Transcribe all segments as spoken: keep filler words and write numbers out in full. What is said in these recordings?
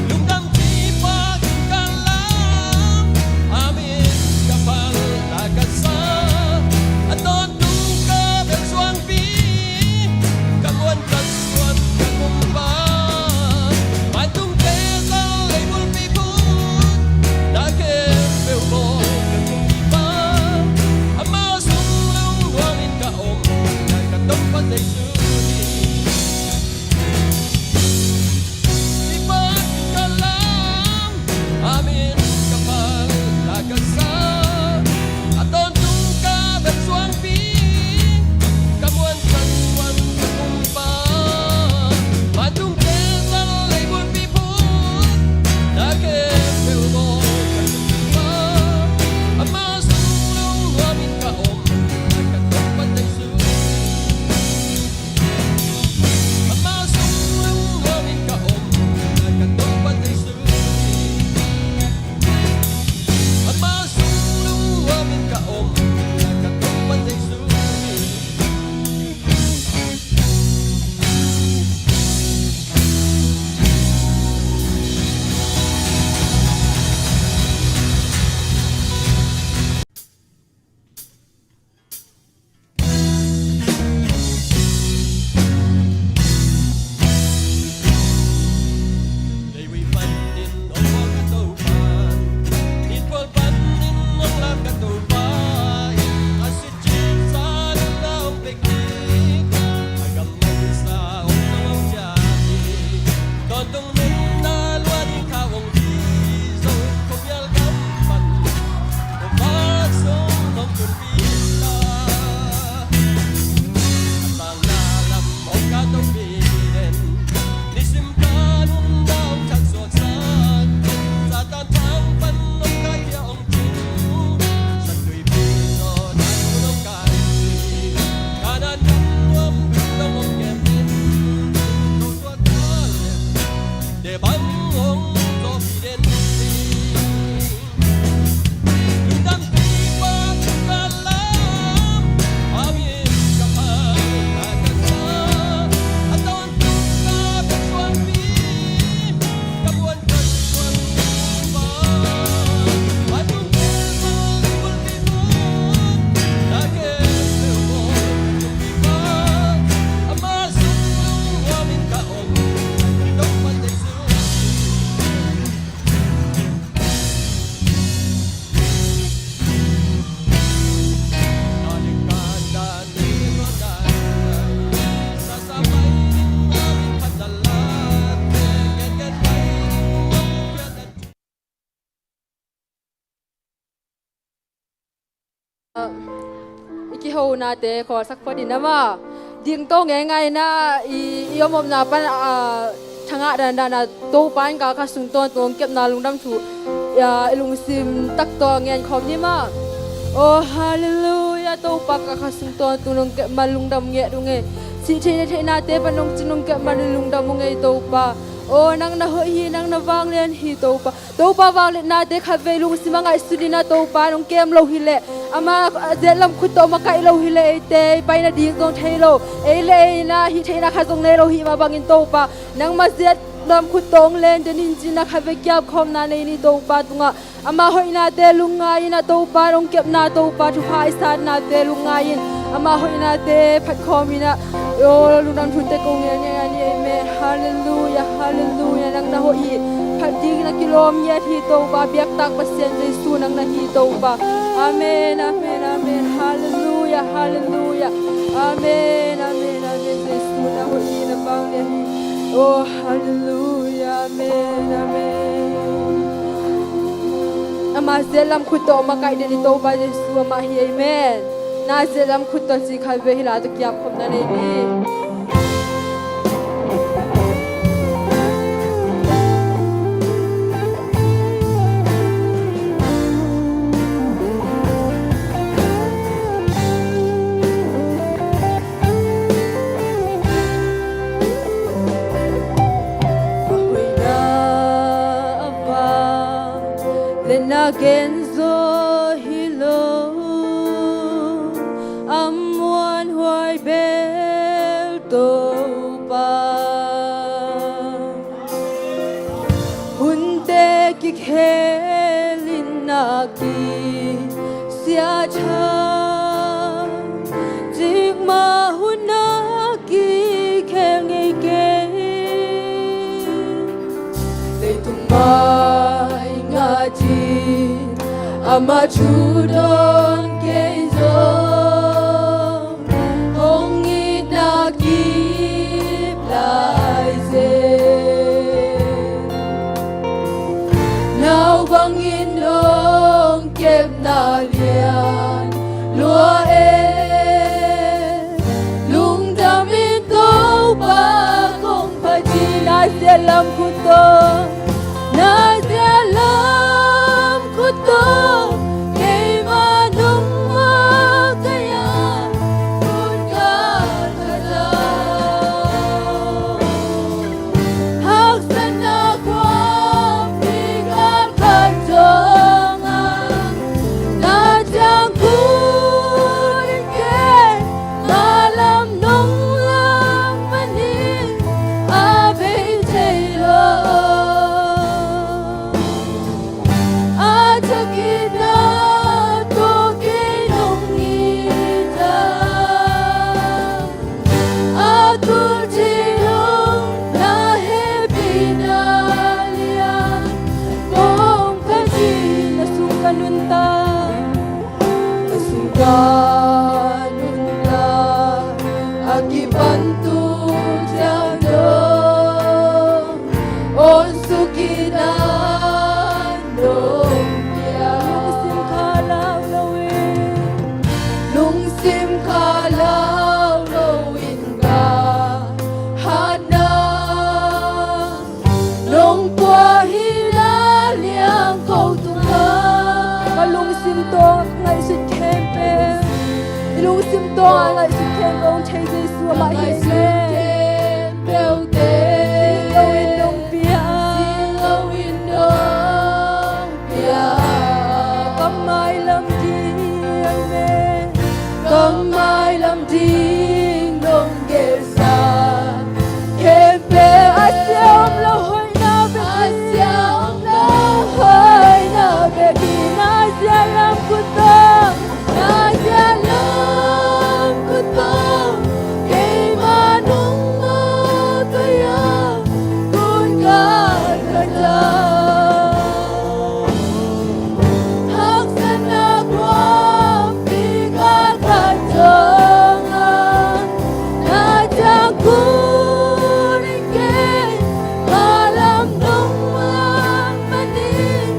Lungdam kipak in ka lam, a min ka phal, na ka sa, a tawntung ka bel suangpi, ka muan ka suan ka kumpa, vancungte zal lei bulpi phut, na khempeuh bawl ka kumpipa, amah sung lungnuam in ka om, na ka Topa Jesu hi. I kihonate khawlsak phot in, ama dingto ngeingai in, i, i omomna pan, a, thangah dandan a Topa in ka kha sung tawntung kepna lungdam thu, a, i lungsim tak tawh ngen khawm ni maw. Oh, halleluiah, Topa ka kha sung tawntung nong kep man lungdam ngei ung ei. Sin theihna theihnate pan nong cin nong kep man lungdam ung ei Topa. Oh, nang na hoih hi, nang na vanglian hi Topa. Topa vangliatnate khatvei lungsim a ngaihsun in, a Topa nong kem lo hileh, ama, a, zetlam khut tawh makaih lo hileh eite i pai nading zong thei lo, ei le ei in a hih theihna khat zong nei lo hih mah bangin Topa, nangma zetlam khut tawh hong len den in ci-in a khatvei kiapkhawmna nei ni Topa tungah. Ama hoihnate lungngai in, a Topa nong kepna Topa thupha i satnate lungngai in, ama hoihnate phatkhawm in a, oh, lungdam thute ko ngen ngen ni ei. Amen. Halleluiah, halleluiah. Nang na hoih hi. Phat ding na kilawm ngiat hi Topa, biaktak Pasian Jesu nang na hi Topa. Amen, amen, amen. Halleluiah, halleluiah. Amen, amen, amen. Jesu na hoih hi, na vanglian hi. Oh, halleluiah. Amen, amen. Ama zetlam khut tawh makaih den i Topa Jesu amah hi. Amen. Na zetlam khut tawh ci khatvei hi la tawh kiapkhawmna nei ni. Ken zaw hi lo, a muanhuai bel Topa. Hunte kikhel in na kisia tha, cikmah hun a kikhel ngei kei. Leitung mai ngatin amah thu dawn kei zong, hong itna kip lai zen. Nau bangin dong kepna lian lua e, lungdamin Topa kong phat hi. Na zia lam khut tawh, na zia lam khut tawh, keimah nong makaih a, khut ka khat a, haksatna khuapi ka khat dong a, na ciang khut in keimah lam nong lak manin a bei thei lo. A thak itna tawh kei nong it a, a tul thei lo na hehpihna lian kong phat hi. Na sung ka nuntak, na sung ka nuntak, a kipan tu ciang dong, awn suk itna nong pia. Lungsim kha lau lo in, lungsim kha lau lo in ka hatna, nong pua hi la liang ko tungah. Ka lungsim tawh ngaihsut khempeuh, i lungsim tawh ngaihsut khempeuh hong thei Jesu amah hi. Amen. Sing lo in nong pia, sing lo in nong pia. Ka mailam ding, amen, ka mailam ding nong gelsa, khempeuh a sia om lo hoihna bek hi, a sia om lo hoihna bek hi. Na zia lam khut tawh, na zia lam khut tawh, keimah nong makaih a, khut ka khat a, haksatna khuapi ka khat dong a, na ciang khut in keimah lam nong lak manin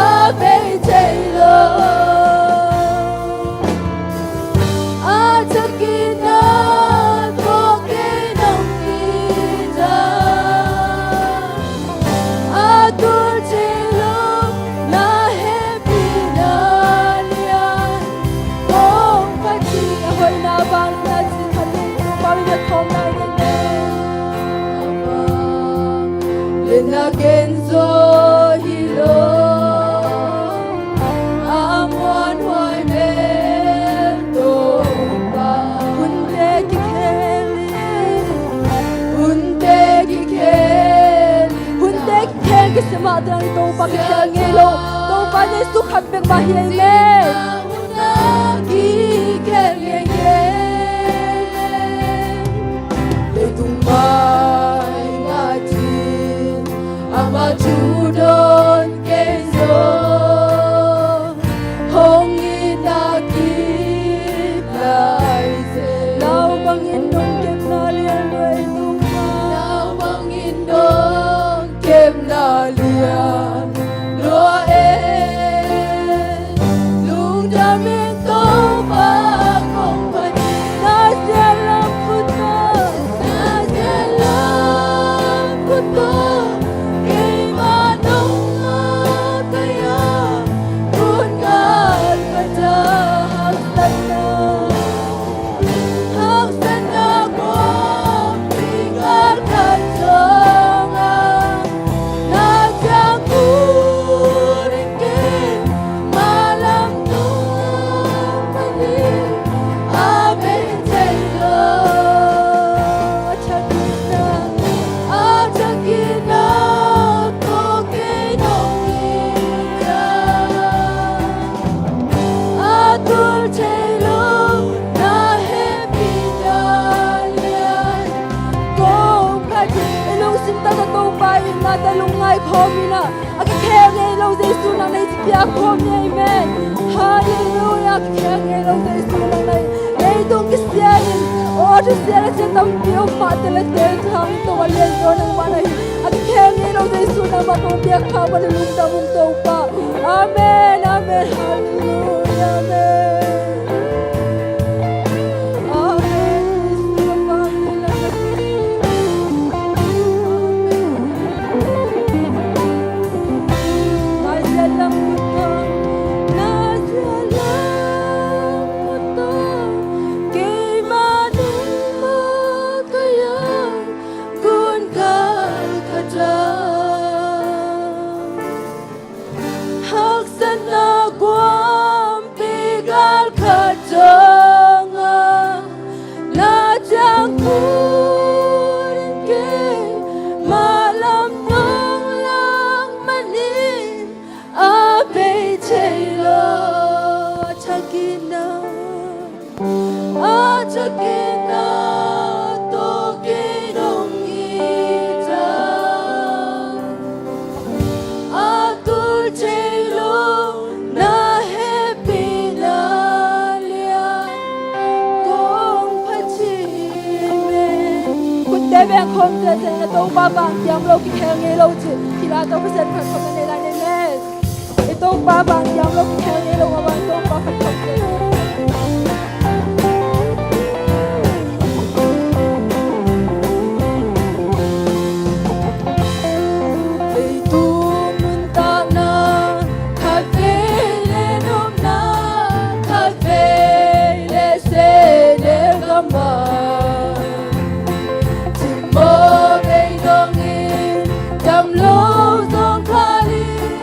a bei thei lo. A thak itna tawh kei nong it a, a tul thei lo na hehpihna lian kong phat hi. A hoihna vangliatna cih khat in Topa min a thawm lai ding hi. Lianna ken zaw hi lo, a muanhuai bel Topa. Hunte kikhel in, hunte kikhel in, hunte kikhel kisia mah teh Topa kikhel ngei lo. Topa Jesu khat bek mah hi, amen. Kikhel ngei ngei. Leitung mai ngatin amah thu dawn kei zong, hong itna kip lai zen. Nau bangin nong kepna lian lua e, Topa. Nau bangin nong kepna lian lua e, lungdam Piak khawm ni, amen. Halleluiah. Kikhel ngei lo Jesu nang na hi. Leitung kisialin aw thusia le sia tampi om mah te le te thang tawh a lian zaw nangmah na hi. A kikhel ngei lo Jesu nangmah kong piak kha uh a, lungdam ung Topa. Amen, amen. Halleluiah, amen. Amen. Jesu nangmah na hi. Amen. Haksatna kuampi gal khat dong a, na ciang khut in keima lam nong lak manin, a bei thei lo a thak in a, a thak in a, tawh kei nong it a, a tul thei lo na hehpihna lian kong phat hi. Khutte beng khawm ciatciat in, Topa vang kiam lo kikhel ngei lo ci. Kila to Pasian phat khawm na nei lai nei le. I Topa vang kiam lo kikhel ngei lo a, vang Topa phat khawm ciatciat. Leitung nuntakna khatvei le nopna, khatvei le sehnel gamah, cimawh bei dongin dam lo zawngkhal in,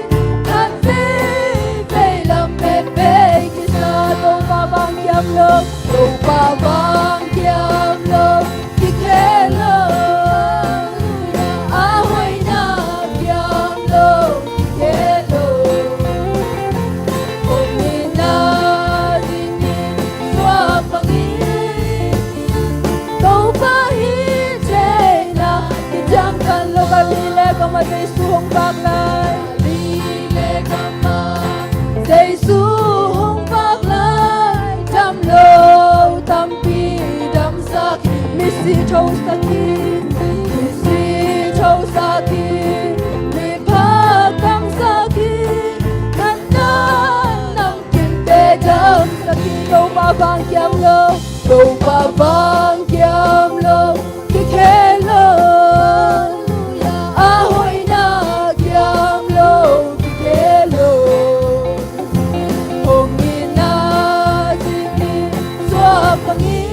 khatvei vei lamet bei kisa. Topa vang kiam lo, Topa vang kiam lo kikhel lo, a hoihna kiam lo kikhel lo. Hong itna zinin suak bangin, Topa hih theihna kiciangtan lo. Galili le gam ah Jesu hong vak lai. Galili le gam ah Jesu hong vak lai. Dam lo tampi damsak hi. Misi thosak hi. Misi thosak hi. Miphak damsak hi. Natna namkimte damsak hi. Topa vang kiam lo, Topa vang kiam lo kikhel lo, a hoihna kiam lo kikhel lo. Hong itna zinin suak bangin,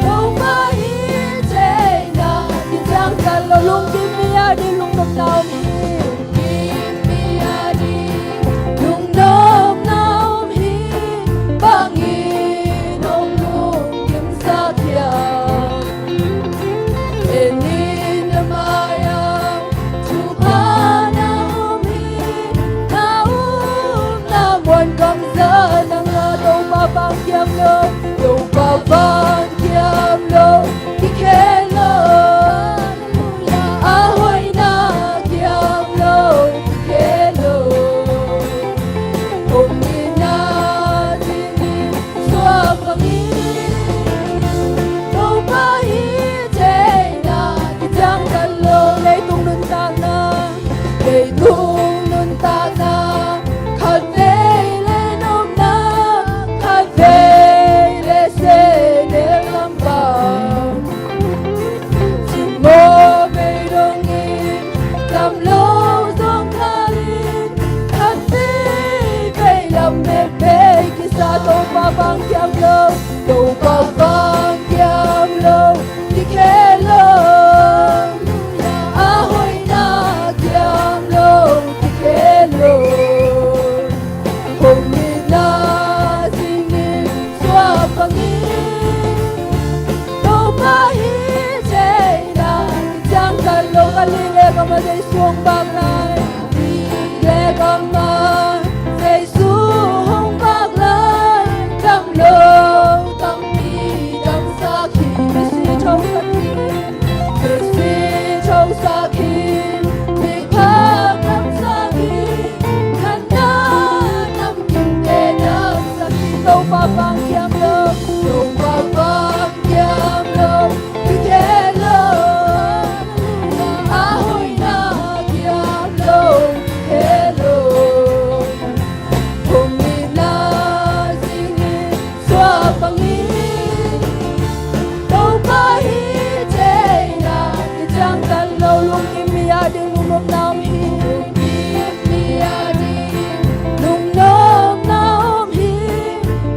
Topa hih theihna kiciangtan lo. Lungkim mi a ding lungnopna om hi. Lungkim mi a ding lungnopna om hi. Bangin hong lungkimsak hiam? En in, na mai-ah thupha na om hi. Na upna muan kamzat nang a. Topa vang kiam lo, Topa vang kiam lo kikhel lo, a hoihna kiam lo kikhel lo. Hong itna zinin suak bangin, Topa hih theihna kiciangtan lo. Leitung nuntakna, leitung nuntakna, khatvei le nopna, khatvei le sehnel lampang, cimawh bei dongin dam lo zawngkhal in, khatvei vei lamet bei kisa. Topa vang kiam lo, Topa vang kiam lo kikhel lo, a hoihna kiam lo kikhel lo. Hong itna zinin suak bangin, Topa hih theihna kiciangtan lo. Galili le gam ah Jesu hong vak lai. Galili le gam ah Jesu hong vak lai. Dam lo tampi damsak hi. Misi thosak hi. Misi thosak hi. Miphak damsak hi. Vang kiam lo, Topa vang kiam lo, kikhel lo. A hoihna kiam lo, kikhel lo. Hong itna zingin suak bangin Topa hi thei na, kiciangtan lo. Lungkim mi ading lungnopna om hi. Lungkim mi ading lungnopna om hi.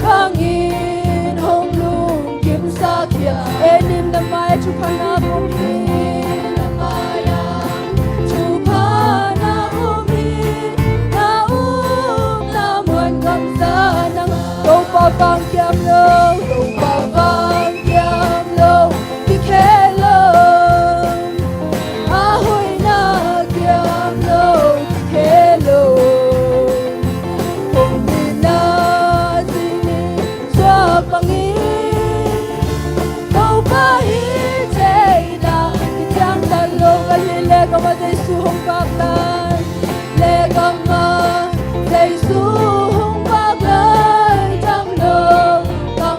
Bangin hong lungkimsak hi a, en in, na mai-ah thupha na om hi. Na mai-ah thupha na om hi. Na upna muan gam zah nang. Topa vang kiam lo, Topa vang kiam lo, kikhel lo. A hoihna kiam lo, kikhel lo. Hong itna zingin suak bangin Topa hi thei na, kiciangtan lo. Galilee gam ah Jesu hong vak lai, Galilee gam ah Jesu hong vak lai, tam lo, tam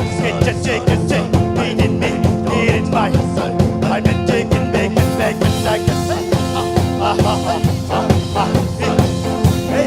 Get your chicken, chicken, eat in me, eat in my. I'm a chicken, bacon, bacon, bacon. Ah, ah, ah, ah, ah. Hey,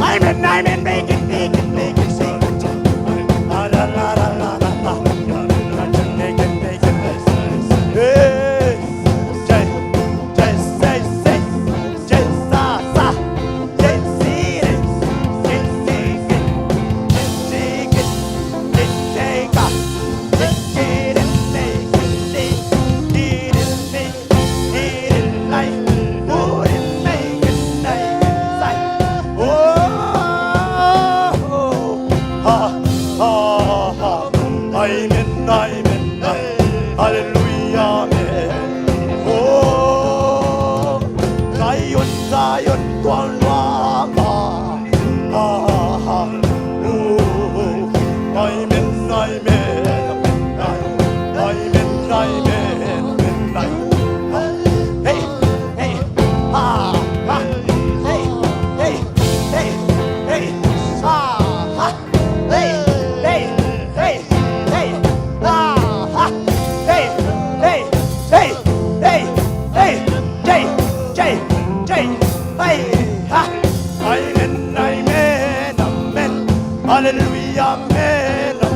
Amen, amen, break it, break it, break it, break it. Ah, la, la, la, la, la, la. Break it, break it, break it. Hey. Say, say, say, say. Say, sa, sa. Say, say, say, say, say. Amen, amen, hallelujah, amen. Oh, Zion, Zion, tuan lama. Amen, amen, amen, amen. Hey, hey, ha, ha, hey, hey, hey, hey, ha, ha, hey, hey, hey, hey, ha, ha, hey, hey, hey, hey, hey, hey, hey, ha. Amen, amen, amen. Hallelujah, amen.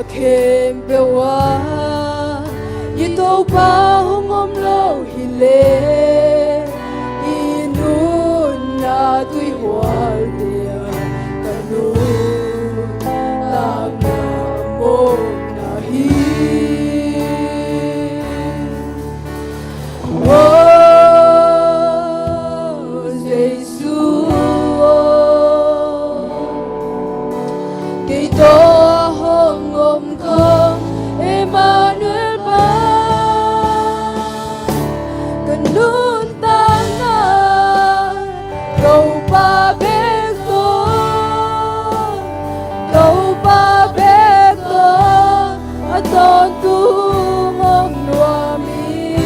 Khempeuh ah i Topa hong om lo hi leh, i nunna tuihualte ah ka nuntakna mawkna hi. Aw Jesu aw, kei tawh hong om khawm Emmanuel Pa, ka nuntakna Topa bek tawh, Topa bek tawh a tawntung om nuam hi.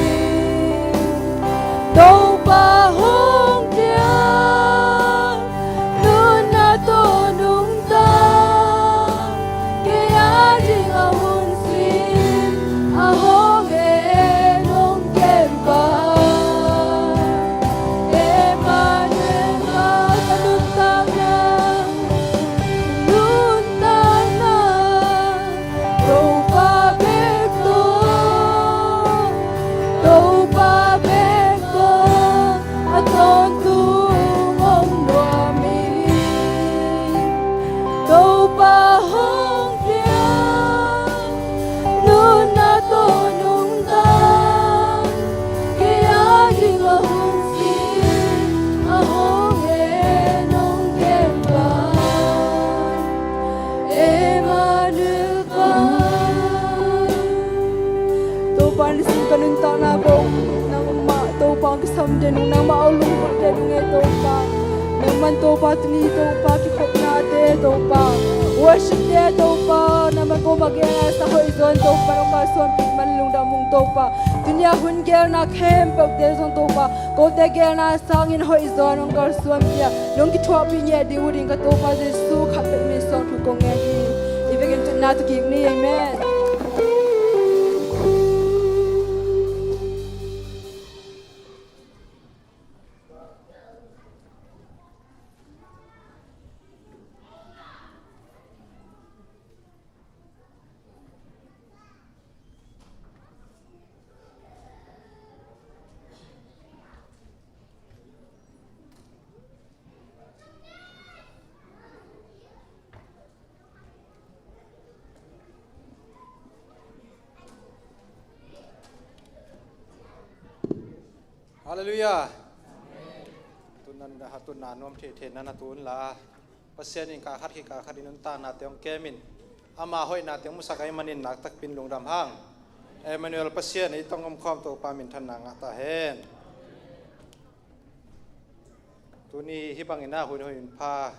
Topa hong piak nunna tawh nungta, kei a ding a hun sin a hong en hong kem Pa, Emmanuel Pa, ka nuntakna, nuntakna Topa bek tawh, Topa bek tawh a tawntung om nuam hi. Topa hong piak nunna tawh nungta, kei a ding a hun sin a hong en hong kem Pa, Emmanuel Pa. Topa, nisim ka nuntakna bawh nangmah Topa hong kisam den ung, nangmah a lunggulh den ung e Topa. Nangman Topa tuni Topa kikhopnate Topa, worship te Topa, nangman koma gelna sa hoih zaw in Topa nong kalsuanpih man lungdam ung Topa. Tuni a hun gelna khempeuhte zong Topa, kote gelna sangin hoih zaw nong kalsuanpih a, nong kithuahpih ngiat ding uh ding ka Topa Jesu khat peuh min suang thu kong ngen hi. I vekin tutna tawh kik ni. Amen. Halleluiah. Tunna, tunna nuam thei thei na na tun la. Pasian in kal khat khit kal khat i nuntaknate hong kem in, ama hoihnate hong musak ahih manin nakpi takin lungdam hang. Emmanuel Pasian ei tawh hong omkhawm Topa minthanna ngah ta hen. Tuni hih bangin ah hun hoih hun pha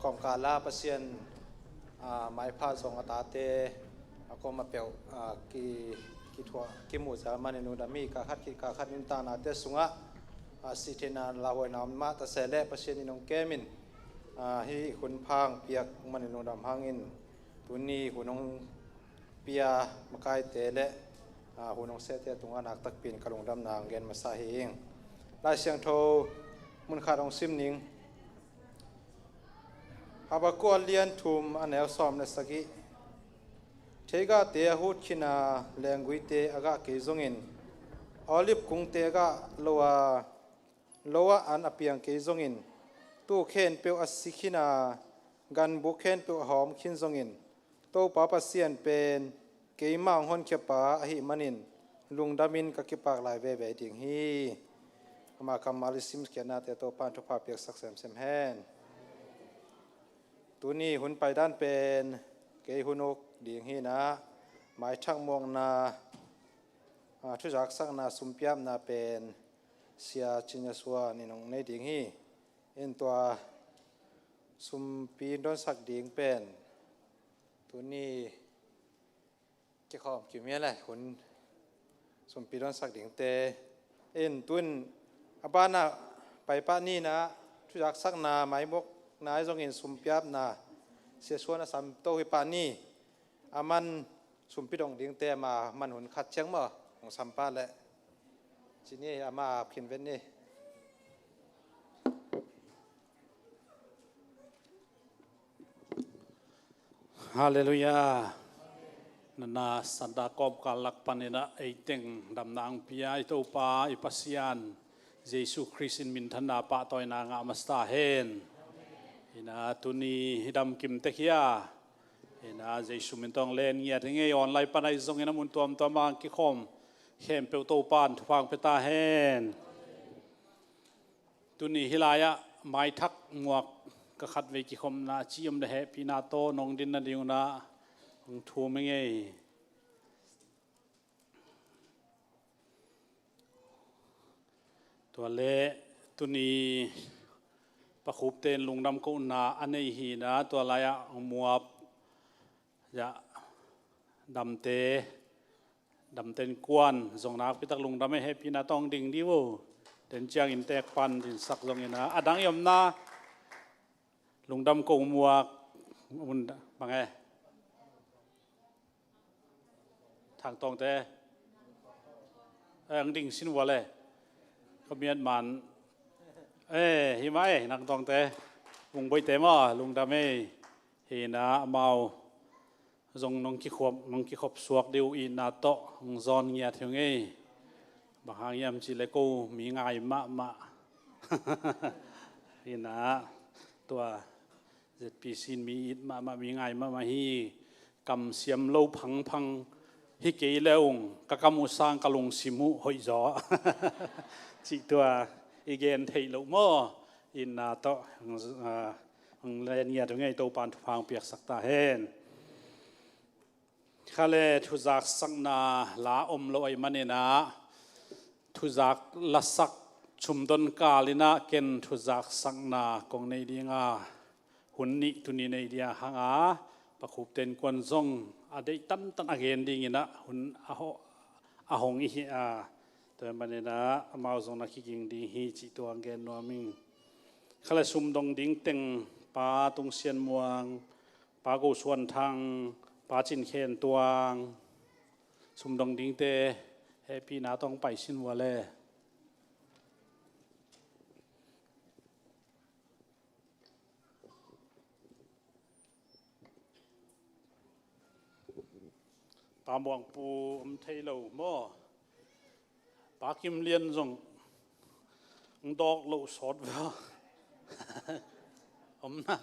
kawmkal ah Pasian, ah, maipha zong a tate a kawm a peuh, ah, ki, kithuah, kimuh zel manin lungdam hi. Kal khat khit kal khat nuntaknate sungah, ah, sihtheihna lauhuaina om mah ta se leh Pasian in hong kem in, ah, hih hun pha hong piak manin lungdam hang in, tuni hun hong pia makaite le, ah, hun hong sehte tungah nakpi takin ka lungdamna hong gen masa hi ing. Lai Siangtho mun khat hong sim ning. Habakkuk a lian thum a neu sawm le sagih. Theigahte a hut khin a, lengguite a gah kei zongin, olive kungte a gah lo a, lo ah an a piang kei zongin, tuu khempeuh a si khin a, ganbuk khempeuh a hawm khin zongin, Topa Pasian pen keimah hong honkhia pa ahih manin lungdamin ka kipak lai veve ding hi. Ama kammal i simkhiatnate Topa in thupha piaksak semsem hen. Tuni hun paidan pen kei hun uk ding hi-in ah, maithak muakna, ah, thuzaksakna, sumpiapna pen Sia Cin Yasuan in hong nei ding hi. In tua sumpi donsak ding pen tuni kikhawm kim hi a le, hun sumpi donsak dingte. In tun a banah paipah ni-in ah, thuzaksakna, maimawkna ahi zongin sumpiapna Sia Suan a samto hi pah ni. Aman sumpi dong dingte ama man hun khat ciang maw hong sam pah leh. Ci ni, ama ap khin ven ni. Halleluiah. Nana sanda kawmkal lak panin ah eiteng damna ang pia i Topa i Pasian Jesu Khrist in minthanna pahtawina ngah masa ta hen. Ina tuni i damkim tek hi a, ina Jesu min tawh len ngiat hi ngei. Online pan ahi zongin a mun tuamtuam ah kikhawm khempeuh Topa in thupha ang pia ta hen. Tuni hih lai-ah maithak muak ka khatvei kikhopna ci om le hehpihna tawh nong din nading un ah hong thum hi ngei. Tua leh tuni Pa Khup ten lungdam kohna a nei hi ina, tua lai-ah hong muap, ya, damte, damte innkuan zong nakpitak lungdam ei, hehpihna tawh hong ding dih uh. Ten ciang inntek pan dinsak zong ina, a dang i omna lungdam ko muak, bang e, Thang Tawngte, eh, ang ding sin vua le, ka miat man, eh, hi mah e, Thang Tawngte, Vung Boite maw, lungdam ei. Hi ina amau zong nong kikhop, nong kikhop suak dih uh itna tawh hong zawn ngiat hi ung ei. Bang hang hiam cih leh ko mi ngai mahmah. Hi ina tua Z P C in mi it mahmah, mi ngai mahmah hi. Kamsiam lo phangphang hi kei le ung, ka kam uh sang ka lungsim uh hoih zaw. Cih tua i gen theih loh maw? Itna tawh, ah, hong len ngiat uh ngei, Topa in thupha hong piaksak ta hen. Kha le thuzaksakna la om lo ahih manin ah, thuzak lasak sumdon kal in ah ken thuzaksakna kong nei ding a, hun nih tuni nei ding a hang a, Pa Khup ten kuan zong a deih tantan a gen ding in ah hun a ho-, a hong i hi a, tua ahih manin ah amau zong na kiging ding hi cih tua hong gen nuam ing. Kha le sumdong ding teng Pa Tung Sian Muang, Pa Go Suan Thang, Pa Cin Khen Tuang, sumdong dingte hehpihna tawh hong pai sin vua le. Pa Muang Pu om thei lo maw? Pa Kim Lian zong ang dawk loh sawt vua. Om na.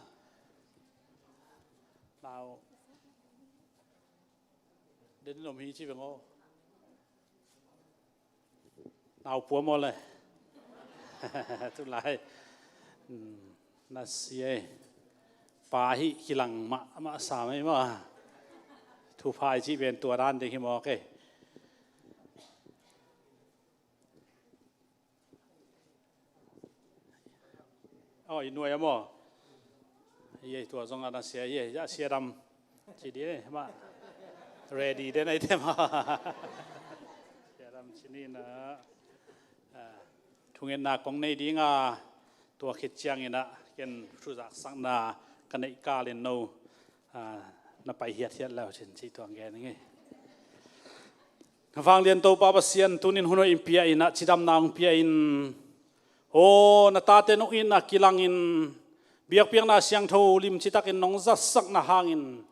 Nau den in om hi ci veng aw. Nau pua maw le. Tulai. Hmm, na sia ei. Pa hi kilang mahmah sam ei maw. Thupha i cih pen tua dan ding hi maw kei. Aw, i nuai a maw? Ei, tua zong a na sia ei, a sia dam. Ci di ei, mah. Ready den ei te mah. Sia dam ci ni na. Ah, thungetna kong nei ding a, tua khit ciangin ah, ken thuzaksakna ka neih kal in no, ah, na pai hiathiat le uh cin cih tua hong gen ing ei. Vanglian Topa Pasian, tunin hun hoih in pia in ah, cidamna hong pia in. Aw, na tate nong itna kilangin, biakpiakna siangtho limci takin nong zatsakna hangin,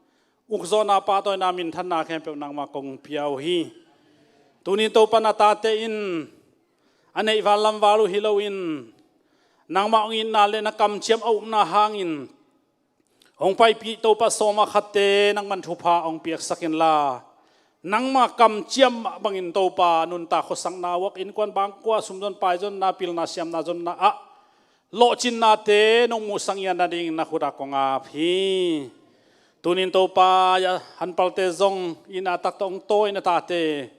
ukzawhna pahtawina minthanna khempeuh nangmah kong pia uh hi. Tunin Topa na tate in, a neih val lam val uh hi loin, nangmah hong itna le na kamciam a upna hangin, hong paipih Topa sawma khatte nangman thupha hong piaksak inla, nangma kamciam mah bangin Topa nuntak khuasakna uak innkuan bangkua sumzon paizonna pilna siamna zonna ah lawhcinnate nong muhsak ngiat nadingin na khut ah kong ap hi. Tunin Topa, hanpalte zong itna taktak hong tawi na tate,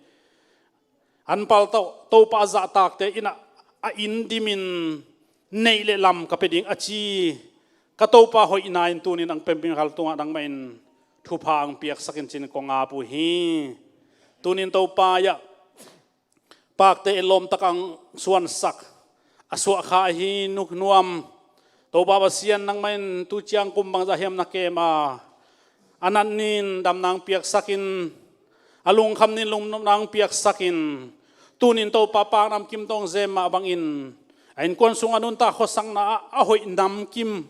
hanpal To-, Topa zahtakte in ah a inn dimin neih le lam ka pia ding a ci ka Topa hoihna in tunin ang pemping hal tungah nangmah in thupha ang piaksak in cin kong ap uh hi. Tunin Topa, ya, pakte etlawm tak ang suansak a suahkha ahi Nu Nuam, Topa Pasian nangmah in tu ciang kum bangzah hiam na kem a, a nat nin damna ang piaksak in, a lungkham nin lungdamna ang piaksak in, tunin Topa pak namkim tawh hong zem mah bangin, a innkuan sungah nuntak khuasakna ah a hoih namkim,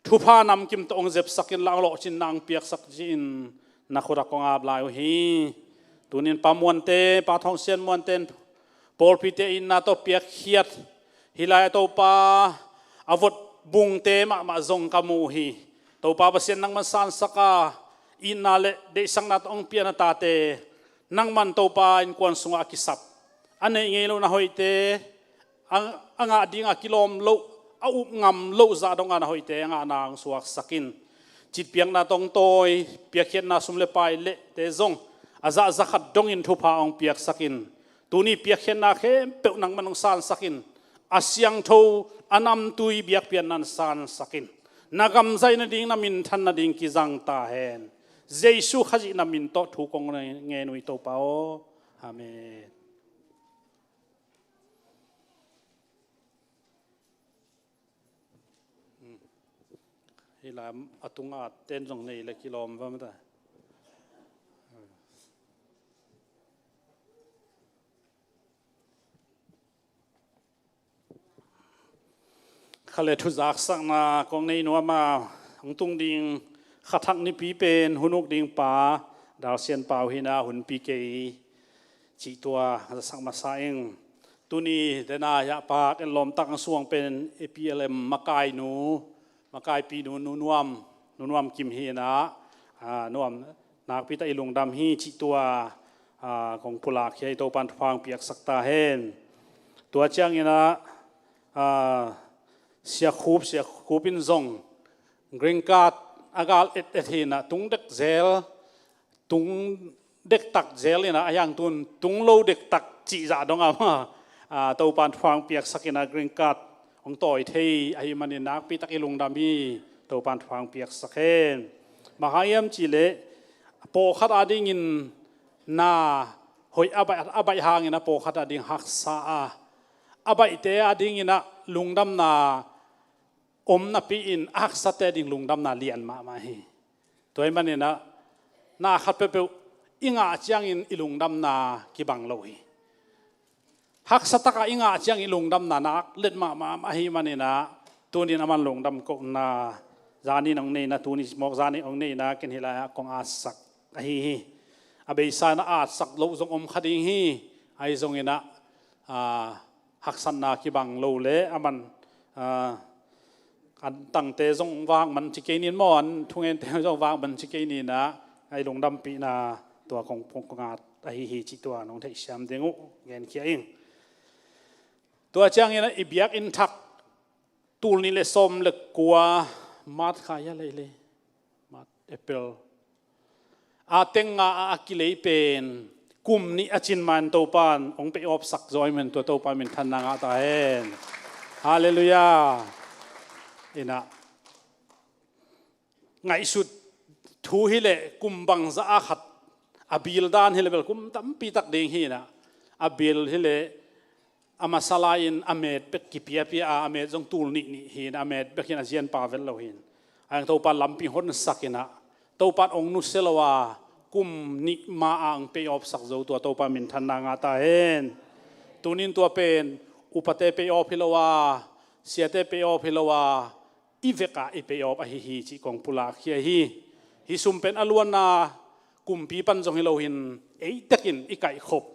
thupha namkim tawh hong zepsak inla, a lawhcinna ang piaksak ci-in na khut ah kong ap lai uh hi. Tunin Pa Muante, Pa Thawng Sian Muante in pawlpite itna tawh piakkhiat hi lai a, Topa, a vot bungte mahmah zong ka mu uh hi. Topa Pasian, nangman sansak a, itna le deihsakna tawh hong pia na tate, nangman Topa innkuan sungah a kisap, a neih ngei loh na hoihte, a, a ngah ding a kilawm loh, a up ngam loh zah dong a na hoihte a ngahna hong suaksak in. Citpiakna tawh hong tawi piakkhiatna sum le pai lehte zong a zah za khat dongin thupha hong piaksak in. Tuni piakkhiatna khempeuh nangman hong sansak in. A siangtho, a namtui biakpiakna in sansak in. Na gam zaih nading, na minthan nading kizang ta hen. Jesu Khazih na min tawh thu kong ngen uh hi, Topa aw. Amen. Hih lai a tunga ten zong nei le kilawm va mata. Kha le thuzaksakna kong nei nuam a, hong tung ding kha thak nipi pen hun uk ding pa Dal Sian Pau hi na, hunpi kei cih tua zasak masa ing. Tuni dena hiah pak en lawmtak ang suang pen A P L M makainu, makaipinu Nu Nuam, Nu Nuam Kim hi na, a, nuam nakpi tak i lungdam hi cih tua, a, kong pulak hi a, i Topan thupha hong piaksak ta hen. Tua ciangin ah, a, Sia Khup, Sia Khup in zong green card a gal et et hi na, tung dek zel, tung dektak zel in ah, a hiang tun tung lo dektak cih zah dong a ma, a, Topan thupha hong piaksak in ah green card hong tawi thei ahih manin nakpi tak i lungdam hi. Topan thupha hong piaksak hen. Bang hang hiam cih leh pawlkhat adingin na hoih a baih, a baih hangin a pawlkhat ading haksa a, a baihte adingin ah lungdamna om napi-in a haksate ading lungdamna lian mahmah hi. Tua ahih manin ah na khat peuhpeuh i ngah ciangin i lungdamna kibang lo hi. Haksa taka i ngah ciang i lungdamna nak let mahmah ahih manin ah, tunin aman lungdam kohna zanin hong nei na, tuni mawk zanin hong nei na, ken hih lai-ah kong atsak ahi hi. A beisa in ah atsak loh zong om kha ding hi. Ahi zongin ah, a, haksatna kibang lo le aman, a, an tangte zong vak man ci kei nin maw, an thungente zong vak man ci kei nin ah, a i lungdampihna tua kong, kong, kong at ahi hi cih tua nong theihsiam ding uh genkhia ing. Tua ciangin ah i biakinn thak tul nih le sawm le kua, March kha hia lei lei, March, April, a teng nga a, a kilei pen kum nih a cin man Topan hong pay off sak zaw ahih man tua Topa minthanna ngah ta hen. Halleluiah. In ah ngaihsut thu hi leh kum bangzah a khat a bill dan hi leh bel kum tampi tak ding hi in ah, a bill hi leh a masa lai-in a met bek kipiapia a, a met zong tul nih nih hi in, a met bek hi in, a zianpa vet lo hi in. A hiang Topan lampi honsak in ah, Topan hong nusia lo a, kum nih ma a hong pay off sak zo tua Topa minthanna ngah ta hen. Tunin tua pen upate pay off hi lo a, siate pay off hi lo a, i vek a i pay off ahi hi cih kong pulak hi ahi. Hih sum pen a luanna kumpi pan zong hi lo hi in, ei tekin i kaihkhop,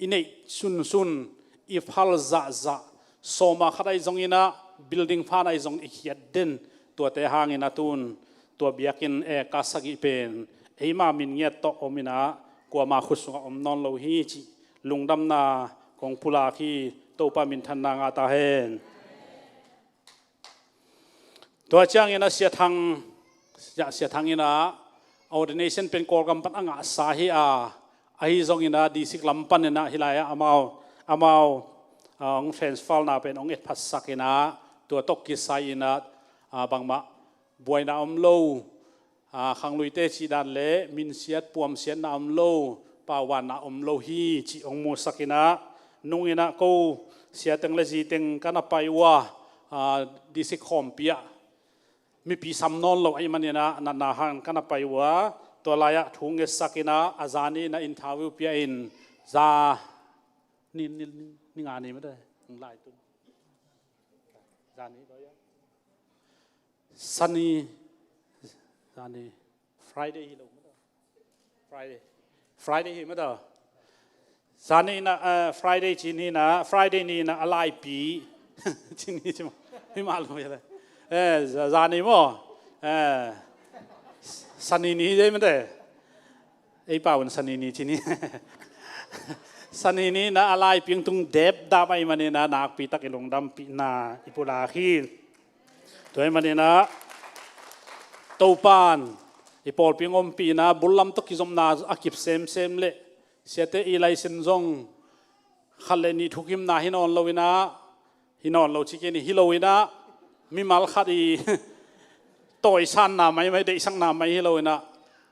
i neih sunsun, i phal zahzah, sawma khat ahi zongin ah, building fan ahi zong i khiat den, tuate hangin ah tun tua biakinn eka sagih pen eima min ngiat tawh om in ah, kuama khut sungah om nawn lo hi cih lungdamna kong pulak hi. Topa minthanna ngah ta hen. Tua ciangin ah Sia Thang, Sia, Sia Thang in ah ordination pen Kawlgam pan a ngahsa hi a, ahi zongin ah district lam panin ah hih lai-ah amau, amau, ah, hong transferna pen hong etphatsak in ah, tua tawh kisai in ah, ah, bangmah buaina om lo, ah, khangluite cih dan le minsiat puamsiatna om lo, pauvanna om lo hi cih hong musak in ah, nung in ah ko siateng le ziteng ka na pai uh a, ah, district khawmpi ah mipi sam nawn lo ahih manin ah natna hang ka na pai uh a, tua lai-ah thu ngetsak in ah, a zani in ah interview pia in, za ni, ni, ni, ni nga ni mate, lai tun. Zani, Sani, zani, Friday hi lo mate. Friday. Friday hi mata. Zani na, eh, Friday ci ni na, Friday ni na a laipi. Ci ni ci ma. Hi ma lu ya. Eh, za-, zani mo. Eh, Sani ni dei mate. Ei pau in Sani ni ci ni. Sani ni na a laipi tung dep dap ai mani na nakpi tak i lungdampihna i pulak hi. Tua ai mani na Topan i pawlpi ompihna bullam tawh kizopna a kip semsem le siate i laisen zong khat le nih thukimna hi nawn lo ina, hi nawn lo ci kei ni, hi lo ina, mimal khat i tawisanna mai mai, deihsakna mai hi lo ina,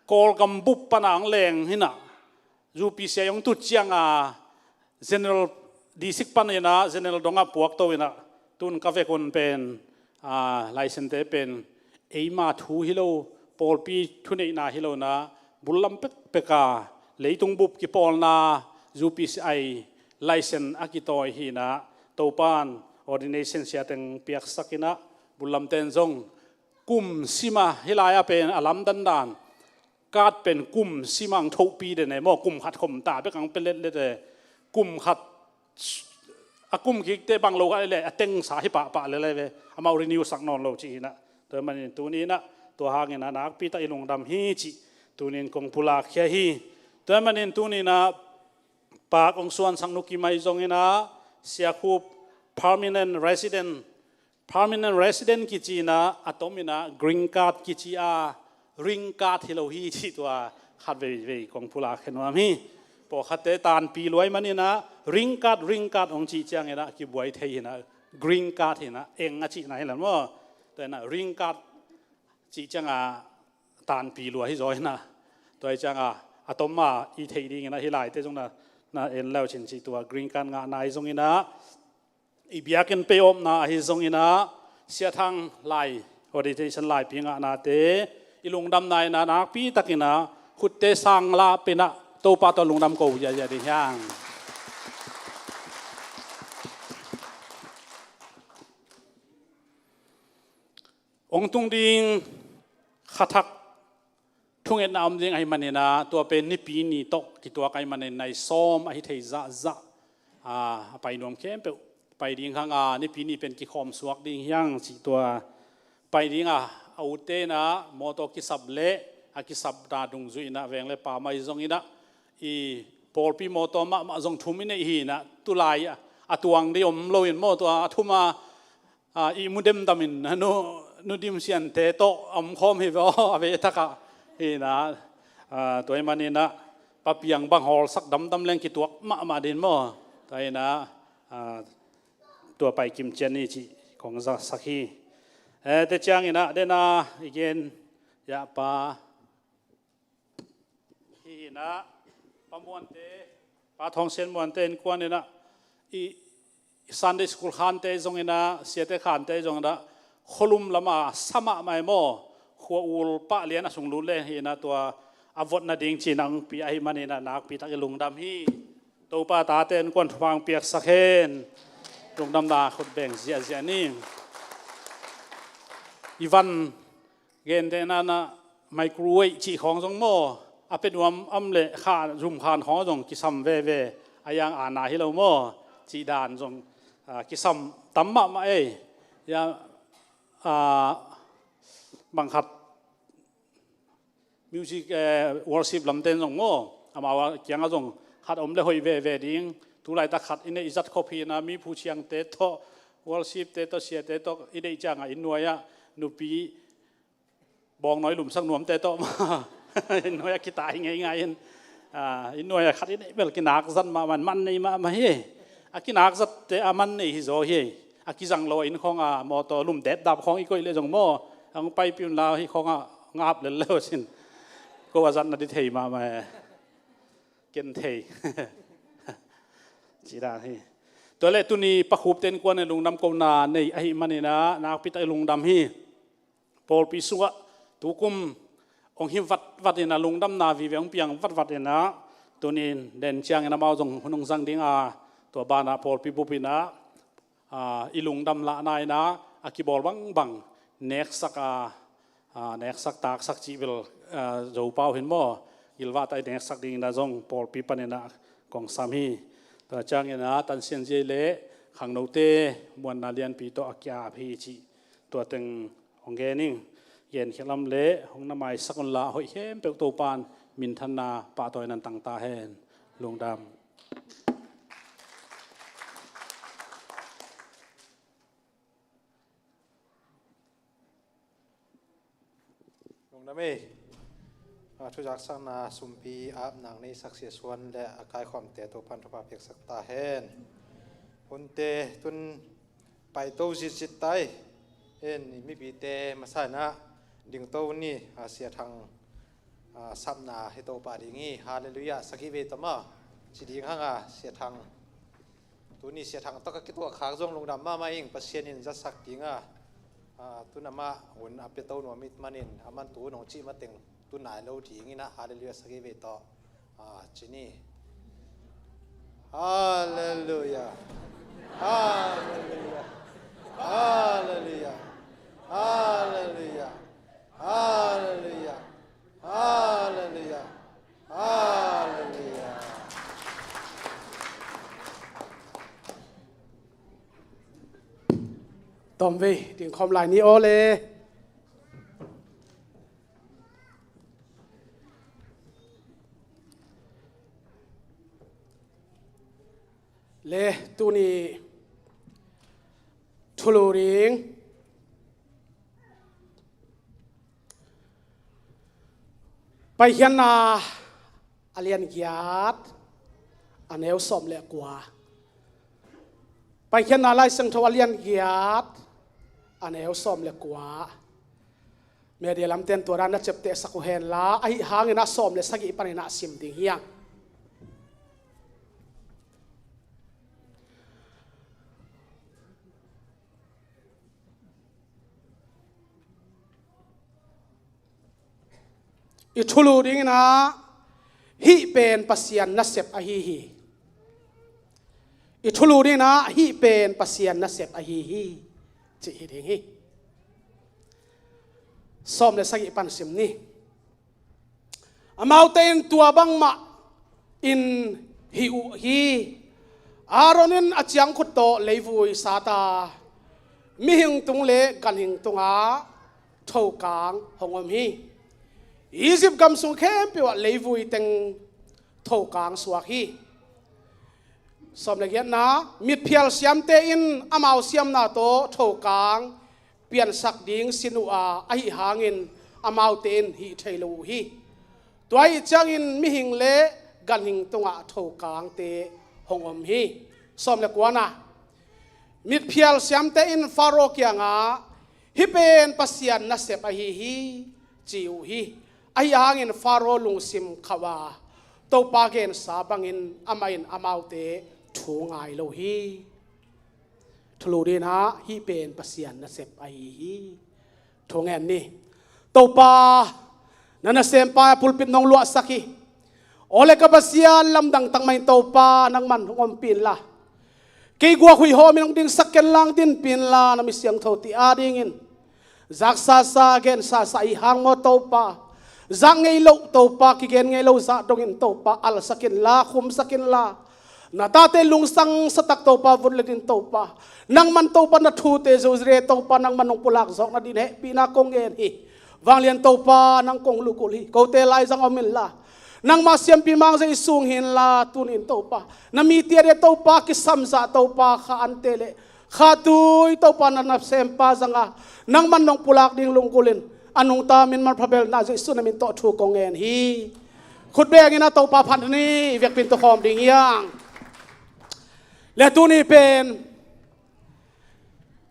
Kawlgam bup pana ang leng hina, U P C a hong tut cianga general, district pan ina general dong a puak to ina, tun ka vekun pen, a, laisente pen eima thu hi lo, pawlpi thuneihna hi lo na, bullam pekpeka leitung bup kipawlna U P C a laisen a kitawi hi na, Topan ordination siateng piaksak ina, bullamten zong kum sima hi lai a pen a lamdandan, kat pen kum simang thopi den e maw, kum khat khom ta bek ang pelet let e, kum khat a kum kikte bang lo kha le a tengsa hi pahpah le le ve, amau renew sak nawn lo ci hina. Tua manin tuni na, tua hangin a nakpi tak i lungdam hi ci, tunin kong pulak khia hi. Tua manin tuni na, Pak ong suansak nu kimai zong ina, Siakhup permanent resident, permanent resident kici ina, a tom ina green card kici a, ring card hi lo hi ci tua khat veivei kong pulak khe nuam hi. Pawlkhatte tanpi luai man ina, ring card, ring card ong ci ciang ina kibuai thei ina, green card ina eng a cihna hi lo maw. Tua ina ring card ci cianga tanpi luai hi zaw ina. Tua hi cianga a tom a i thei ding ina hi laite zong na, na en lo cin ci tua green card ngahna hi zong ina, i biakinn pay-off na ahi zong ina, Sia Thang lai, ordination laipi ngahnate i lungdamna ina nakpi tak ina khutte sang la pina, Topa tawh lungdam ko ziazia ding hiang. Ong tung ding khathak thungetna om ding ahi man ina, tua pen Nipi ni tawh kituak ahi man ina, nai sawm ahi thei zahzah. A, a pai nuam khempeuh pai ding hanga, Nipi ni pen kikhawm suak ding hiang cih tua pai dinga, a ute ina mawtaw kisap le a kisapna dungzui ina veng le pa mai zong ina, i pawlpi mawtaw mahmah zong thum i neih hi ina, tulai a, a tuang ding om lo in maw, tua a thum a, a, i mu demdam in, nu, nu Dim Siante tawh a om khawm hi ve aw, a ve takah hi ina, a, tua hi man ina, Pa Piang bang hawlsak damdam leng kituak mahmah din maw, tua ina, a, tua pai kim cian ni cih kong zasak hi. E, te ciang ina, dena, i gen, ya pa, hi ina, Pa Muante, Pa Thawng Sian Muante innkuan ina, i, i Sunday school khante zong ina, siate khante zong ina, khualum lama sa mahmah e maw, khua ul pah lian a sung lut le hi ina, tua a vot nading cih nang pi ahi man ina, nakpi tak i lungdam hi. Topa tate innkuan thupha piaksak hen. Lungdamna khut beng ziahziah ni. I van gente na na microwave cih khawng zong maw, a pe nuam am le kha, zum khan khawng zong kisam veve, a yang ana hi lo maw, cih dan zong, a, kisam tam mahmah ei. Ya, a, bang khat music, eh, worship lamten zong maw, amau a kiangah zong khat om le hoih veve ding. Tulaitak khat i neih zat khop hi ina, mi phu ciangte tawh, worship te tawh, siate tawh i neih ciangah i nuai-ah nupi bawngnawi lumsak nuamte tawh maw, i nuai-ah kita hi ngeingai in. A, i nuai-ah khat i neih bel kinak zat mahmah, man nei mahmah hi. A kinak zatte a man nei hi zaw hi. A kizang lo a inn khawngah mawtaw lum depdap khawng i koih leh zong maw, a hong paipih un la, hih khawngah ngap lel le uh sin. Ko a zatna di thei mahmah e. Ken thei. Ci dan hi. Tua leh tuni Pa Khupte innkuan in lungdam kohna nei ahih man ina, nakpi tak i lungdam hi. Pawlpi sungah tukum hong hi vatvat ina, lungdamna vive hong piang vatvat ina, tunin den ciangin amau zong hun hong zang dinga, tua banah pawlpi bup ina, a, i lungdam lahna ina a kibawl bangbang neksak a, a, neksak taksak cih bel, a, Zopau hin maw, gilvah tak i neksak dingin ah zong pawlpi panin ah kong sam hi. Tua ciangin ah tansianzia le khangnote muanna lianpi tawh a kiap hi cih tua teng hong gen ing. Gen khialh lam le hong na maisak unla, hoih khempeuh Topan minthanna pahtawi nan tang ta hen. Lungdam. Lungdam ei. A, thuzaksakna sumpi ap nang nei sak Sia Suan le a kaikhawmte Topan thupha piaksak ta hen. Hunte tun paito zitzit ta ei. En, i mipite masa in ah dingto ni, a, Sia Thang, a, sapna hi to pah ding hi. Halleluiah. Sagih vei tawh maw ci ding hang a, Sia Thang. Tuni Sia Thang tawh ka kituah khak zong lungdam mahmah ing, Pasian in zatsak ding a, a, tun amah hun a piato nuam it manin, aman tu nong cih mateng tu nai lo ding in ah, halleluiah, sagih vei tawh, a, ci ni. Halleluiah. Halleluiah. Halleluiah. Halleluiah. Halleluiah. Halleluiah. Halleluiah. Tawm vei, dingkhawm lai ni aw le. Le tuni thulu ding Paikhiatna a lian giat a neu sawm le kua. Paikhiatna Lai Siangtho a lian giat a neu sawm le kua. Media lamten tua dan na ciaptehsak uh henla, ahi hangin a sawm le sagih panin a sim ding hi hang. I thulu dingin ah hih pen Pasian nasep ahi hi. I thulu dingin ah hih pen Pasian nasep ahi hi, cih hi ding hi. Sawm le sagih pan sim ni. Amaute in tua bangmah in hih uh hi. Aaron in a ciangkhut tawh leivui sat a, mihing tung le ganhing tungah thokang hong om hi. Egypt gam sung khempeuh ah leivui teng thokang suak hi. Sawm le giatna, mitphial siamte in amau siamna tawh thokang piansak ding sin uh a, ahi hangin amaute in hih thei lo uh hi. Tua ahih ciangin mihing le ganhing tungah thokangte hong om hi. Sawm le kuana, mitphial siamte in Faro kiangah, hih pen Pasian nasep ahi hi, ci uh hi. Ahi hangin Faro lungsim khauh a, Topa gensa bangin amah in amaute thu ngai lo hi. Thulu dingin ah hih pen Pasian nasep ahi hi. Thu ngen ni. Topa, na nasempa pulpit nong luahsak hi. Aw le ka Pasian, lamdang tak mah in Topa nangman hong ompih inla, kei guak huih hawmin hong dingsak ken lang, dinpih inla, na mi siangtho te adingin zaksasa, gensasa i hang maw Topa. Zak ngei loh Topa, kigen ngei lo zah dongin Topa alsak inla, khumsak inla, na tate lungsangsa tak Topa vutlet in Topa, nangman Topa na thute zozire Topa nangman nong pulak zawk nadin hehpihna kong ngen hi. Vanglian Topa, nang kong lukul hi. Kote laizang om inla, nangma siampi mang Jesu hong hi inla, tuni in Topa na mite ading Topa kisam zah Topa kha ante le kha tui Topa na nasempa zanga nangman nong pulak ding lunggulh in, a nungta min manpha belna Jesu na min tawh thu kong ngen hi. Khut bengin a Topa phat ni, i vekpi in tukhawm ding hi hang. Le tuni pen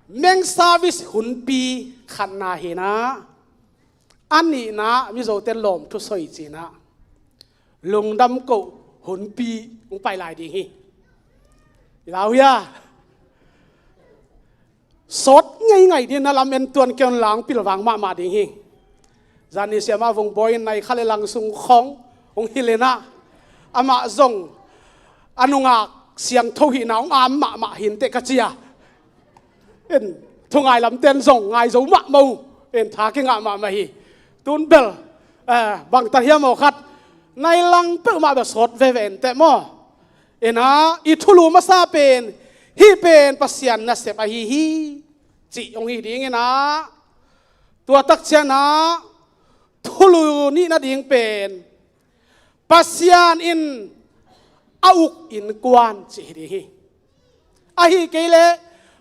main service hunpi khatna hi in ah, a nihna Mizote lawm thusoi ci in ah, lungdam koh hunpi hong pai lai ding hi. I lau hia? Sawt ngeingai ding na lam en tuan kei un lang, pilvang mahmah ding hi. Zani siamah Vung Bawi in nai kha le lang sung khawng hong hilh in ah, amah zong a nungak siangtho hihna hong am mahmah hi inteh ka ci a. In, thungai lamten zong ngai zo mahmah uh. In, tha kingah mahmah hi. Tun bel, eh, bangtan hiam aw khat, Nai lang peuhmah bel sawt veve inteh maw? Inah i thulu masa pen, hih pen Pasian nasep ahi hi, cih hong hi ding inah, tua tak cianah thulu nih nading pen Pasian in a uk innkuan cih hi ding hi. Ahi kei leh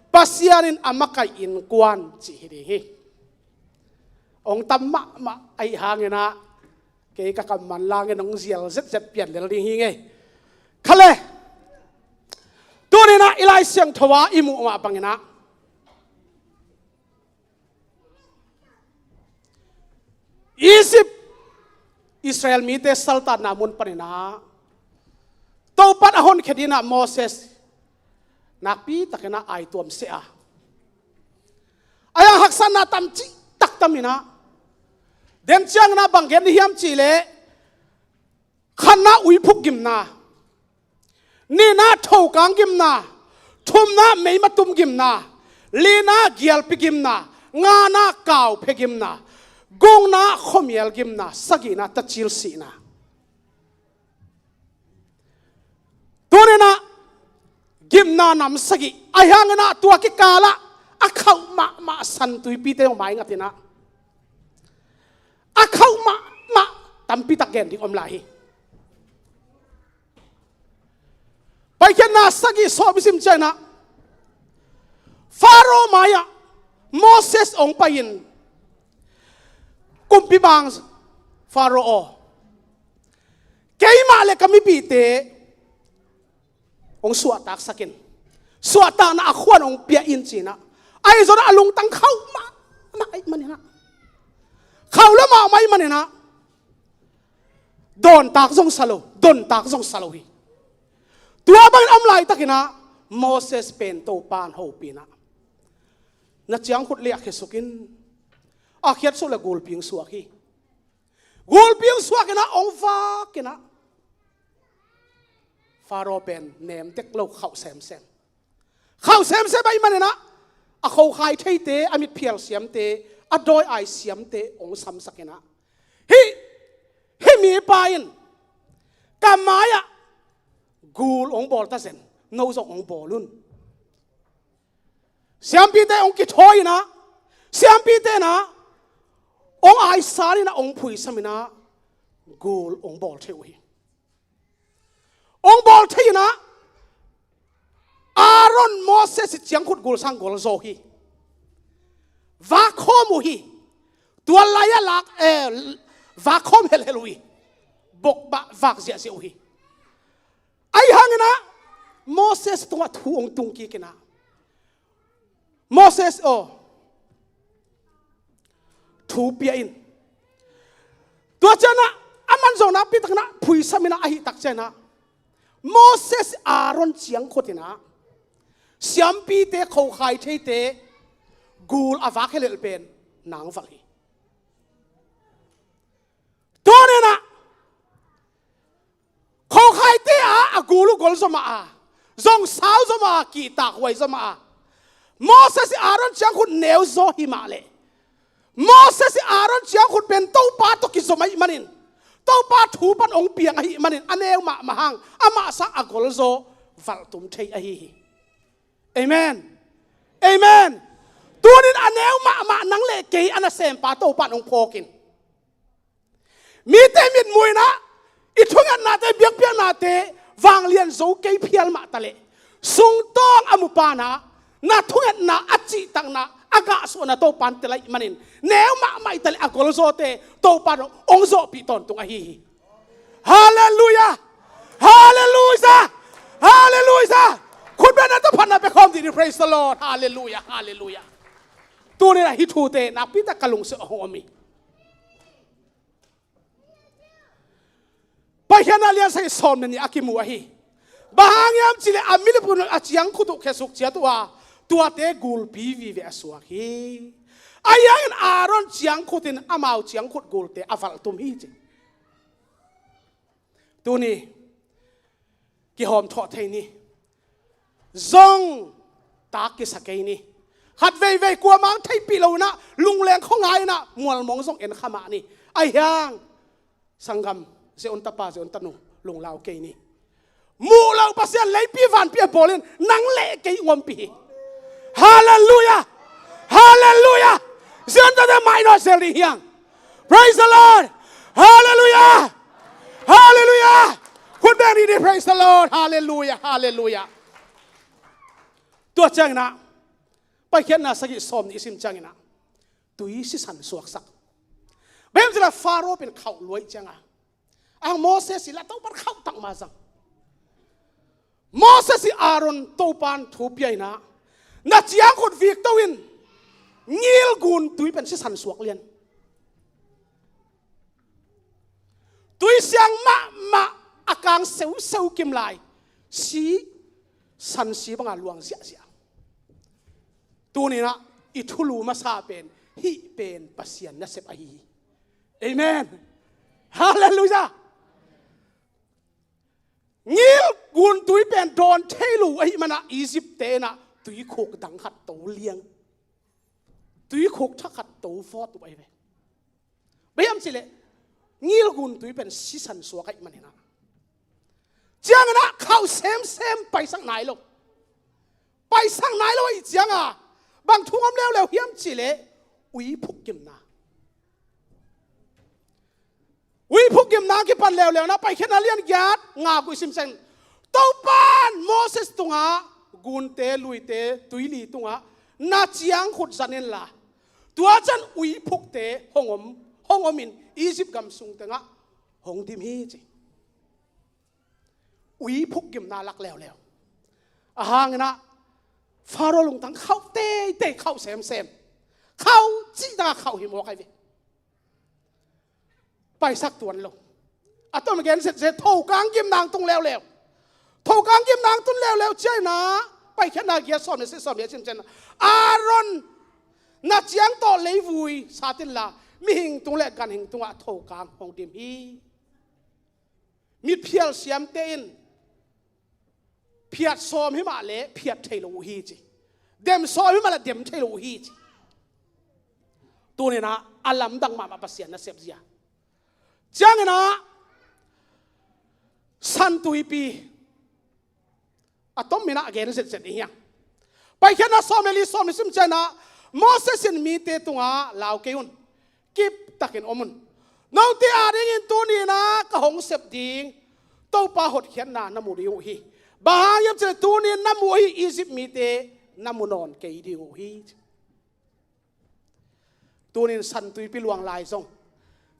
Pasian in a makaih innkuan cih hi ding hi. Hong tam mahmah ahi hanginah kei ka kam manlangin hong zial zetzet pian lel ding hi ngei. Kha le, tuninah i Lai Siangtho ah i muh mah banginah Egypt, Israel mite saltanna mun paninah Topan a honkhia dinah Moses nakpi takinah ai tuam seh a, a yang haksatna tam cih tak taminah, den cianginah bang gen ding hiam cihleh, khatna uiphuk gimna, nihna thokang gimna, thumna meimatum gimna, lina gialpi gimna, ngana kauphia gimna, gukna khuamial gimna, sagihna tacil sihna. Tuninah gimna nam sagih ahi hanginah tua kikalah a khauh mahmah san tuipite hong maingatinah a khauh mahmah tampi tak gen ding om lai hi. Paikhiatna sagih sawm i sim cianginah Faro mai-ah Moses hong pai-in, kumpi bang Faro aw, keimah le ka mipite hong suahtaksak in, suahtakna a khuan hong pia in cinah, ahi zonah a lungtang khauh mahmah ahih maninah, khauh lo mahmah ahih maninah dawntak zong sa lo, dawntak zong sa lo hi. Tua bangin om laitakinah Moses pen Topan hopinah, na ciangkhut liahkhia sukin, a khiat suk le gulpi hong suak hi. Gulpi hong suakinah hong vakinah Faro pen nemtek lo khauh semsem. Khauh semsem ahih maninah a khokhai theite, a mitphial siamte, a dawi-ai siamte hong samsakinah, hih, hih mipa in ka mai-ah gul hong bawl ta zen, no zong hong bawl un. Siampite hong kithawi inah, siampite inah hong aisan inah hong phuisam inah gul hong bawl thei uh hi. Hong bawl thei inah Aaron Moses i ciangkhut gul sang gol zaw hi. Vak khawm uh hi. Tua lai-ah lak, eh, vak khawm helhel uh hi. Bokbah vak ziahziah uh hi. Ahi hanginah Moses tungah thu hong tung kikinah, Moses aw, thu pia in. Tua cianah aman zong nakpi takinah phuisam inah, ahi tak cianah Moses Aaron ciangkhut inah siampite, khokhai theite gul a vak helhel pen nang vak hi. Tuninah khokhaite ah a gul uh gol zaw mah a, zong sau zaw mah a, kihtakhuai zaw mah a, Moses i Aaron ciangkhut neu zaw hi mah leh, Moses i Aaron ciangkhut pen Topa tawh kizom ahih manin, Topa thu pan hong piang ahih manin a neu mahmah hang amah sang a gol zaw valhtum thei ahi hi. Amen. Amen. Tunin a neu mahmah nang le kei a nasempa Topa in hong phawkin, mite mitmuh inah i thungetnate, biakpiaknate vanglian zo kei phial mah taleh, sungtawng a mupanah na thungetna a cihtakna a gahsuahna Topa in tel ahih manin, neu mahmah i taleh a golzawte Topa in hong zawhpih tawntung ahi hi. Halleluiah. Halleluiah. Halleluiah. Khutbetna tawh phatna pia khawm dih ni. Praise the Lord. Halleluiah. Halleluiah. Tuninah hih thute nakpi tak ka lungsim ah hong om hi. Paikhiatna lian sagih sawm le nih a kimu ahi. Bang hang hiam cihleh a milim uh a ciangkhut uh khesuk ciat uh a, tuate gulpi vive a suak hi. Ahi hangin Aaron ciangkhut in amau ciangkhut gulte a valhtum hi ci. Tuni kihawmthawh thei ni. Zong tak kisa kei ni. Khat veivei kuamah hong theihpih lo inah, lungleng khuangai inah, mualmong zong en kha mah ni. Ahi hang sanggam, Zion tapa, Zion tanu, lunglau kei ni. Muh loh Pasian leipi vanpi a bawl in nang le kei i ompih hi. Halleluiah! Halleluiah! Zion tapa, mai nawh zel ding hi hang. Praise the Lord! Halleluiah! Halleluiah! Khut beng ni ding, praise the Lord! Halleluiah! Halleluiah! Tua ciangin ah, Paikhiatna sagih sawm nih i sim ciangin ah, tui sisan suaksak. Bang hiam cih leh Faro pen khauh lua ahih ciangin ah, a Moses i la Topa'n khauh tak mah zang. Moses le Aaron Topa'n thu pia in ah, na ciangkhut vikto in, Nil gun tui pen sisan suak lian. Tui siang mahmah a kang seuseu kim lai, si, sansi banga luang ziahziah. Tuni-in ah i thulu masa pen, hih pen Pasian nasep ahi hi. Amen. Halleluiah. Nil gun tui pen dawn thei lo ahih manin ah Egypt-te in ah tuikhuk dang khat to liang. Tuikhuk thak khat to vawt uh ahi ve. Bang hiam cih leh Nil gun tui pen sisan suak ahih manin ah. Ciangin ah khauh semsem, paisak nai lo. Paisak nai lo ahih ciangin ah, bang thu om leuleu hiam cih leh uiphuk gimna. Uiphuk gimna kipan leuleu in ah, Paikhiatna lian giat nga guk i sim ciangin, Topa'n Moses tungah, gunte, luite, tuili tungah, na ciangkhut zan inla, tua ciang uiphukte hong om, hong om in Egypt gam sung tengah hong dim hi, ci. Uiphuk gimna lak leuleu. A hang in ah Faro lungtang, khauh teitei, khauh semsem. Khauh cih tak a khauh hi mawk ahi ve. Paisak tuan lo. A tom gen zetzet, thokang gimna hong tung leuleu. Thokang gimna hong tung leuleu ciangin ah, Paikhiatna giat sawm le sagih, sawm le sagih i sim ciangin ah, Aaron, na ciang tawh leivui sat inla, mihing tung le ganhing tungah thokang hong dim hi. Mitphial siamte in phiat sawm hi mah leh phiat thei lo uh hi, ci. Dem sawm hi mah leh dem thei lo uh hi, ci. Tuni-in ah a lamdang mahmah Pasian nasep zia. Ciangin ah San Tuipi, a tom in ah gen zetzet ding hi hang. Paikhiatna sawm le li, sawm le sagih i sim ciangin ah, Moses in mite tungah, lau kei un, kip takin om un. Note adingin tuni-in ah ka hong sep ding Topa hotkhiatna na mu ding uh hi. Bang hang hiam cih leh tuni-in na mu ahi Egypt mite na mu nawn kei ding uh hi. Tuni-in San Tuipi luang lai zong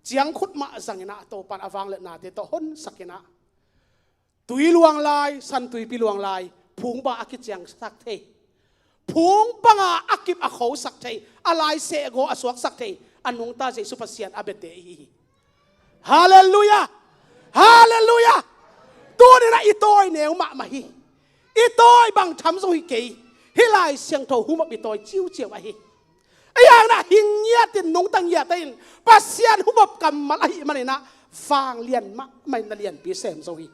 ciangkhut mah zangin ah, Topa'n a vangliatnate tawh honsak in ah, tui luang lai, San Tuipi luang lai, phung bang a kiciangsak thei, phung banga a kip a khosak thei, a lai sehgaw a suaksak thei, a nungta Jesu Pasian a biate ahi hi. Halleluiah! Halleluiah! Tuni-in ah i tawi neu mahmah hi. I tawi bang tham zong hi kei. Hih Lai Siangtho humop i tawi ciuciau ahi. Ahi hangin ah hing ngiatin, nungta ngiat in, Pasian humop kammal ahih manin ah vanglian mahmah in na lianpi sem zo hi.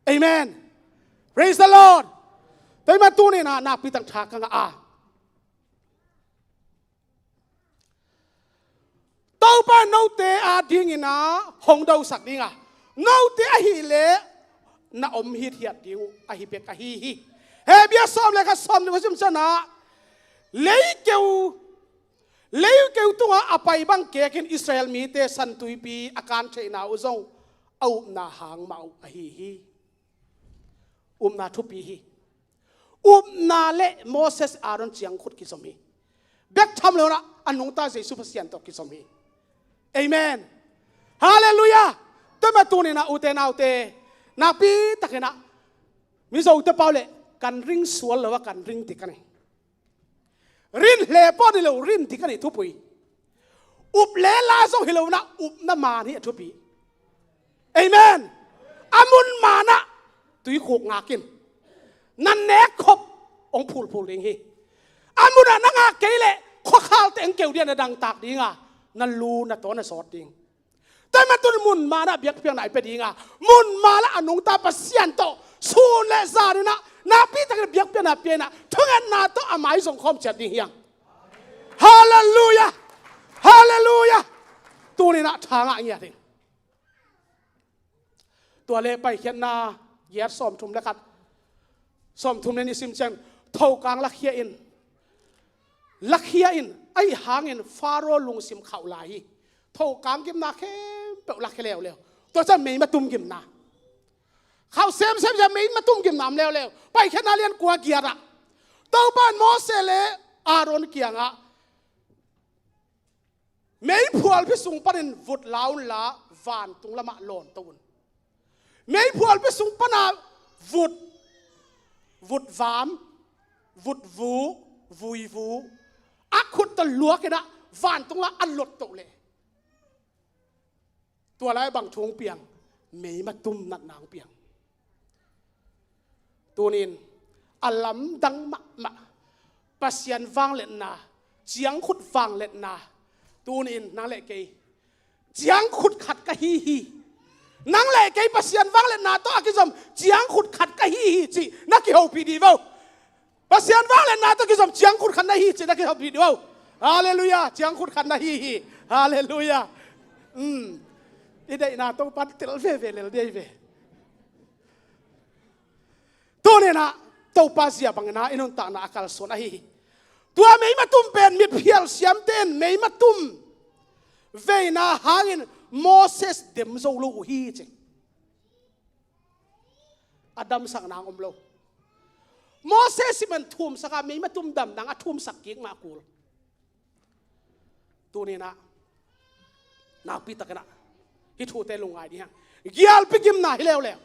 Amen. Praise the Lord. Tua ahih manin tuni-in ah nakpi tak tha ka ngah a, Topa in note adingin ah hong dosak ding a, note ahih leh na om hithiat ding uh ahi bek ahi hi. Hebru sawm le khat, sawm le guk i sim ciangin ah, leikeu, leikeu tungah a pai bang kekin Israel mite San Tuipi a kan theihna uh zong a upna hang mah uh ahi hi. Upna thupi hi. Upna le Moses, Aaron ciangkhut kizom hi. Bek tham lo-in ah a nungta Jesu Pasian tawh kizom hi. Amen. Halleluiah. Tua ahih manin tuni-in ah, ute naute, nakpi takin ah, Mizote pau leh, kan ring sual lo a, kan ring dik a nei. Rin hle pawh ni lo, rin dik a nei, thupui. Up le la zong hi lo-in ah, upna man hi a thupi. Amen. A mun man ah tuikhuk ngak in. Na nek khop hong phulphul ding hi. A mun ah na ngak kei leh khuakhalte hong keu ding a, na dangtak ding a, na lu na taw na sawt ding. Tua ahih manin tuni mun man ah biakpiakna i pia ding a, mun man ah a nungta Pasian tawh sun le zanin ah, nakpi takin biakpiakna pia-in ah, thungetna tawh a mai zong khawm ciat ding hi hang. Halleluiah! Halleluiah! Tuni-in ah tha ngah ngiat ing. Tua le Paikhiatna giat sawmthum le khat, sawmthum le nih sim ciang, thokang lakhia in, lakhia in, ahi hangin Faro lungsim khauh lai hi. Thokang gimna khempeuh lakhia leuleu. Tua ciang meimatum gimna khauh semsem ciang meimatum gimna om leuleu. Paikhiatna lian kua giat ah Topa in Moses le Aaron kiangah, meiphualphi sung panin vut la unla, vantung lamah lawnto un. Meiphualphi sung pana vut, vutvam, vutvu, vuivu a khut tawh luak inah vantung la a lotto leh, tua lai bang thu hong piang? Meimatum natna hong piang. Tunin a lamdang mahmah Pasian vangliatna, ciangkhut vangliatna. Tunin nang le kei ciangkhut khat ka hi hi. Nang le kei Pasian vangliatna tawh a kizom ciangkhut khat ka hi hi cih na kihopih dih vo. Pasian vangliatna tawh kizom ciangkhut khat na hi cih na kihopih dih vo. Halleluiah. Ciangkhut khat na hi hi. Halleluiah. Um. I deihna Topa tel veve lel dei ve. Tuninah Topa zia banginah i nuntakna a kalsuan ahi hi. Tua meimatum pen mitphial siamte in meimatum veina hangin Moses dem zo lo uh hi ci. A damsak nang om lo. Moses i man thumsaka meimatum dam nang a thumsak kik mah kul. Tuninah nakpi takinah hih thute lungngai dih hang. Gialpi gimna hi leuleu.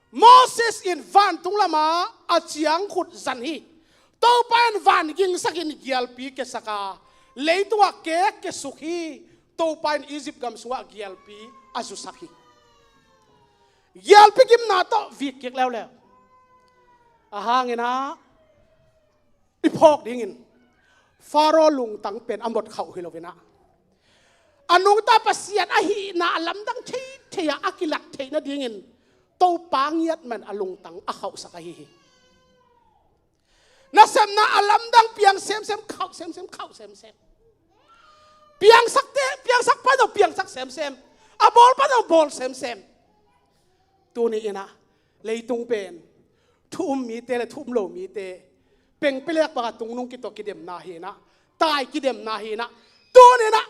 Moses in vantung lama a ciangkhut zan hi. Topa in van gingsakin gialpi kiasaka leitungah kek kiasuk hi. Topa in Egypt gam sungah gialpi a zusak hi. Gialpi gimna tawh vik kik leuleu. A hanginah i phawk dingin Faro lungtang pen a mot khauh hi loinah a nungta Pasian ahihna a lamdang theithei-ah a kilat theih nadingin Topa ngiat man a lungtang a khauhsak ahi hi. Nasepna a lamdang piang semsem, khauh semsem, khauh semsem. Piangsakte, piangsak pan zong piangsak semsem. A bawl pan zong bawl semsem. Tuni inah leitung pen thu um mite le thu um lo mite pengpilek banga tungnung kituak kidemna hinah, tai kidemna hinah. Tuninah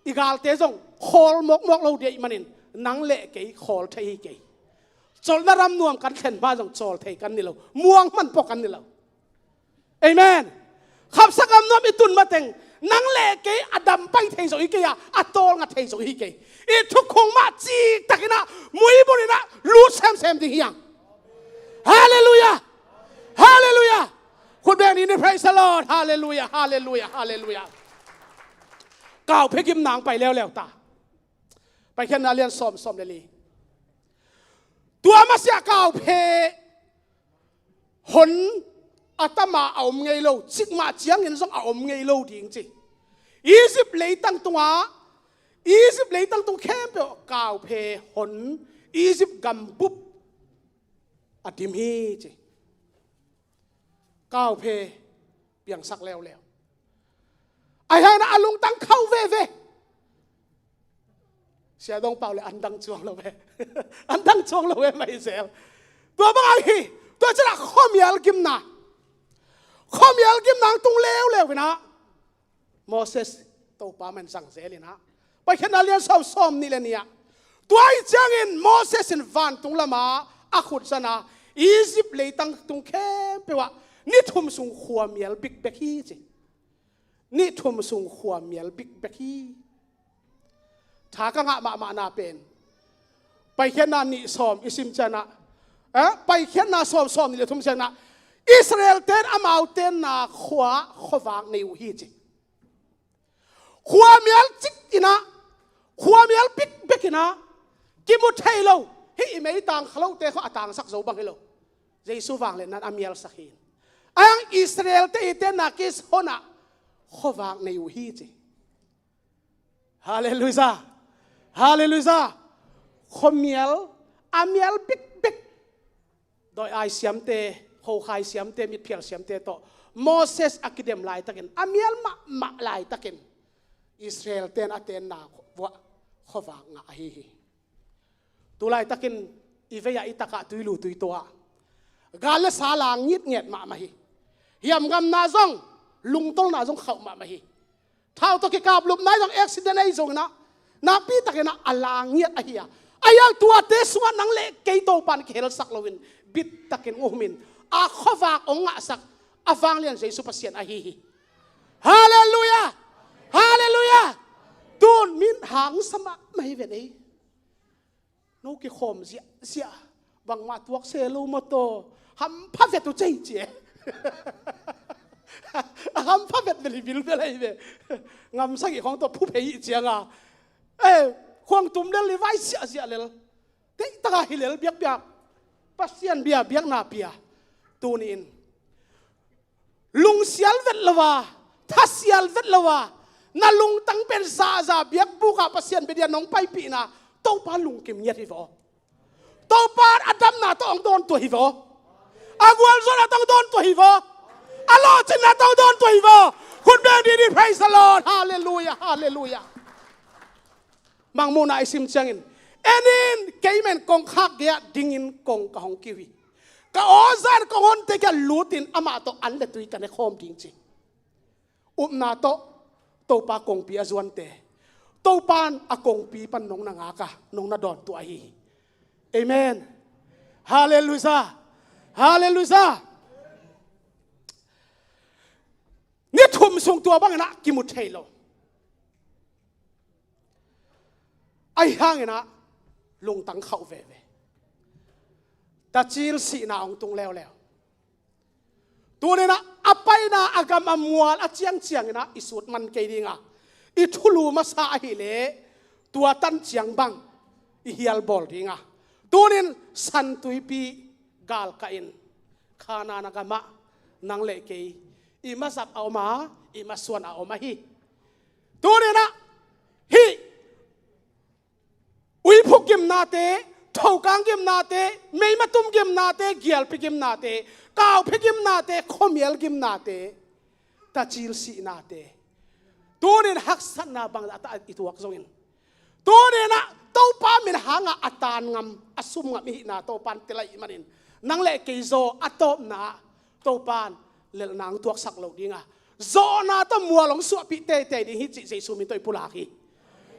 i galte zong khawl mawkmawk lo dih ahih manin nang le kei khawl thei hi kei. Cawlna ram nuam kan thlen hma zong cawl thei kan ni lo, muang hman pawh kan ni lo. Amen. Khamsa gam nuam i tun mateng nang le kei a dam pai thei zo hi kei a, a tawlnga thei zo hi kei. I thukhung mah ciktakinah muibuninah lut semsem ding hi hang. Halleluiah. Halleluiah. Khut beng ni, praise the Lord. Halleluiah. Halleluiah. Halleluiah. Kauphe gimna hong pai leuleu ta. Paikhiatna lian sawm, sawm le li. Tua masiah kauphe hon a tama a om ngei lo, cikmah ciangin zong a om ngei lo ding ci. Egypt leitang tungah, Egypt leitang tung khempeuh kauphe hon Egypt gambup a dim hi ci. Kauphe piangsak leuleu. Ahi hangin a lungtang khauh veve. Sia Dong Pau le an dang cuang lo ve. An dang cuang lo ve mah hi zel. Tua bang ahi hi. Tua ciangah khuamial gimna, khuamial gimna hong tung leuleu inah Moses Topa man zang zel inah Paikhiatna lian sawm, sawm nih le nih ah. Tua ahih ciangin Moses in vantung lama a khut zana Egypt leitang tung khempeuh ah ni thum sung khuamial bikbek hi ci. Ni thum sung khuamial bikbek hi. Tha ka ngah mahmahna pen Paikhiatna nih sawm i sim ciangah, eh, Paikhiatna sawm, sawm nih le thum ciangah Israel ten amaute na khua khuavak nei uh hi ci. Khuamial cik inah, khuamial bikbek inah, kimu thei lo, hih i meitang khalote khawh a tangsak zo bang hi lo. Jesu vangliatna in a mialsak hi. Ahi hang Israel-te i tenna kis honah khuavak nei uh hi ci. Halleluiah. Halleluiah. Khuamial, a mial bikbek. Dawi-ai siamte, khokhai siamte, mitphial siamte tawh Moses a kidem laitakin, a mial mahmah laitakin Israel-te in a tenna vuah khuavak ngah ahi hi. Tulaitakin i vei-ah i takah tuilu tuitua ah gal le sa la ngitnget mahmah hi. Hiamngamna zong, lungtolna zong khauh mahmah hi. Thau tawh kikaplupna i zong, accident ahi zongin ah, nakpitakin ah a la ngiat ahi a. Ahi hang tuate sungah nang le kei Topa'n kihelsak loin bittakin hong humin, a khuavak hong ngahsak a vanglian Jesu Pasian ahi hi. Halleluiah! Halleluiah! Tun min hangsa mahmah hi ven ei. No kikhawm ziahziah, bangmah tuak se lo maw taw, hampha vet uh cei ci e. A hampha vet vel hi, bilbel ahi ve. Ngamsagih khawng tawh phu phei hi cianga, eh, khuang tum lel hi, vai ziahziah lel. Teihtaka hi lel, biakpiak, Pasian bia, biakna pia. Tuni-in lungsial vet lo a, thasial vet lo a, na lungtang pen zaza biakbuk ah Pasian bia dia nong paipihna, Topa lungkim ngiat hi vaw. Topa a damna tawh hong dawntuah hi vaw. A gualzawhna tawh hong dawntuah hi vaw. A lawhcinna tawh hong dawntuah hi vaw. Khut beng didi, praise the Lord. Halleluiah, halleluiah. Mangmuhna i sim ciangin, en in, kei men kongkhak gei-ah dingin kong ka hong kiu hi. Ka awza in kong honte kiangah lutin amah tawh an le tui ka ne khawm ding ci. Upna tawh Topa kongpi a zuante, Topa'n a kongpi pan nong na ngak a, nong na dawntuah ahi hi. Amen. Halleluiah. Halleluiah. Ni thum sung tua bangin ah kimu thei lo. Ahi hangin ah lungtang khauh veve. Tacil sihna hong tung leuleu. Tunin ah a paina a gam a mual a ciangciangin ah i sut man kei ding a, i thulu masa ahih leh tua tan ciang bang i hial bawl ding a. Tunin San Tuipi galkah in Kanaan a gamah nang le kei i mazap a om a, i masuan a om ahi. Tunin ah hih uiphuk gimnate, thokang gimnate, meimatum gimnate, gialpi gimnate, kauphe gimnate, khuamial gimnate, tacil sihnate, tunin haksatna bangzah a i tuak zongin, tunin ah Topa min hangah a tan ngam, a sum ngam i hihna Topa'n tel ahih manin, nang le kei zaw a tawpna ah Topa'n lelhna hong tuaksak lo ding a, zawhna tawh mual hong suahpih teitei ding hi cih Jesu min tawh i pulak hi.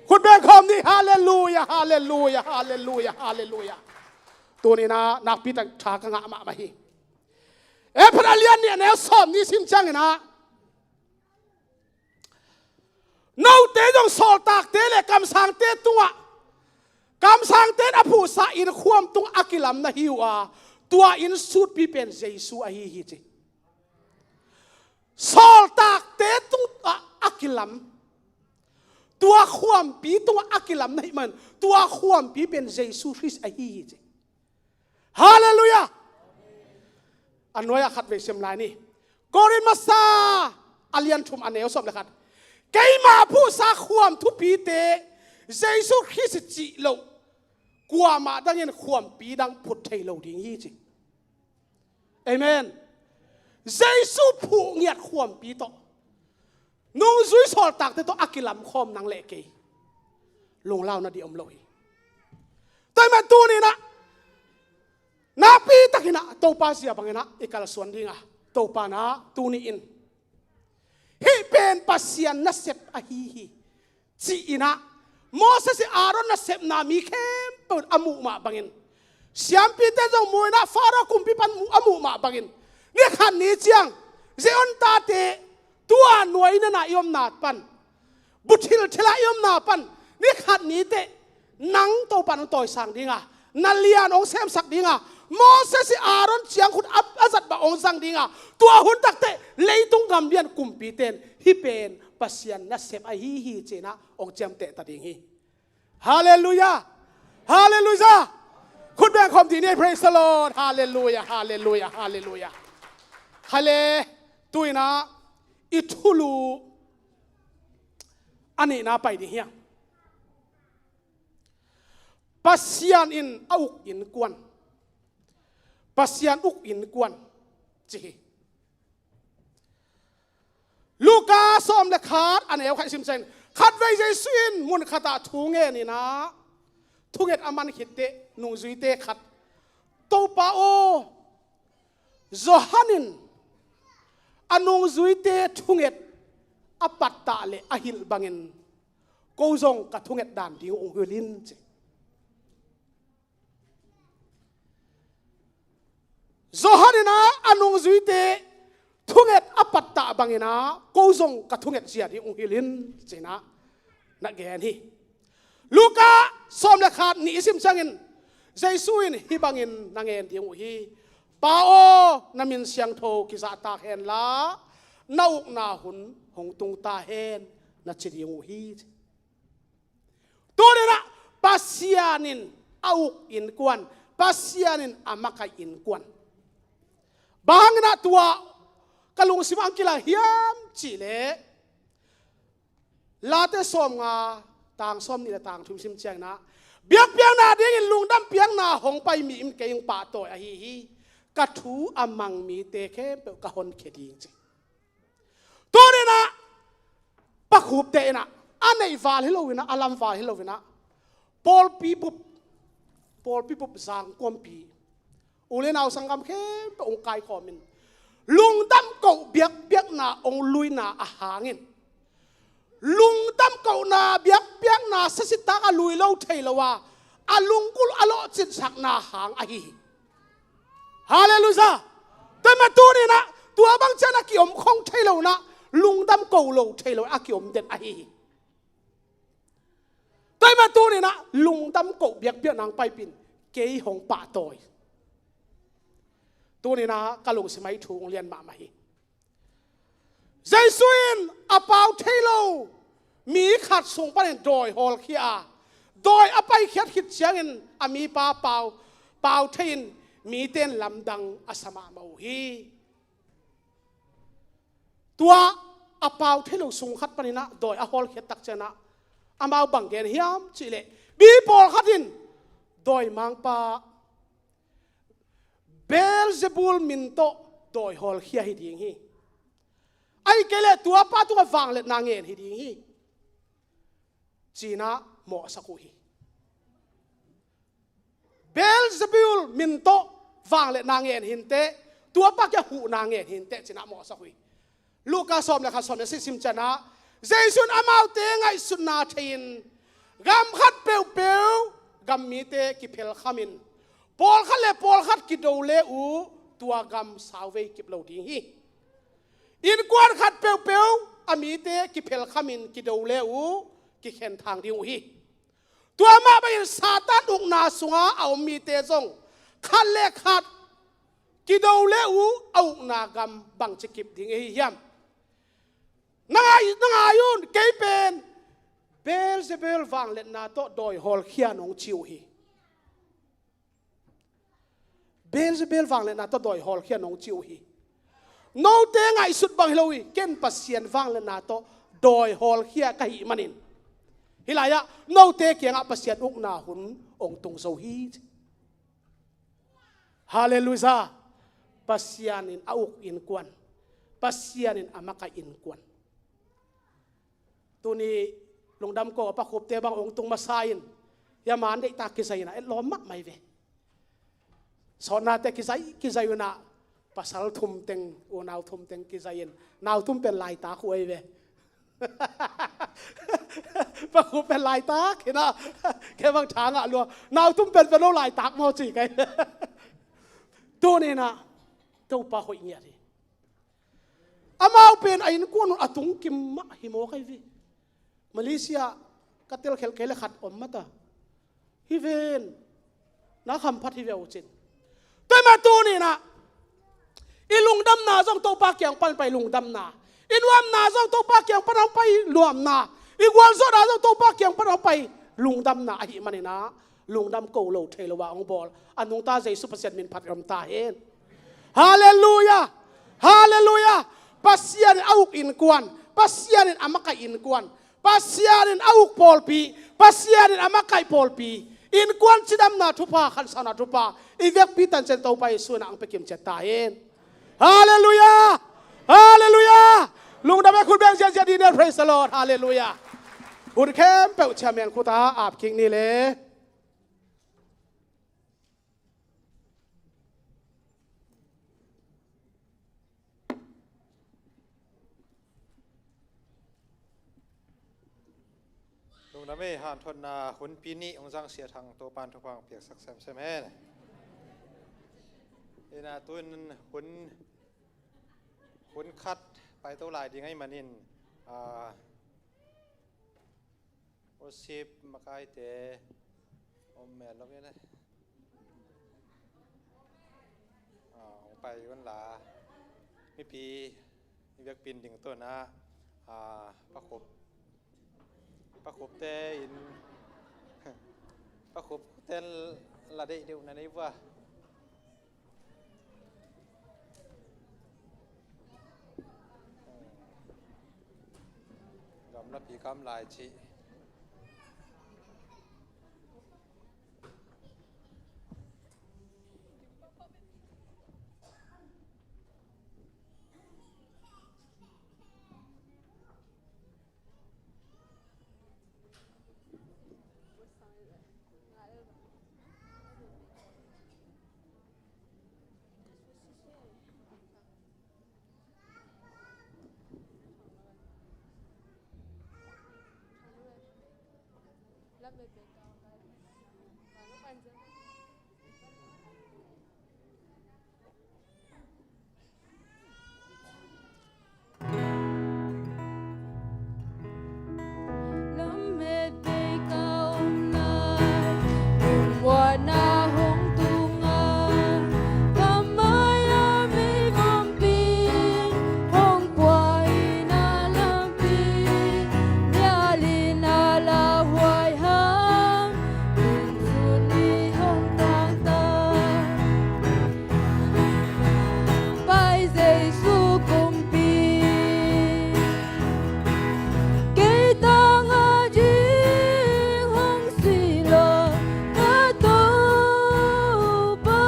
Khut beng khawm ni. Halleluiah, halleluiah, halleluiah, halleluiah. Tunin ah nakpi tak tha ka ngah mahmah hi. Efesa a lian nih a neu sawmnih sim ciangin ah, note zong sawltakte le kamsangte tungah, kamsangte in a phuhsa inn khuam tungah a kilam na hi uh a, tua inn sutpi pen Jesu ahi hi ci. Sawltakte tungah a kilam, tua khuampi tungah a kilam na hih man, tua khuampi pen Jesu Khrist ahi hi ci. Halleluiah. A nuai-ah khat vei sim lai ni. Korin masa a lian thum a neu sawm le khat. Keima phuhsa khuam thupite Jesu Khrist cih loh kuamah dangin khuampi dang phut thei lo ding hi ci. Amen. Jesu phuh ngiat khuampi tawh, nungzui sawltakte tawh a kilamkhawm nang le kei lunglauna dih om lo hi. Tua ahih man tuninah nakpitakinah Topa zia banginah i kalsuan dingah, Topa nah tuni-in hih pen Pasian nasep ahi hi, ci-inah Moses le Aaron nasepna mi khempeuh in a muh mah bangin, siampite zong mu-inah Faro kumpi pan mu-, a muh mah bangin, ni khat ni ciang Zion tate tua nuai nena i omna pan, buthil thila i omna pan ni khat ni teh nang Topa nong tawisang dinga, na lian hong semsak dinga, Moses le Aaron ciangkhut a, a zat bang hong zang dinga, tua hun takteh leitung gamlian kumpite in hih pen Pasian nasep ahi hi ci-inah hong ciamtehta ding hi. Halleluiah. Halleluiah. Khut beng khawm dih ni. Praise the Lord. Halleluiah, halleluiah, halleluiah. Hale, tu-inah i thulu a nihna pai ding hiam? Pasian in a uk innkuan, Pasian uk innkuan ci hi. Luka sawm le khat a neu khat i sim ciangin, khatvei Jesu in mun khatah thu ngeninah thunget a man khitteh nungzuite khat, "Topa aw, Johan in a nungzuite thunget a pattah le a hilh bangin ko zong ka thunget dan ding uh hong hilh in," ci. "Johan in ah a nungzuite thunget a pattah bangin ah ko zong ka thunget zia ding hong hilh in," ci-in ah na gen hi. Luka sawm le khat nih i sim ciangin Jesu in hih bangin na ngen ding uh hi. "Pa aw, na min siangtho kizahtak henla, na ukna hun hong tung ta hen," na ci ding uh hi. Tuni-in ah Pasian in a uk innkuan, Pasian in a makaih innkuan. Bang hangin ah tua ka lungsim ah hong kilang hiam cih leh, Late sawmnga, tang sawmnih le tang thum sim ciangin ah, "Biakpiakna dingin lungdam piakna hong pai mi in kei hong pahtawi ahi hi. Ka thu a mang mite khempeuh ka honkhia ding," ci. Tuni-in ah Pa Khupte in ah, a neih val hi loin ah, a lam val hi loin ah, pawlpi bup, pawlpi bup zangkuampi, u le nau sanggam khempeuh hong kaikhawmin, lungdam koh biakpiakna hong luina a hangin, lungdam kohna biakpiakna sasitak a lui lo thei lo a, a lunggulh a lawhcinsakna hang ahi hi. Halleluiah. Tua ahih manin tuni-in ah tua bang ciang a kiom khong thei lo-in ah, lungdam ko lo thei lo a kiom den ahi hi. Tua ahih manin tuni-in ah lungdam koh biakpiakna hong paipih in, kei hong pahtawi. Tuni-in ah ka lungsim ah hih thu hong lian mahmah hi. Jesu in a pau thei lo mi khat sung panin dawi hawlkhia a, dawi a paikhiat khit ciangin a mipa pau, pau thei-in mite in lamdang a sa mahmah uh hi. Tua a pau thei lo sung khat panin ah dawi a hawlkhiat tak ciangin ah amau bang gen hiam cih leh, mi pawlkhat in dawimangpa Beelzebul min tawh dawi hawlkhia hi ding hi. Ahih kei leh tua pa tungah vangliatna ngen hi ding hi, ci-in ah mawhsak uh hi. Beelzebul min tawh vangliatna ngen hi inteh, tua pa kiang huhna ngen hi inteh, ci-in ah mawhsak uh hi. Luka sawm le khat, sawm le sagih sim ciangin ah, Jesu in amaute ngaihsutna thei-in, gam khat peuhpeuh gam mite kiphelkhamin, pawlkhat le pawlkhat kido le uh tua gam sauvei kip lo ding hi. Innkuan khat peuhpeuh a mite kiphelkhamin kido le uh kikhenthang ding uh hi. Tua mah bangin Satan ukna sungah a om mite zong khat le khat kido le uh a ukna gam bangci kip ding ahi hiam? Na ngai, na ngai un, kei pen Beelzebul vangliatna tawh dawi hawlkhia nong ci uh hi. Beelzebul vangliatna tawh dawi hawlkhia nong ci uh hi. Note ngaihsut bang hi lo hi, ken Pasian vangliatna tawh dawi hawlkhia ka hih manin, hih lai-ah note kiangah Pasian ukna hun hong tung zo hi. Halleluiah. Pasian in a uk innkuan, Pasian in a makaih innkuan. Tuni lungdam ko a Pa Khupte bang hong tung masa in, hih a man deihtak kizai in ah etlawm mahmah hi ve. Sawtnate kizai, kizai un ah, pasal thum teng, unau thum teng kizai in, nau thum pen laitak uh ahi ve. Pa Khup pen laitak hi in ah, kei bang tha ngah lua, nau thum pen pen lo laitak maw ci kei. Tuni in ah Topa hoih ngiat hi. Amau pen a innkuan un a tungkim mah hi mawk ahi ve. Malaysia ka telkhelh kei le khat om mata. Hi ven, na khamphat hi ve uh cin. Tua ahih manin tuni in ah i lungdamna zong Topa kiang pan pai lungdamna, i nuamna zong Topa kiang pan hong pai nuamna, i gualzawhna zong Topa kiang pan hong pai lungdamna ahih manin ah, lungdam ko lo thei lo a hong bawl a nungta Jesu Pasian min phat i om ta hen. Halleluiah! Halleluiah! Pasian in a uk innkuan, Pasian in a makaih innkuan, Pasian in a uk pawlpi, Pasian in a makaih pawlpi, innkuan cidamna thupha, khansauna thupha i vekpi tancian Topa Jesu in ah hong pia kimciat ta hen. Halleluiah! Halleluiah! Lungdam e, khut beng ziahziah dih ni. Praise the Lord. Halleluiah. Hun khempeuh ciah meng khut a ap kik ni le. Ramei hanthotna hunpi nih hong zangsiah thang Topan thupha piaksak semsem hen. Ina tuin hun, hun khat paito lai ding ahih manin, ah, worship makaite om mel lo in, ah, hong pai un la, mipi i biakpiin ding tawh na, ah, pakhup, pakhupte in, pakhupte la deih deuh na nei vua. Gamlapi kam lai cih. Lamet bei ka om lai, muanna hong tung a, ka mai-ah meivompi hong pua in, a lampi mial in a lauhuai hang, in sun i hong tangtak. Pai Jesu kumpi, kei tang ading hong sih law ka Topa,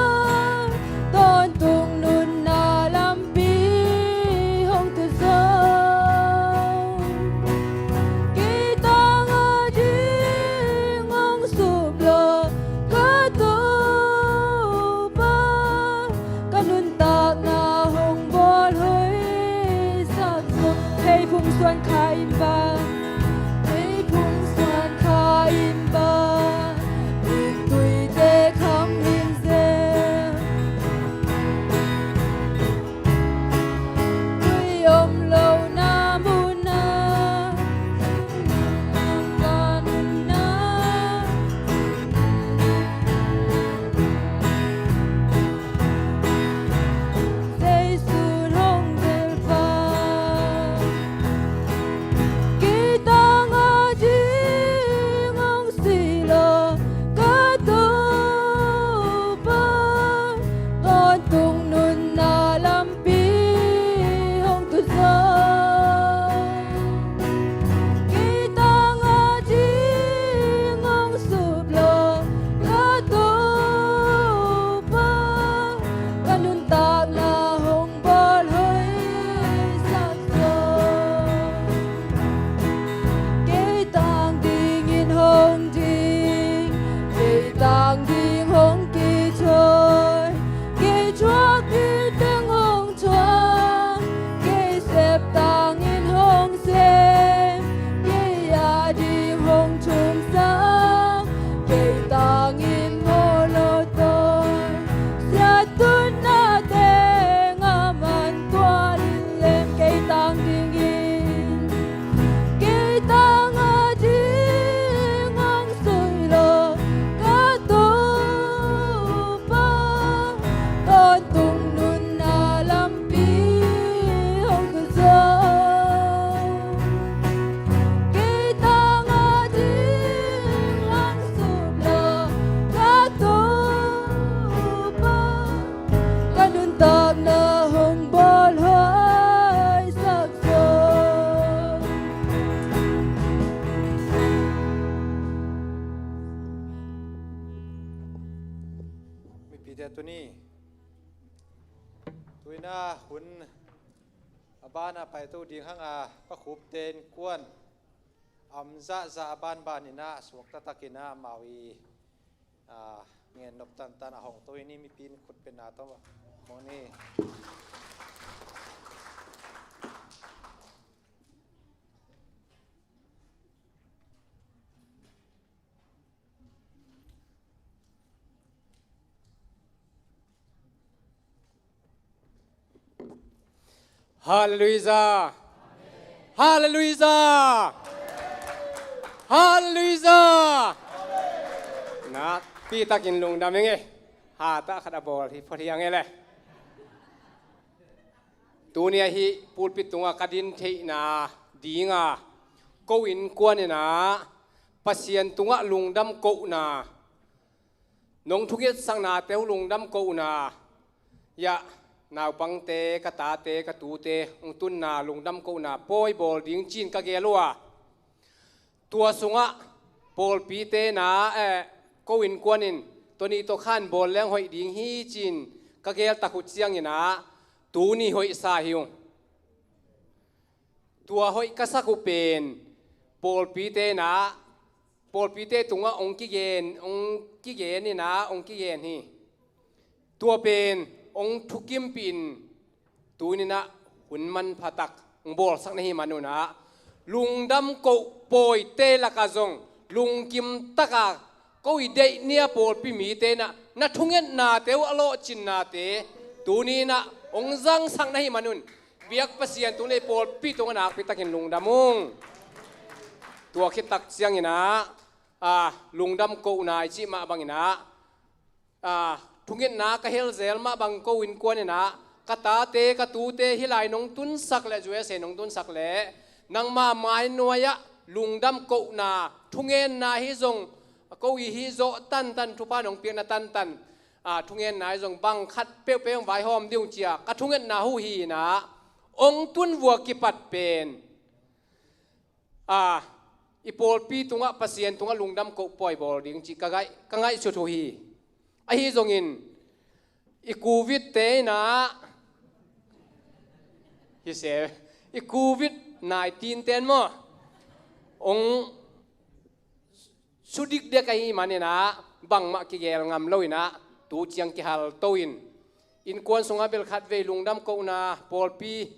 tawntung nunna lampi hong tu zaw. Kei tang ading hong sup law ka Topa, ka nuntakna hong bawlhoihsak zaw. Pheiphung suan kha in ba, pheiphung suan kha in ba, in tuite kham in zel. Tui om lo na munah, ka nunna Jesu hong tel pa. Kei tang ading hong sih law ka Topa, tawntung nunna lampi hong tu zaw. Kei tang ading hong sup law ka Topa, ka nuntakna hong bawlhoihsak zaw. Kei tang dingin hong ding, kei tang ding hong kithawi, kei thuak ding teng hong thuak, kei sep tangin hong sem, kei ading hong thumsak, kei tangin mawh lo tawi, siattunna teng a man tual in lem. Kei tang dingin, kei tang ading hong sih law ka Topa, tawntung nunna lampi hong tu zaw. Kei tang ading hong sup law ka Topa, ka nuntakna hong bawlhoihsak zaw. Mipite, tuni, tuni a hun a ban a paito ding hang a, pakhupte innkuan a om zahzah a banban in a, suakta takin a, amau i, a, ngen nop tantan a hongto in, i mipi in khutbetna tawh mawh ni. Halleluijah. Halleluijah. Halleluijah. Nakpi takin lungdam ing e. Hatah khat a bawl hi phot hi ang e le. Tuni ahi pulpit tungah ka din theihna dinga ko innkuan inah Pasian tungah lungdam kohna, nong thungetsaknate uh lungdam kohna, yah, naupangte, ka tate, ka tute hong tunna lungdam kohna pawi bawl ding ci-in ka gel uh a, tua sungah pawlpite na, eh, ko innkuan in tua ni tawh khan bawl leng hoih ding hi ci-in ka geltak uh cianginah tuni hoihsa hi ung. Tua hoih ka sak uh pen pawlpite na, pawlpite tungah hong kigen, hong kigen inah hong kigen hi. Tua pen hong thukimpih in tuninah hun manphatak hong bawlsak na hi manunah lungdam koh pawite lakah zong lungkim taka ko i deih nia pawlpi mite inah na thungetnate uh a lawhcinnate tuninah hong zangsak na hi manun biak Pasian tung le pawlpi tungah nakpi takin lungdam ung. Tua khit tak cianginah, ah, lungdam kohna i cih mah banginah, ah, thungetna ka helzel mah bang ko innkuan inah ka tate ka tute hih lai nong tunsak le U S A nong tunsak le nangma mainuai-ah lungdam kohna thungenna hi zong ko i hi zawh tantan thupha nong piakna tantan, ah, thungenna hi zong bang khat peuhpeuh hong vaihawm ding uh cia ka thungetna uh hi inah hong tun vua kipat pen, ah, i pawlpi tungah Pasian tungah lungdam koh pawi bawl ding cih ka ngaih, ka ngaihsut uh hi. Ahi zongin i covid te inah hi se, i covid nineteen ten maw hong sudikdek ahi maninah bangmah kigel ngam lo inah tu ciang kihalto in innkuan sungah bel khatvei lungdam kohna pawlpi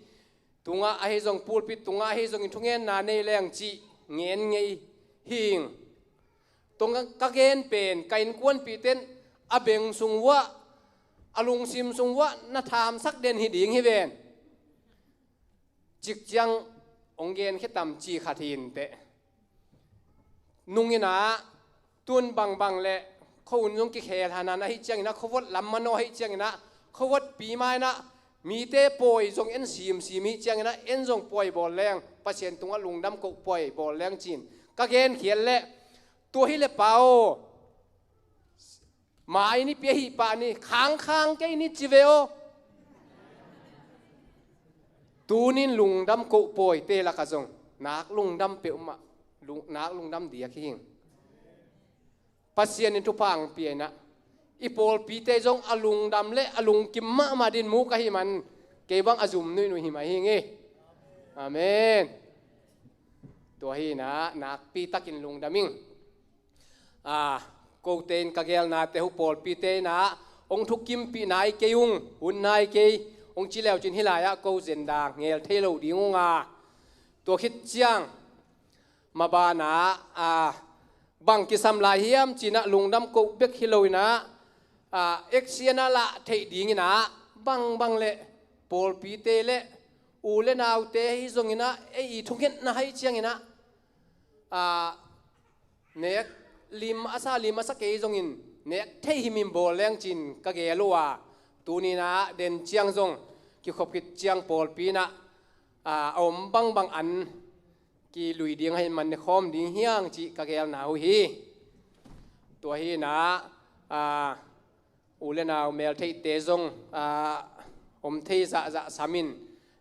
tungah ahi zong pulpit tungah ahi zongin thungenna nei leng cih ngen ngei hi ing. Tua ka gen pen ka innkuanpihte in a beng sung vuah, a lungsim sung vuah na thamsak den hi ding hi ven. Cikciang hong gen khia tam ci khat hi inteh. Nung inah tun bangbang le khuahun zong kikhel hanan ahi cianginah khuavot lam manawh ahi cianginah khuavot pi ma inah mite pawi zong en simsim hi cianginah en zong pawi bawl leng Pasian tungah lungdam koh pawi bawl leng ci-in ka genkhial leh tua hi le pa aw, mai ni pia hi pah ni, khangkhang kei ni ci ve aw. Tunin lungdam koh pawite lakah zong nak lungdam peuhmah, lung, nak lungdam diak hi ing. Pasian in thupha ang pia inah i pawlpite zong a lungdam le a lungkim mahmah din muk ahi man kei bang a zum nuihnuih hi mah hi ing e. Amen. Tua hi inah nakpi takin lungdam ing. Ah, kote in ka gelnate uh pawlpite inah hong thukimpih nai kei ung, hun nai kei hong ci leucin hih lai-ah ko zenda ngel thei lo ding ung a. Tua khit ciang mabanah, ah, bang kisam lai hiam cinah lungdam koh bek hi lo inah, ah, action a lah theih dinginah bangbang le pawlpite le u le naute hi zonginah ei i thungetna hai cianginah, ah, nek lim a sa lim a sa kei zongin nek thei himhim bawl leng ci-in ka gel uh a, tuninah den ciang zong kikhop khit ciang pawlpi inah, ah, a om bangbang an kilui ding ahi man ne khawm ding hiang cih ka gelna uh hi. Tua hi inah, ah, u le nau meltheihte zong, ah, om thei zahzah samin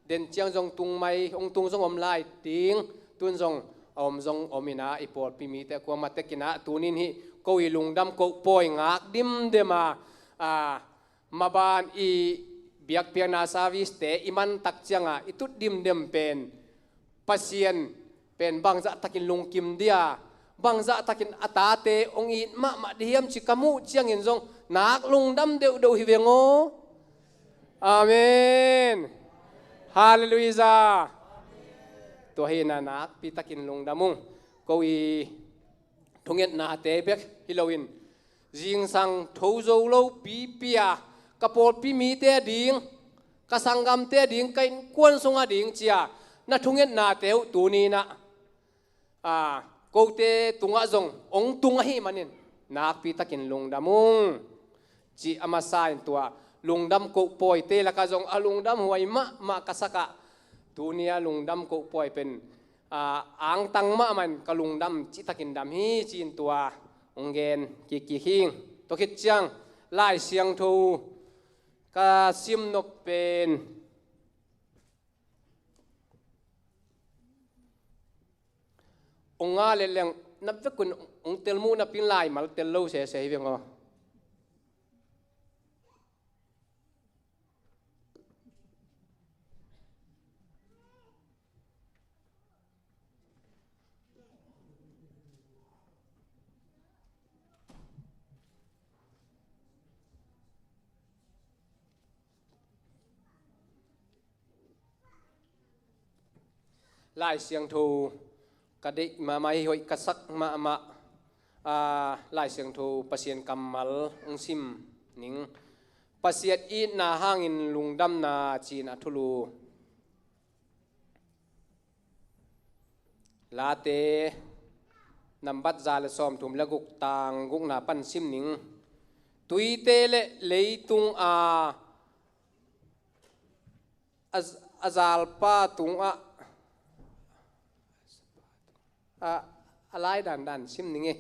den ciang zong tung mai hong tung zong om lai ding, tun zong a om zong om inah i pawlpi mite kuamah tekinah tunin hih ko i lungdam koh pawi ngak dimdem a, ah, maban i biakpiakna service-te i mantak cianga i tut dimdem pen Pasian pen bangzah takin lungkim dia, bangzah takin a tate hong it mahmah di hiam ci ka muh ciangin zong nak lungdam deuhdeuh hi veng aw. Amen. Halleluijah. Tua hi inah nakpi takin lungdam ung. Ko i thungetnate bek hi loin zingsang tho zo lo pipi a ka pawlpi mite a ding ka sanggamte ading, ka innkuan sung ading ci-a na thungetnate uh tuni-in ah, a, kote tungah zong hong tung ahih manin nakpi takin lungdam ung, ci a masa in tua lungdam koh pawite lakah zong a lungdam huai mahmah ka sak ah, tuni a lungdam koh pawi pen, a, angtang mahmah in ka lungdam citakin dam hi, ci-in tua hong gen kikkik hi. Tua khit ciang Lai Siangtho ka simnop pen hong nga leleng na vekun hong tel muh napi-in laimal tel lo sese hi veng aw. Lai Siangtho ka deih mahmah hi, hoih ka sak mahmah, a, Lai Siangtho Pasian kammal hong sim ning. Pasian itna hangin lungdamna, ci-in a thulu. Late nambat za le sawmthum le guk, tang gukna pan sim ning. Tuite le leitung a, a, a zalpa tungah, a, a lai dandan sim ning e.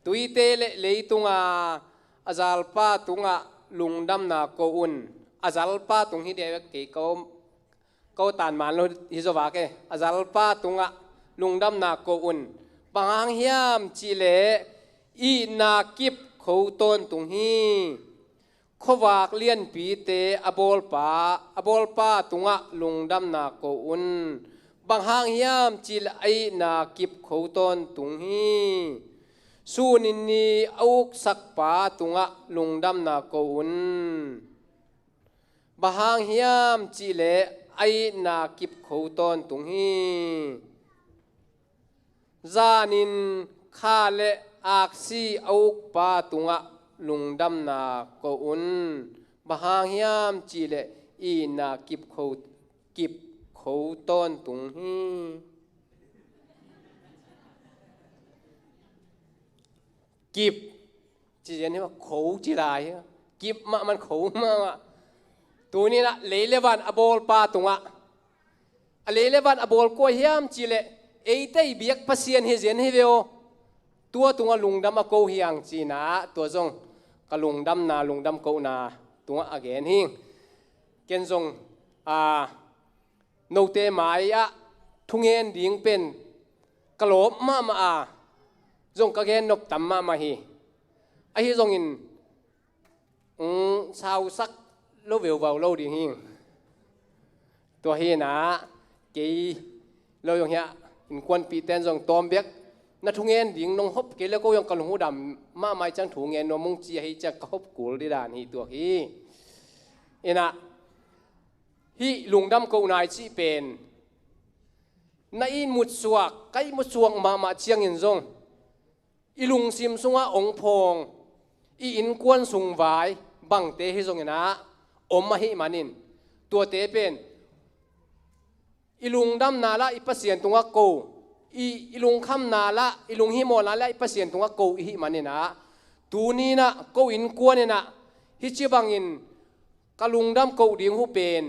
Tuite le leitung a, a zalpa tungah lungdamna ko un. A zalpa tung hi dek kei ko, ko tan man lo hi zaw vak e. A zalpa tungah lungdamna ko un. Bang hang hiam cihleh itna kip kho tawntung hi. Khuavak lianpite a bawlpa, a bawlpa tungah lungdamna ko un. Bang hang hiam cihleh a itna kip kho tawntung hi. Sun in ni a uksakpa tungah lungdamna ko un. Bang hang hiam cihleh a itna kip kho tawntung hi. Zan in kha le aksi a ukpa tungah lungdamna ko un. Bang hang hiam cihleh itna kip kho, kip kho tawntung hi. Kip ci zen hi mah, kho ci lai hi. Kip mahmah, kho mahmah. Tuni-in ah lei le van a bawlpa tungah, a lei le van a bawl kua hiam cihleh eite i biak Pasian hi zen hi ve aw. Tua tungah lungdam a ko hi hang, ci-in ah tua zong ka lungdamna, lungdam kohna tungah a gen hi. Ken zong, a, note mai-ah thungen ding pen ka lawp mahmah a, zong ka gen nop tam mahmah hi. Ahi zongin, mm, sausak lo veuvau lo ding hi. Tua hi-in ah kei lo zong hiah innkuanpihte in zong tawm bek na thungen ding nong hop kei le ko zong ka lung uh dam mahmah hi ciang, thungen nuam ung ci ahi ciang ka hop kul ding dan hi tuak hi. In ah hih lungdam kohna i cih pen na ihmut suak, ka ihmut suak mahmah ciangin zong i lungsim sungah hong phawng, i innkuan sung vai bangte hi zongin ah om ahih manin, tuate pen i lungdamna lah i Pasian tungah ko, i, i lungkhamna lah, i lunghimawhna lah i Pasian tungah ko i hih manin ah, tuni-in ah ko innkuan in ah hih ci bangin ka lungdam koh ding uh pen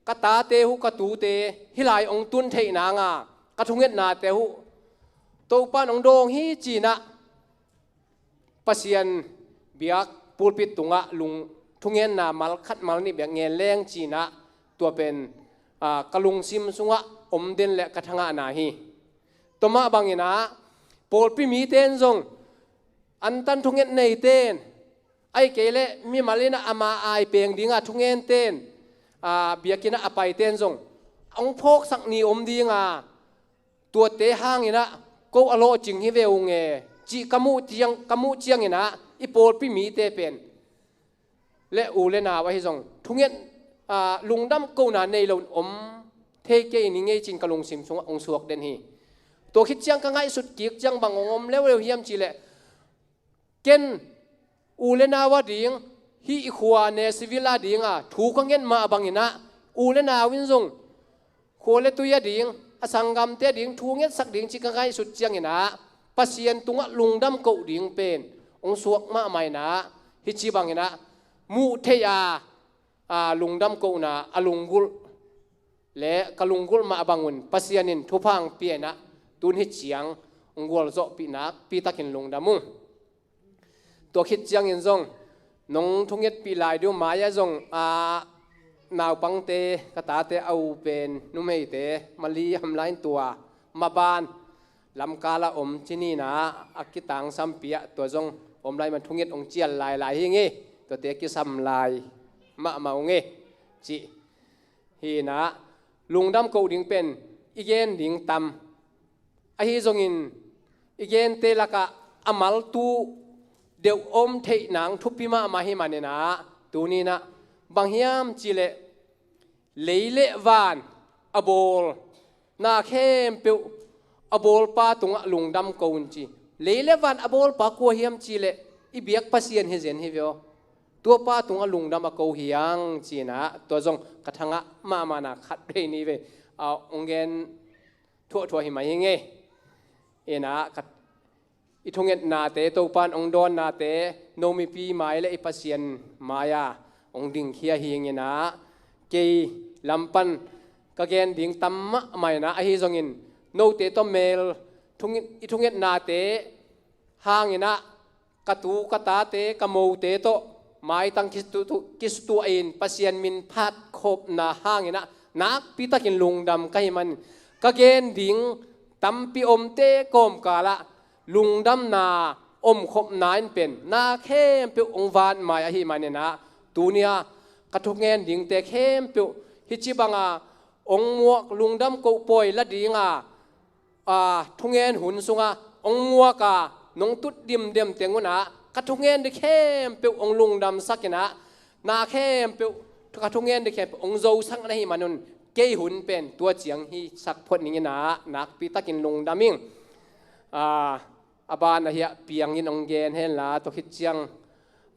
ka tate uh, ka tute hih lai hong tun theih nanga ka thungetnate uh Topa'n hong dawng hi, ci-in ah Pasian biak pulpit tungah lung, thungetna mal khat mal nih bek ngen leng, ci-in ah tua pen, a, ka lungsim sungah om den le ka thangahna hi. Tua mah bangin ah pawlpi mite in zong, antan thunget neite in, ahih kei leh mimal in ah ama ai peng dinga thungente in, a, biakinn ah a paite in zong hong phawksak ni om dinga, tuate hangin ah ko a lawhcing hi ve ung e, cih ka muh ciang, ka muh ciangin ah i pawlpi mite pen le u le nau ahi zong thunget, a, lungdam kohna nei loin om thei kei ni ngei, ci-in ka lungsim sungah hong suak den hi. Tua khit ciang ka ngaihsut kik ciang bang hong om leuleu hiam cihleh, ken u le nau ading hih i khua Nashville a dinga thu ka nget mah bangin ah, u le nau in zong khua le tui a ding, a sanggamte a ding thu ngetsak ding ci ka ngaihsut ciangin ah, Pasian tungah lungdam koh ding pen hong suak mahmah in ah, hih ci bangin ah muh theih a, a lungdam kohna a lunggulh le ka lunggulh mah bangun Pasian in thupha hong pia in ah, tun hih ciang hong gualzawhpih nakpi takin lungdam ung. Tua khit ciangin zong nong thungetpih lai ding uh, mai-ah zong a naupangte, ka tate a u pen numeite mali hamlain tua maban lamkala om ci-in ah, a kitangsampi ah tua zong om lai man thunget hong cial lailai hi ing e. Tuate kisam lai mahmah ung e, cih hi in ah, lungdam koh ding pen i gen ding tam, ahi zongin i gente lakah a maltu deuh om theih nang thupi mahmah hi manin ah, tuni in ah bang hiam cih leh, lei le van a bawl na khempeuh a bawlpa tungah lungdam ko un ci. Lei le van a bawlpa kua hiam cih leh i biak Pasian hi zen hi ve aw. Tuapa tungah lungdam a ko hi hang ci-in ah, tua zong ka thangah mahmahna khat vei ni vei a hong gen thuahthuah hi mai hi ing e. In ah ka, i thungetnate, Topan hong dawnnate, no mipi mai le i Pasian mai-ah hong dingkhia hi ing in ah, kei lam pan ka gen ding tam mahmah in ah, ahi zongin note tawh mel thunget, i thungetnate hangin ah, ka tu ka tate, ka mote tawh maitang kistu-, kistuah in Pasian min phat khopna hangin ah nakpi takin lungdam ka hi manin, ka gen ding tampi omte kawmkalah lungdamna omkhopna in pen na khempeuh hong vatmai ahi manin ah, tuni-a ka thungen dingte khempeuh hih ci banga hong muak lungdam koh pawi la dinga, a, thungen hun sunga hong muaka nong tut dimdem teng un ah, ka thungen ding khempeuh hong lungdamsak in ah, na khempeuh, ka thungen ding khempeuh hong zosak na hi manun, kei hun pen tua ciang hisak phot ning in ah, nakpi takin lungdam ing. A, a ban ahi ah piangin hong gen hen la, tua khit ciang,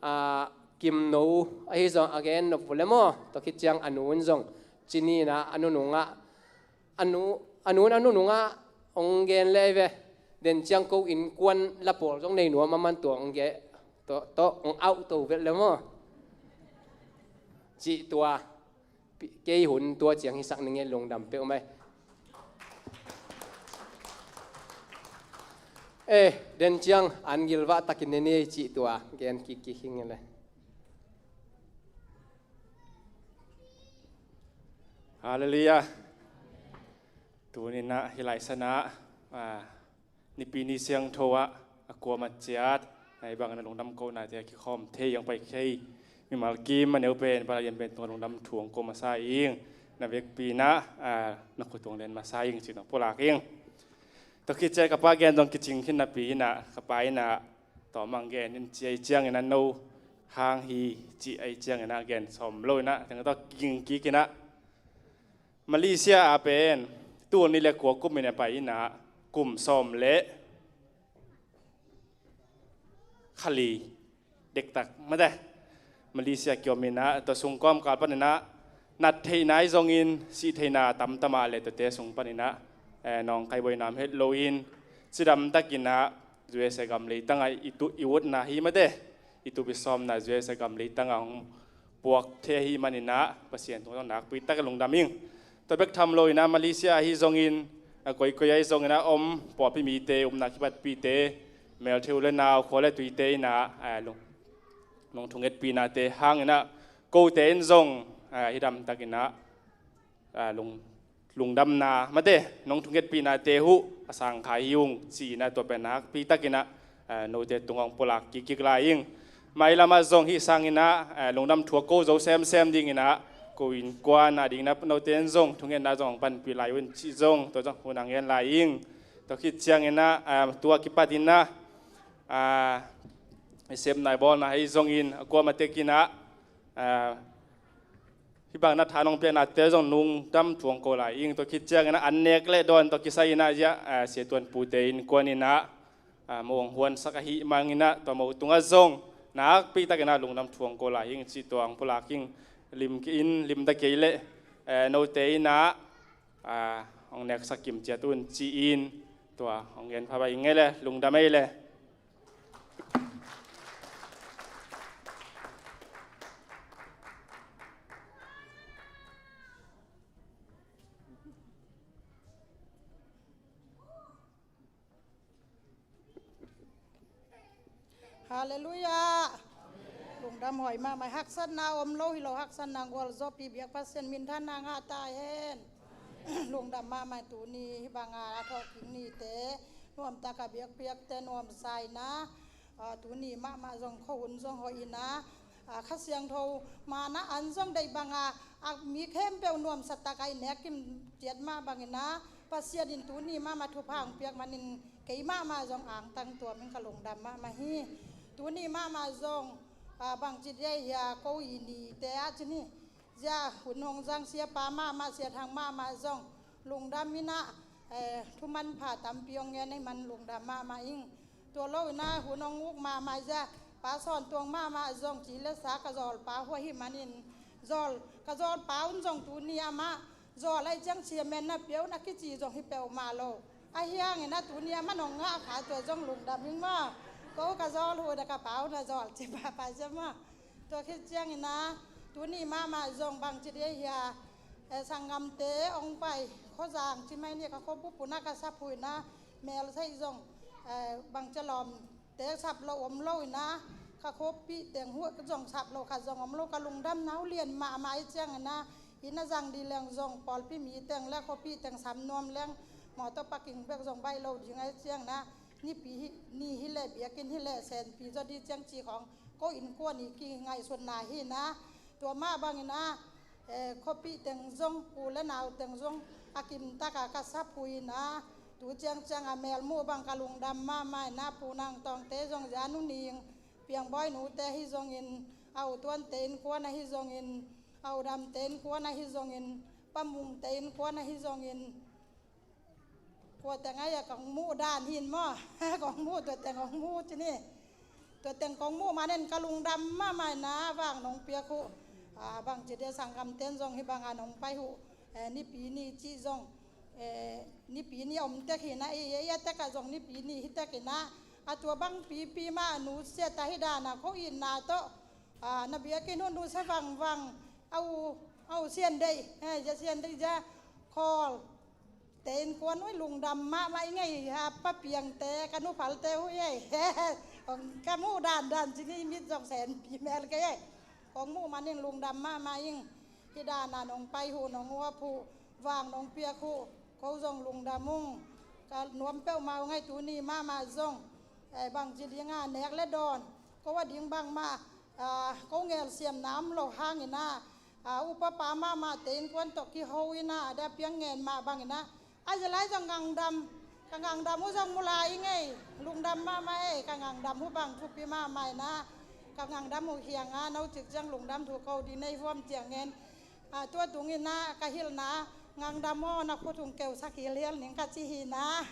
a, Kimno ahi zong a gen nop uh le maw, tua khit ciang a nu in zong ci-in ah, a nu nungah, a nu, a nu, a nu nungah hong gen le ve. Den ciang ko innkuan la pawl zong nei nuam a man tua hong gen, tua, tua hong auh to vet le maw. Cih tua, pi-, kei hun tua ciang hisak ning e, lungdam peuhmah. Eh, den ciang an gilvah takin ne ni ei cih tua gen kikkik hi ing e le. Halleluiah. Tuni-in ah hih lai sanah, ah, Nipi ni siangtho ah a kuamah ciat, na i bangin a lungdam kohnate a kikhawm thei hong pai khei mimal kim a neu pen, Pasian pen tungah lungdam thu hong ko masa ing. Na vekpi-in ah, ah, na khut hong len masa ing cih hong pulak ing. Tua khit ciang ka pa gen zong kicing khin napi-in ah, ka pa in ah, tawm hong gen in ci ahih ciangin ah, no hang hi cih ahih ciangin ah gen sawm lo-in ah, teng tawh ging kik in ah, Malaysia ah pen tul nih le kua kumin a pai in ah, kum sawm le kha li dektak mate Malaysia kiom in ah, tua sung kawmkal panin ah, nat theihna ahi zongin, sih theihna tamtam a le tuate sung panin ah, eh, nawngkai buaina om het loin, cidam takin ah, U S A gam leitang ah i tu, i utna hi mate, i tup i sawmna U S A gam leitang ah hong puak thei ahih manin ah, Pasian tungah nakpi takin lungdam ing. Tua bek tham loin ah, Malaysia ahi zongin, a koikoi ahi zongin ah om pawlpi mite, upna kipatpihte, meltheih u le nau, khua le tuite in ah, a, lung, nong thungetpihnate hangin ah, kote in zong, a, hih dam takin ah, a, lung, lungdamna mate, nong thungetpihnate uh a sangkhai hi ung ci-in ah, tua pen nakpi takin ah, a, note tungah hong pulak kikkik lai ing. Mailam ah zong hih sangin ah, a, lungdam thu a ko zo semsem dingin ah, ko innkuan a dingin ah note in zong thungetna zong hong panpih lai un cih zong, tua zong hun hong gen lai ing. Tua khit ciangin ah, a, tua kipatin ah, a, i sepna i bawlna ahi zongin, a kuamah tekin ah, a, hih bang na tha nong piaknate zong lungdam thu hong ko lai ing. Tua khit ciangin ah, an nek le dawn tawh kisai in ah, zia, a, Sia Tuan Pute innkuan in ah, a, mo hong huansak ahih manin ah, tua mo tungah zong nakpi takin ah lungdam thu hong ko lai ing cih tua hong pulak ing. Lim kei in, lim ta kei leh, eh, note in ah, ah, hong neksak kim ciat un ci-in tua hong gen pha bai ing ei le, lungdam ei le. Halleluiah. Lungdam huai mahmah, haksatna om lo hi lo, haksatna gualzawhpih biak Pasian minthanna ngah ta hen. Lungdam mahmah, tuni hih banga a thawhkik nite nuamtaka biakpiakte nuamsa in ah, ah, tuni mahmah zong khuahun zong hoih in ah, ah, Kha Siangtho manna an zong deih banga, ah, mi khempeuh nuamsa taka i nek kim ciat mah bangin ah, Pasian in tuni mahmah thupha hong piak manin kei mahmah zong angtang tuam in ka lungdam mahmah hi. Tuni mahmah zong, ah, bangci dia hia ko i nite ah cin hi. Zia hun hong zang siapa mahmah, Sia Thang mahmah zong lungdam in ah, eh, thu manpha tampi hong ngen ahih man lungdam mahmah ing. Tua lo in ah hun hong uk mahmah zia Pa Sawn Tuang mahmah zong ci le sa ka zawlpa uh ahih manin, zawl, ka zawlpa un zong tuni amah zawl ahih ciang chairman na pia un a kici zong hi peuhmah lo. Ahi hangin ah tuni amah nong ngah kha tua zong lungdam ing maw. Ko ka zawl uh da ka pa un a zawl ci pahpah cia maw. Tua khit ciangin ah tuni mahmah zong bangci dia hia, eh, sanggamte hong pai Khawzang ci mai ni, ka khuabup un ah ka sap uh in ah, mel saih zong, eh, bangci lawmte sap lo om lo in ah, ka khuapih teng uh zong sap lo khat zong om lo, ka lungdamna uh lian mahmah ahih ciangin ah, inn a zang ding leng zong pawlpi mi teng le khuapih teng sam nuam leng mawtaw parking bek zong baih lo ding ahih ciangin ah, Nipi hi, ni hi leh biakinn hi leh senpi zaw ding ciang ci khawng ko innkuan i kingaihsutna hi in ah, tua mah bangin ah, eh, khuapih teng zong, u le nau teng zong a kimtaka ka sap uh in ah, tu ciangciang a melmuh bang ka lungdam mahmah in ah, Pu Nang Tawngte zong, Zia Nu Ning, Piangbawi nute ahi zongin, a u Tuante innkuan ahi zongin, a u Damte innkuan ahi zongin, Pa Mungte innkuan ahi zongin, Kua teng a ia kong muh dan hin maw? Kong muh, tua teng kong muh ci ni. Tua teng kong muh manin ka lungdam mahmah in ah, vang nong piak uh, ah, bangci dia sanggamten zong hih banga nong pai uh, eh, Nipi ni cih zong, eh, Nipi ni om tek hi in ah, i, i, i a tekah zong Nipi ni hi tek in ah, a tua bang pipi mah nusia ta hi dan a, khuaitna tawh, ah, na biakinn uh nusia vangvang, a u, a u Sian Deih, eh, Zia Sian Deih, Zia Khawl te innkuan uh lungdam mahmah ing ei, a Pa Piangte, ka nu Phalte uh ei. Ka muh dandan ci ni, mit zong senpi mel kei ei. Kong muh manin lungdam mahmah ing. Hih dana nong pai uh, nong uap uh, vang nong piak uh, ko zong lungdam ung. Ka nuam peuhmah ung ei, tuni mahmah zong, eh, bangci dinga nek le dawn, ko a ding bangmah, ah, ko ngelsiamna om lo hangin ah, ah, upapa mahmahte innkuan tawh kiho in ah, a dia piang ngen mah bangin ah, a zia lai zong ngangdam, ka ngangdam uh zong mu lai ing ei, lungdam mahmah ei, ka ngangdam uh bang thupi mahmah in ah, ka ngangdam uh kiangah no cik ciang lungdam thu ko ding nei huam ciang ngen, ah, tua tungin ah ka hilhna, ngangdam aw, na khut hong keusak hilhial ning ka ci hi in ah.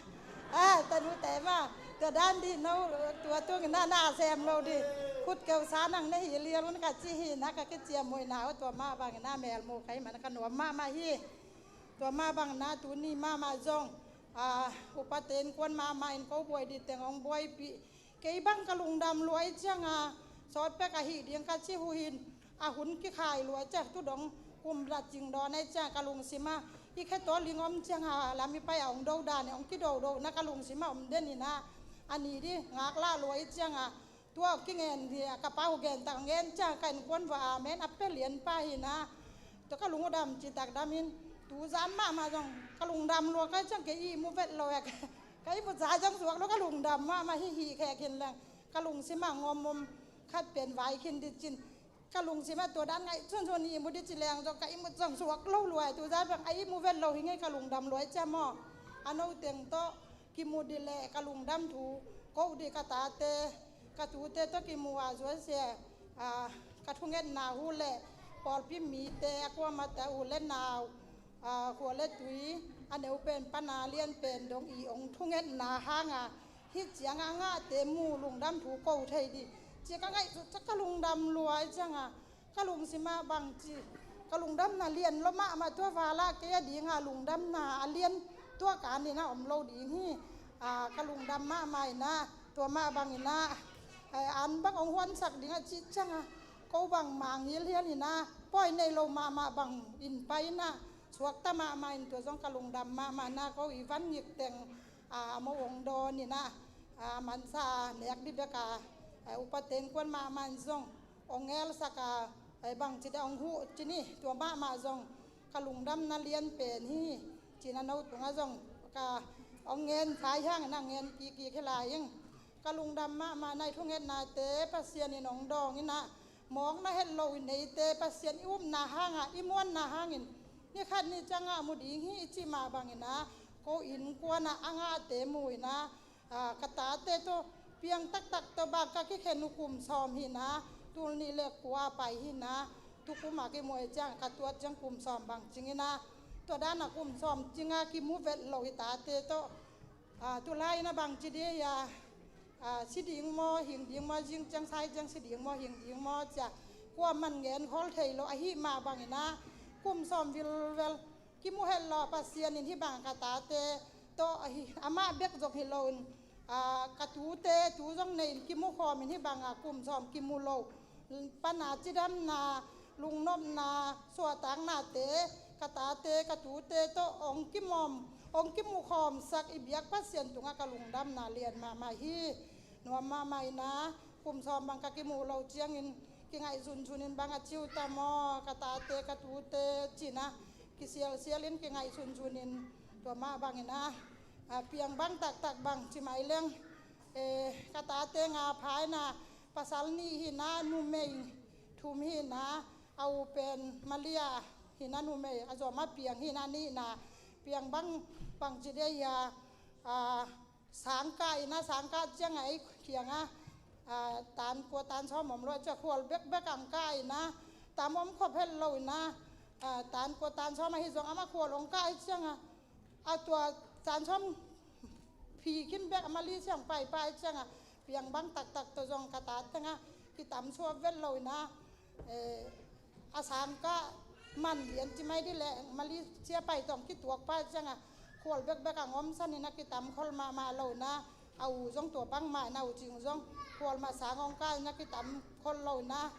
Ah, tanute mah, tua dan dih no, tua tungin ah na sem lo dih, khut keusa nang na hilhial un ka ci hi in ah, ka kiciammuihna uh tua mah bangin ah melmuh ka hih manin ka nuam mahmah hi. Tua mah bangin ah tuni mahmah zong, ah, upate innkuan mahmah in ko buai dih teng hong buaipih. Kei bang ka lungdam lua ahih cianga, sawtpek ahih ding ka ci uh hi in, a hun kikhai lua ciang, tu dong kum la cing dawn ahih cianga ka lungsimah, i khe tawh ling om cianga lam i pai a hong do dan, hong kidodo na ka lungsimah om den in ah, a ni dih ngaklah lua ahih cianga, tua kingen dih a ka pa uh gen tak ngen cianga ka innkuan va amen a pia lian pah hi in ah, tua ka lung uh dam citak dam in, tu zan mahmah zong ka lungdam lua ka hih ciang kei ihmu vet lo e. Ka ihmu zai zong suak lo, ka lungdam mahmah hi, hih khek hin leng ka lungsimah ngom om khat pen vai khin dih cin. Ka lungsimah tua dan ngaih sunsun ihmu dih ci leng zong ka ihmu zong suak lo lua e, tu zan bang a ihmu vet lo hi ngei, ka lungdam lua e cia maw. A no teng tawh kimu dih leh ka lungdam thu ko dih, ka tate, ka tute tawh kimu a zuasia, ah, ka thungetna uh leh pawlpi mite a kuamah ta u le nau, ah, khua le tui, a neu pen pan a lian pen dong i hong thungetna hanga hih cianga a ngahte mu lungdam thu ko thei dih. Ci ka ngaihsut ciang ka lungdam lua i cianga, ka lungsim ah bang ci, ka lungdamna lian lo mahmah, tua vala kei a dinga lungdamna a lian tua ka nina om lo ding hi. A, ka lungdam mahmah ina, tua mah bang ina, a, an bang ong huansak ding a ci cianga, ko bang mangil hial ina, poi nei lo mahmah bang in pai ina, suakta mahmah in tua zong ka lungdam mahmah ina, ko i van ngik teng, a, mo ong dawn ina, a, mansa a nek di bek a, a, upa teng kuan mahmah in zong ong ngelsak a, a, bang ci da ong huh ci ni, tua mahmah zong ka lungdamna lian pen hi. Cina no tunga zong ka ong ngen sai hang ina ngen kiki khela ing. Ka lungdam mahmah ina i thungetnate Pasian in ong dawng ina, mawkna het lo i neite Pasian i upna hanga, i muanna hangin ni khat ni cianga mu ding hi i ci mah bang ina, ko innkuana a ngahte mu ina, a, ka tate tawh piang taktak tawh bang ka kikhen uh kum sawm hi ina, tul nih le kua pai hi ina, tukuma kimu e ciang ka tuat ciang kum sawm bang cing ina, tua dana kum sawm cinga kimu vet lo i tate tawh, a, tulai ina bang ci di a, a, si ding maw, hing ding maw, zing ciang sai ciang si ding maw, hing ding maw cia, kua man ngen khol thei lo ahi mah bang ina, kum sawm vilvel kimu het lo Pasian in hi bang ka tate tawh ahi, amah bek zong hi lo in, a, ka tute tu zong nei in kimu khawm in hi banga kum sawm kimu lo pana cidamna, lungnopna, suahtaknate ka tate ka tute tawh ong kimawm, ong kimu khawmsak i biak Pasian tunga ka lungdamna lian mahmah hi. Nuam mahmah ina, kum sawm bang ka kimu lo ciangin kingaihsun sunin bang a ciu ta maw, ka tate ka tute cina kisialsialin kingaihsun sunin, tua mah bang ina, a, piang bang taktak bang ci mai leng, e, ka tate nga pha ina, pasal nih hi ina, numei thum hi ina, a u pen Malia hi ina, numei a zom a piang hi ina, nihna piang bang, bang ci dei a, a, sangkah ina, sangkah cianga ei kianga, a, tan kua tan sawm om lo cia khual bekbek ang kah ina, tam om khop het lo ina, a, tan kua tan sawm ahi zong ama khual ong kah hi cianga, a tua tan sawm phi khin bek ama li ciang paipai cianga, piang bang taktak tawh zong ka tate nga kitam suak vet lo ina, e, a sangkah man lian ci mai di le, Malaysia pai tawh kituak pa cianga, khual bekbek ang om sanin a kitam khol mahmah lo ina, a u zong tua bang mah ina, u cing zong khual mah sang ong kah ina kitam khol lo ina,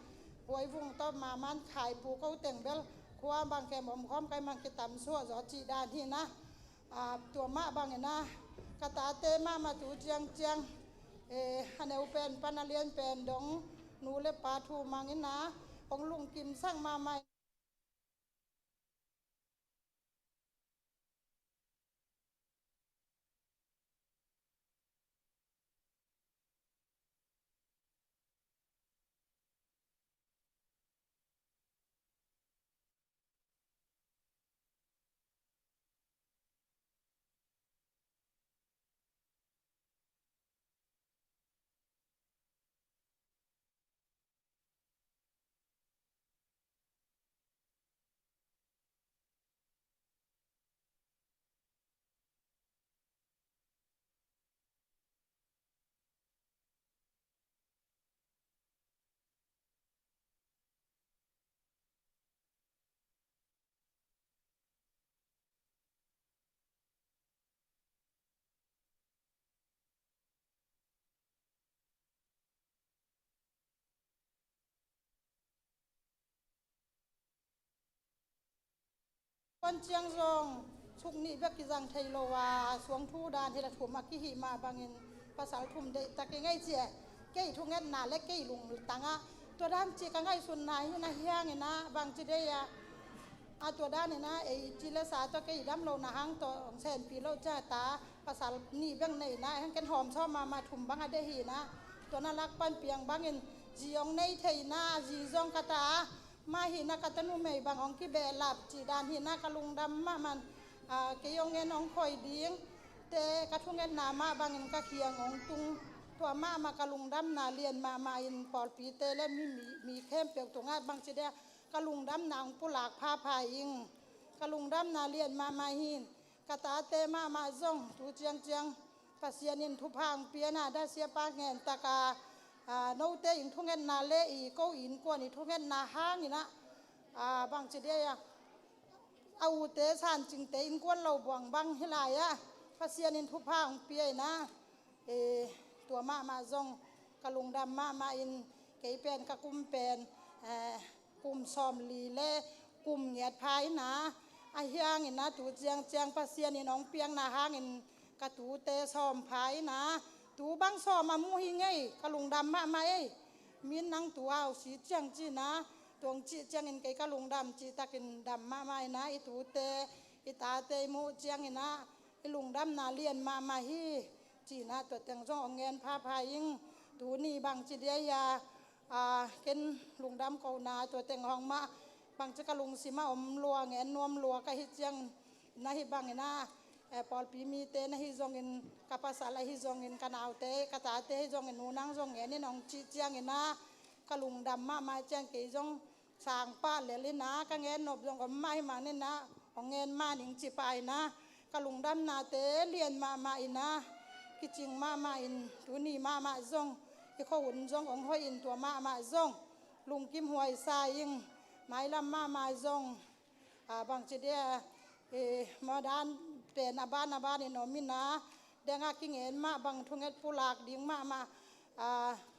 huai vung tawh mahmah in khai pu ko teng bel, khua bang kem om khawm kai mang kitam suak zaw cih dan hi ina. A, tua mah bang ina, ka tate mahmah tu ciangciang, e, a neu pen pan a lian pen dong, nu le pa thu mang ina, ong lungkimsak mahmah. Kuan ciang zong suk nih bek kizang thei lo a, suangthu dan hi la thum a kihih mah bangin pasal thum deihtak i ngei ci e. Kei thungetna le kei lungtang ah tua dan ci ka ngaihsutna hi na hiang ina, bang ci dei a, a tua dan ina ei ci le sa tawh kei dam lo na hang tawh hong senpi lo cia ta, pasal nih bek nei na, hang ken hawm sawm mahmah thum bang a deih hi na, tua na lak pan piang bangin zi hong nei thei na, zi zong ka ta a, mah hi na ka tanu mei bang hong kibehlap cih dan hi na, ka lungdam mahmah in, a, kei hong en hong khoi ding te ka thungetna mah bangin ka kiang hong tung, tua mahmah ka lungdamna lian mahmah in pawlpite le mi, mi, mi khempeuh tungah bang ci dei a, ka lungdamna hong pulak phapha ing. Ka lungdamna lian mahmah hi. Ka tate mahmah zong tu ciangciang Pasian in thupha hong pia na, da siapa ngen taka, Note in thungetna le i ko innkuan i thungetna hangin ah, bangci dia, a ute sancingte innkuan lo buang bang hi lai ah, Pasian in thupha hong pia in ah, tua mahmah zong ka lungdam mahmah in, kei pen ka kum pen kum sawmli le kum ngiat pha in ah, ahi hangin ah tu ciangciang Pasian in hong piakna hangin ka tute sawm pha in ah, tu bang sawm a mu hi ngei, ka lungdam mahmah ei. Min nang tu au si ciang ci in ah, tuang cih ciangin kei ka lungdam cih takin dam mahmah in ah, i tute i tate i muh ciangin ah i lungdamna lian mahmah hi. Ci in ah tua teng zong hong ngen phapha ing. Tuni bangci dia ia, ken lungdam kona tua teng hong mah, bangci ka lungsim ah om lua, ngen nuam lua ka hi ciang, na hi bangin ah, pawlpi mite na hi zongin, ka pasal ahi zongin, ka naute ka tate ahi zongin, nu nang zong ngen in hong cih ciangin ah, ka lungdam mahmah ciang kei zong sang pah lel in ah, ka ngen nop zong om mah hi manin ah, hong ngen mah ning ci pah in ah, ka lungdamnate lian mahmah in ah, kicing mahmah in, tuni mahmah zong i khuahun zong hong hoih in, tua mahmah zong lungkim huai sa ing. Mailam mahmah zong, bangci dia, madan pen a ban a ban in om in ah, deng a kingen mah bang thunget pulak ding mahmah,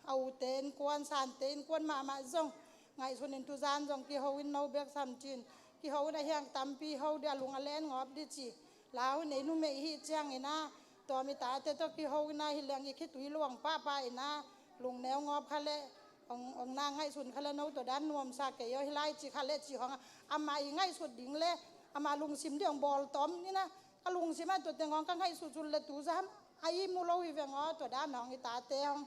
a ute innkuan, sante innkuan mahmah zong ngaihsun in, tuzan zong kiho in, no bek sam ci in, kiho in, a hiang tampi ho dia, lung a len ngawp di ci. Lau in ei numei hi ciangin ah, tua mi tate tawh kiho in ah, hi leng i khitui luang pahpah in ah, lungneu ngawp kha leh, ong, ong na ngaihsun kha leh, no tua dan nuamsa kei aw hi lai ci kha leh, ci hong, amah i ngaihsut ding leh amah lungsim ding hong bawl tawm in ah, ka lungsim ah tua teng hong ka ngaihsut sut leh, tuzan a i mu lo hi veng aw, tua dan hong i tate hong,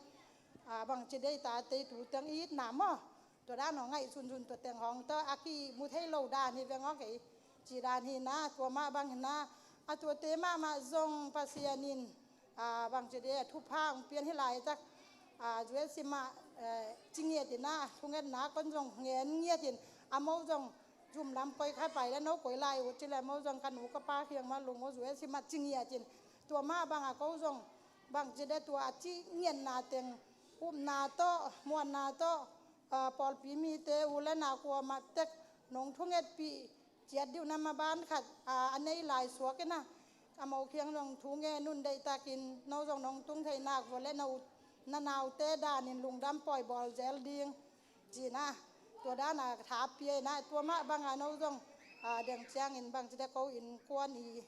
bangci dia, i tate i tu teng i itna maw, tua dan hong ngaihsun sun, tua teng hong tawh a kimu thei lo dan hi veng aw kei, ci dan hi in ah, tua mah bang hi in ah, a tuate mahmah zong Pasian in, bangci dia, thupha hong pian hi laitak, U S A mah ci ngiat in ah, thungetna kon zong ngen ngiat in, a mo zong zum lam koi kha pai leh, no koi lai uh ci leh, mo zong ka nu ka pa kiang mah lung uh, U S A mah ci ngiat in, tua mah bang a ko zong, bangci dia, tua a ci ngiatna teng, upna tawh, muanna tawh, pawlpi mite u le nau kuamah tek nong thungetpih ciat diu na, maban khat a nei lai suak in ah, a mo kiang zong thu ngen un, deihtakin no zong nong tung thei nak vua leh, na naute danin lungdam pawi bawl zel ding, ci in ah, tua dan a tha pia in ah, tua mah bang a no zong, deng ciangin bangci dia, ko innkuan i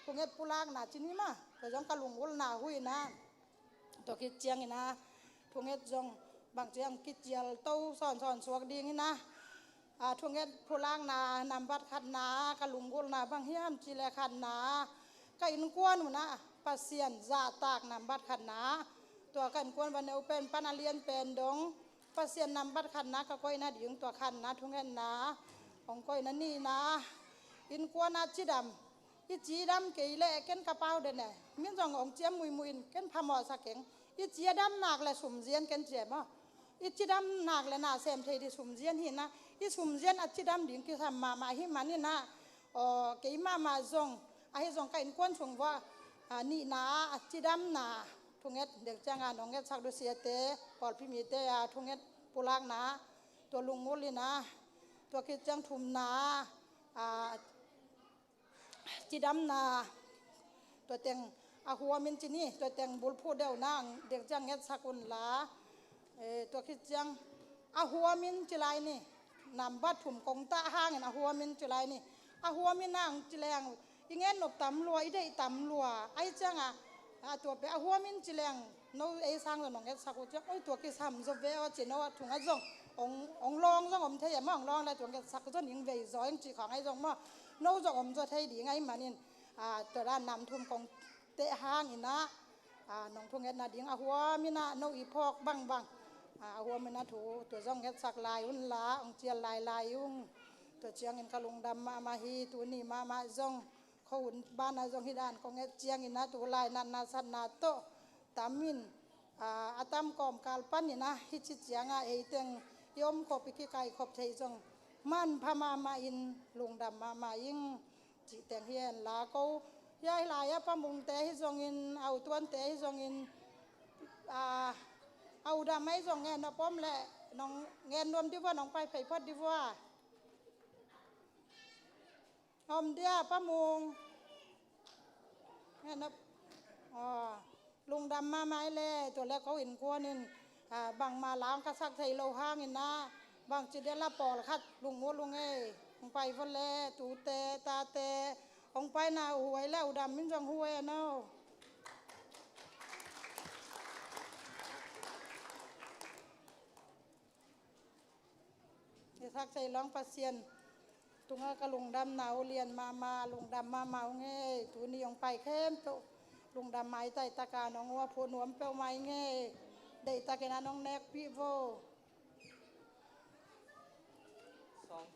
thunget pulakna ci ni maw, tua zong ka lungulna hu in ah, tua khit ciangin ah, thunget zong bangci a kicial to sawnsawn suak ding in ah, thunget pulakna nambat khatna ka lungulna bang hiam ci leh, khatna, ka innkuan un ah Pasian zahtak nambat khatna, tua ka innkuan va neu pen pan a lian pen dong, Pasian nambat khatna ka koih nading, tua khatna, thungetna, hong koih na nihna, innkuan ah cidam. I cidam kei leh ken ka pau den e. Min zong hong ciam muimuih in ken phamawhsa keng. I ci a dam nak leh sumzian ken ci e maw. I cidam nak leh na sem thei ding sumzian hi in ah, i sumzian a cidam ding kisam mahmah hi manin ah, kei mahmah zong, ahi zong ka innkuan sung vua, nihna ah a cidamna, thunget, dek ciang a nong ngetsak du siate, pawlpi mite a thunget pulakna, tua lungul in ah, tua khit ciang thumna ah, cidamna, tua teng a huam in ci ni, tua teng bulphuh deuh na, dek ciang ngetsak un la, tua khit ciang a huam in ci lai ni, nambat thum kong tah hangin a huam in ci lai ni, a huam in ah ci leng, i ngen nop tam lua, i deih tam lua, ahi ciang a, a tua pen a huam in ci leng, no ei sang zong nong ngetsak uh ciang, oi, tua kisam zaw ve aw ci, no a thung ah zong, hong, hong lawng zong om thei e maw, hong lawng leh tua ngetsak zaw ning vei zaw ing ci khawng ahi zong maw, no zong om zaw thei ding ahi manin, tua dan nam thum kong teh hangin ah, nong thungetna ding a huam in ah, no i phawk bangbang, a huam in ah thu, tua zong ngetsak lai un la, hong cial lailai ung. Tua ciangin ka lungdam mahmah hi, tuni mahmah zong, khuahun ban ah zong hih dan kong et ciangin ah, tu lai natna satna tawh tam in, a tam kawmkal panin ah, hih ci ciang a ei teng i om khop, i kikai khop thei zong manpha mahmah in, lungdam mahmah ing. Cih teng hi hen la, ko hia hi lai ah Pa Mungte hi zongin, Au Tuante hi zongin, a A u dam mai zong ngen nop om leh nong ngen nuam di vua, nong pai phei phot di vua. Om dia Pa Mung. Ngen nop. Aw, lungdam mahmah ei le, tua le ko innkuan in, ah, bangmah la hong ka sak thei lo hangin ah, bangci dia la pawlkhat lungmual ung ei. Hong pai vua le, tute tate, hong paina huai le, u dam in zong huai a no. I sak thei lo hang Pasian tungah ka lungdamna uh lian mahmah, lungdam mahmah ung ei. Tuni hong pai khempeuh lungdam maitai taka nong uap uh nuam peuhmah ing ei. Deihtakin a nong nekpih vo. Hello,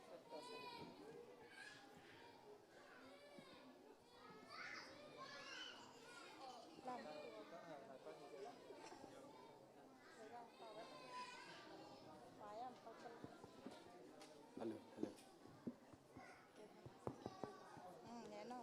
hello.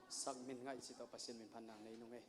Sak min ngaih ci tawh Pasian min phat nang nei nung ei.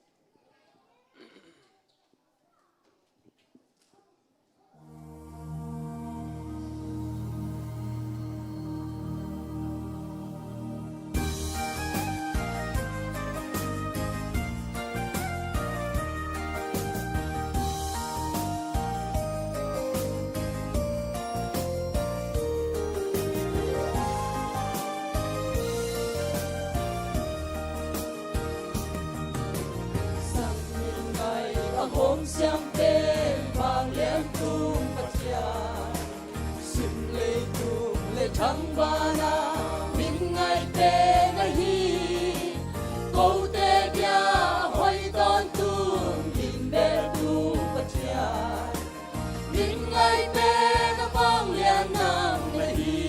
Sak min ngaih a hong siam pen vanglian tung Pathian, sim leitung le thangvana min ngaih pen ahi. Kote dia hoih tawntung min bel tung Pathian, min ngaih pen a vanglian nang na hi.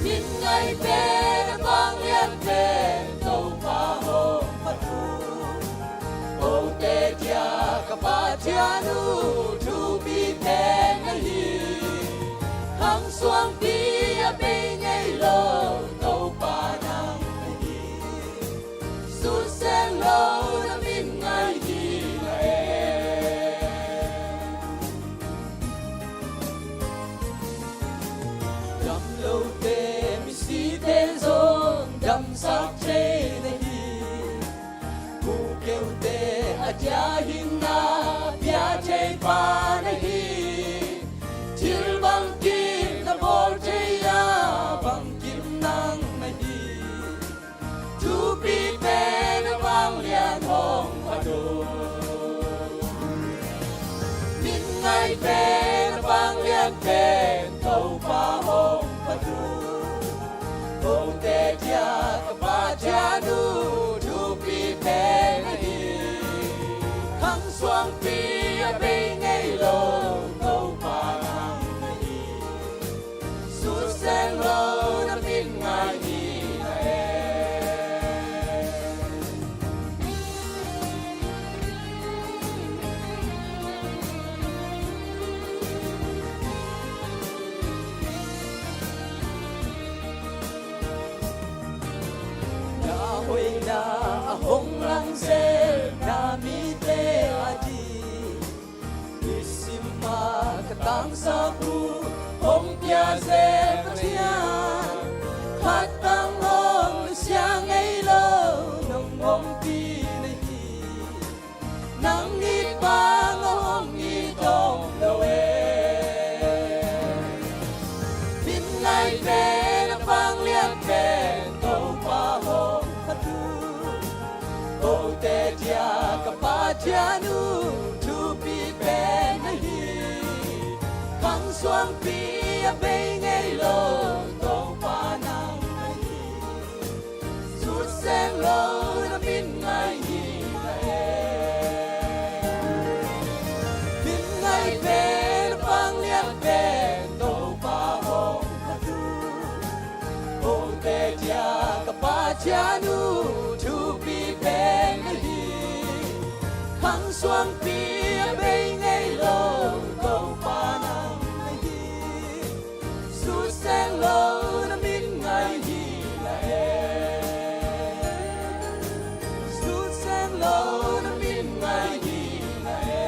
Min ngaih pen a vanglian pen Topa hong phat uh. Kote dia ka Pathian uh thupi pen na hi. Khang suangpi a bei ngei lo Topa nang na hi. Sut seng lo na min ngaih hi na e. Dam lote misite zong damsak thei na hi. Mukeute a dia hinna pia thei pa na hi. Thil bangkim na bawl thei a bangkim nang na hi. Thupi pen a vanglian hong phat uh. Min ngaih pen a vanglian pen Topa hong phat uh. Kote dia ka Pathian uh thupi pen na hi. Khang suangpi a bei ngei lo Topa nang na hi. Sut seng lo na min ngaih hi na e. Na hoihna a hong langzel na mite a di. Nisim a ka tangsak uh hong piazel Pathian, khat tang hong nusia ngei lo nong ompih na hi. Nang it bang a hong it om lo e. Min ngaih pen a vanglian pen Topa hong phat uh. Kote dia ka Pathian uh thupi pen na hi. Khang suangpi a bei ngei lo Topa nang na hi. Sut seng lo na min ngaih hi na e. Min ngaih pen a vanglian pen Topa hong phat uh. Kote dia ka Suangpi a bei ngei lo Topa nang na hi. Sut seng lo na min ngai hi na e. Sut seng lo na min ngai hi na e.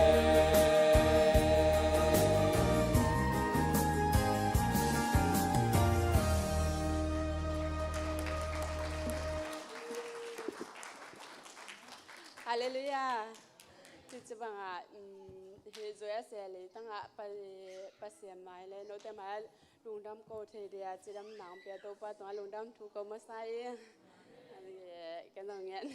Halleluiah. Cucu bangah, um, hi zui a sia leitangah pa, Pasian mai le note mai lungdam ko thei dia cidam nang pia Topa tungah lungdam thu ko masa i. Ken zong ngen.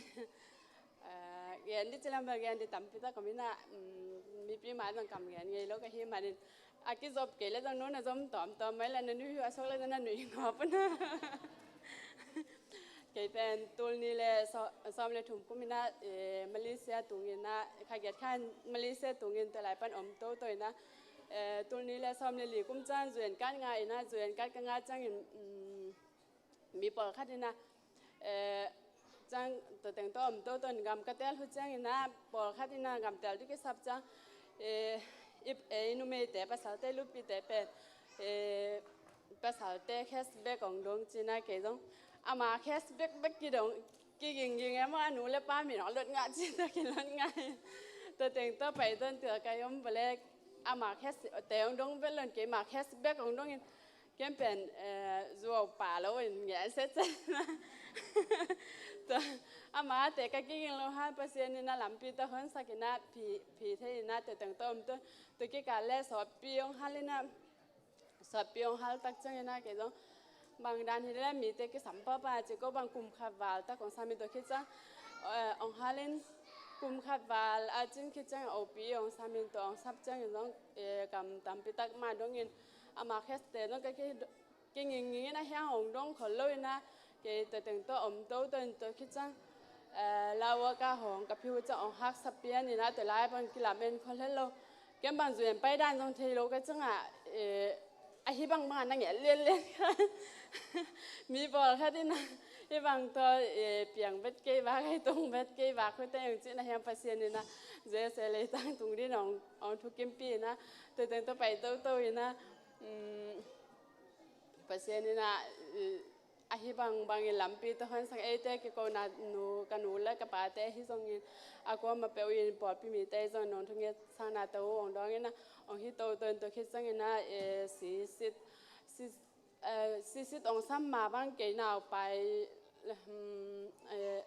Ah, ngen di cilam ba ngen di tampi tak om inah, um, mipi mai zong kam ngen ngei lo ka hi manin a kizop kei le zong nuna zom tawmtawm mai la na nui a sok le zong na nui ngawp una. Kei pen tul ni le sawm le thum kum inah, eh, Malaysia tung inah, kha giat khan Malaysia tung in tua lai pan om toto inah, eh, tul ni le sawm le li kum ciang zuan kat nga inah, zuan kat ka nga ciangin, um, mi pawlkhat inah, eh, ciang tua teng tawh om toto in gam ka tel hu ciang inah, pawlkhat inah gam tel dih kisap ciang, eh, i, eh, i numeite pasalte lupite pen, eh, pasalte cashback ong dong cina kei zong ama cashback bek kidong, kigingging emaw a nu le pa min ong lot ngah cina kilot ngah. Tua teng tua pai ton tua kai om bale ama cash te ong dong bek lon kei ma cashback ong dongin ken pen, eh, zuau pa lo in ngen se cina. Tua ama te ka kiging lo hal Pasian inah lampi ta honsak inah phi, phi thei inah tua teng tua om tua, tua kikal le sawpi ong hal inah Sapi ong hal tak ciangin a kei zong bang dan hi le mite kisam papa ci ko bang kum khat val tak ong samin tua khit ciang, eh, ong halin kum khat val a cin khit ciang opi ong samin tua ong sap ciangin zong, eh, kam tampi tak ma dongin ama kheste zong ka ki, ki ngingngingin a hiang ong dong khol lo ina kei tua teng tua om to tua in tua khit ciang, eh, lawa ka hong ka phiu ciang ong hak sapian ina tua lai bang kilam en khol het lo. Ken bang zui en pai dan zong thei lo ka ciangah, eh, ahi bang bang a na ngen lianlian kha. Mi pawlkhat ina hih bang tawh, eh, piang vet kei vak, hei tung vet kei vak, hute eng cih na hiam Pasian ina zese leitang tung din ong, ong thukimpi ina tua teng tua pai toto ina, mm, Pasian ina, eh, ahi bang bangin lampi tawh hong sang eite kikona nu, ka nu le ka pate ahi zongin a kuama peuh in pawlpi mite ahi zongin nong thunget sangna tawh ong dawngin a ong hi toto in tua khit ciangin a, eh, sisit, si, eh, sisit ong sam ma bang kei nau pai, hmm, eh,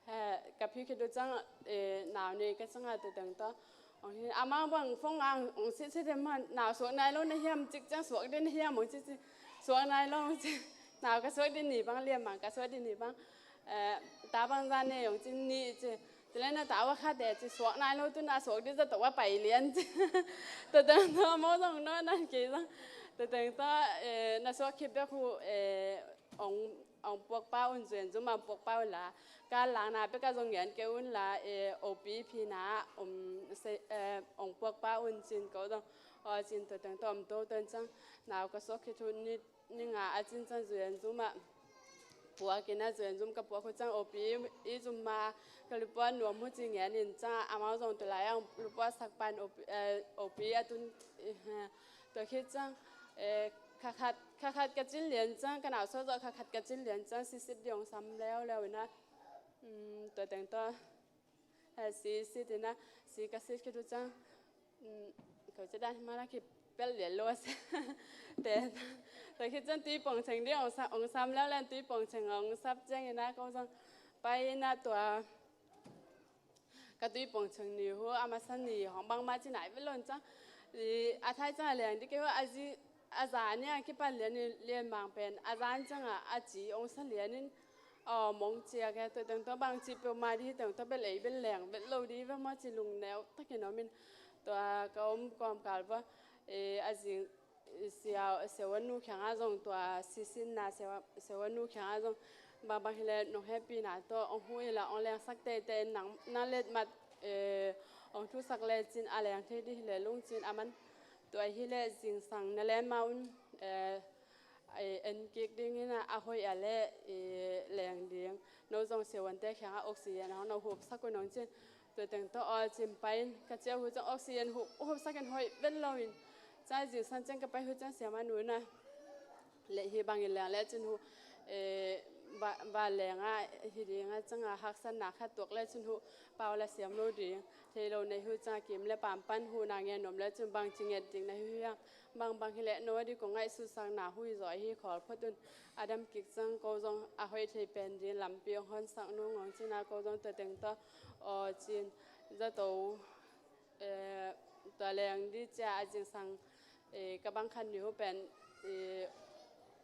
he, ka phi khit uh ciang, eh, nau nei ka ciangah tua teng tawh ong hi, amau bang phone ah ong sit sit em, nau suak nai lo na hiam, cik ciang suak ding na hiam, ong cik cik suak nai lo, ong cik, nau ka suak ding ni bang, liam bang ka suak ding ni bang, eh, ta bang zan ne, ong cik ni ci, ci le na ta wa kha te ci suak nai lo, tu na suak ding za to wa pai lian ci. Tua teng tawh amau zong no nan kei zong tua teng tawh, eh, na suak khit bek uh, eh, ong, ong puakpa un, zuenzum a ong puakpa un la, ka lakna bek a zong ngen kei un la, eh, opi phina, um, se, eh, ong puakpa un cin ko zong, aw cin tua teng tawh om to tua in ciang, nau ka suak khit uh ni, ni nga a cin ciang zuenzum ah puak ina zuenzum ka puak uh ciang opi i zum ma ka lupua nuam uh ci ngen in ciang amau zong tua lai a ong lupua sak pan opi, eh, opi a tun, eh, tua khit ciang, eh, kha khat, kha khat ka cin lian ciang, ka nau suak zawh kha khat ka cin lian ciang, sisit ding ong sam leuleu ina, mm, tua teng tawh, eh, sisit ina, si ka sit khit uh ciang, mm, ko ci dan hi ma la ki pel lian lo a se. Te, tua khit ciang tui pong ceng ding ong sa, ong sam leuleu in tui pong ceng ong sap ciang ina ko zong pai ina tua ka tui pong ceng ni hu, a masa ni hong bangmah ci nai vet lo in ciang, i, a thai ciang a leng ding kei hu, a zi, a za ni a kipan lian in, lian mang pen a zan ciangah a ci ong sa lian in, aw, mong ciak e, tua teng tua bang ci peuhmah ding hi teng tua bel ei bel leng vet lo ding ve maw ci lungneu takin om in, tua ka om kawmkal vua, e, a zing, Sia, Siavuan nu kiangah zong tua sisinna Sia, Siavuan nu kiangah zong bangbang hileh nong hehpihna tawh ong huh inla ong lengsak teitei in nang na letmat, eh, ong thusak lecin a leng thei ding hileh lungcin a man tua hileh zingsang na len ma un, eh, eh, en kik dingin a hoih a leh, eh, leng ding. No zong Siavuante kiangah oxygen a hong no hupsak un ong cin. Tua teng tawh aw cin pai in ka ciah uh ciang oxygen hup, hupsak in hoih vet lo in. Cai zingsang ciang ka pai uh ciang siamah nu in ah, leh hih bangin leng lecin uh, eh, va, va leng ah hi ding ah ciang a haksatna khat tuak lecin uh pau la siam lo ding. Thei lo na hi uh ciang a kim le pam pan uh na ngen nuam lecin bangci nget ding na hi uh hiam. Bangbang hi leh no a ding kong ngaihsutsakna uh hi zaw hi khawl phot un. A dam kik ciang ko zong a hoih thei pen ding lampi hong honsak nung hong cin ah ko zong tua teng tawh aw cin zato, eh, tua leng ding ciah a zingsang, eh, ka bang khan ni uh pen, eh,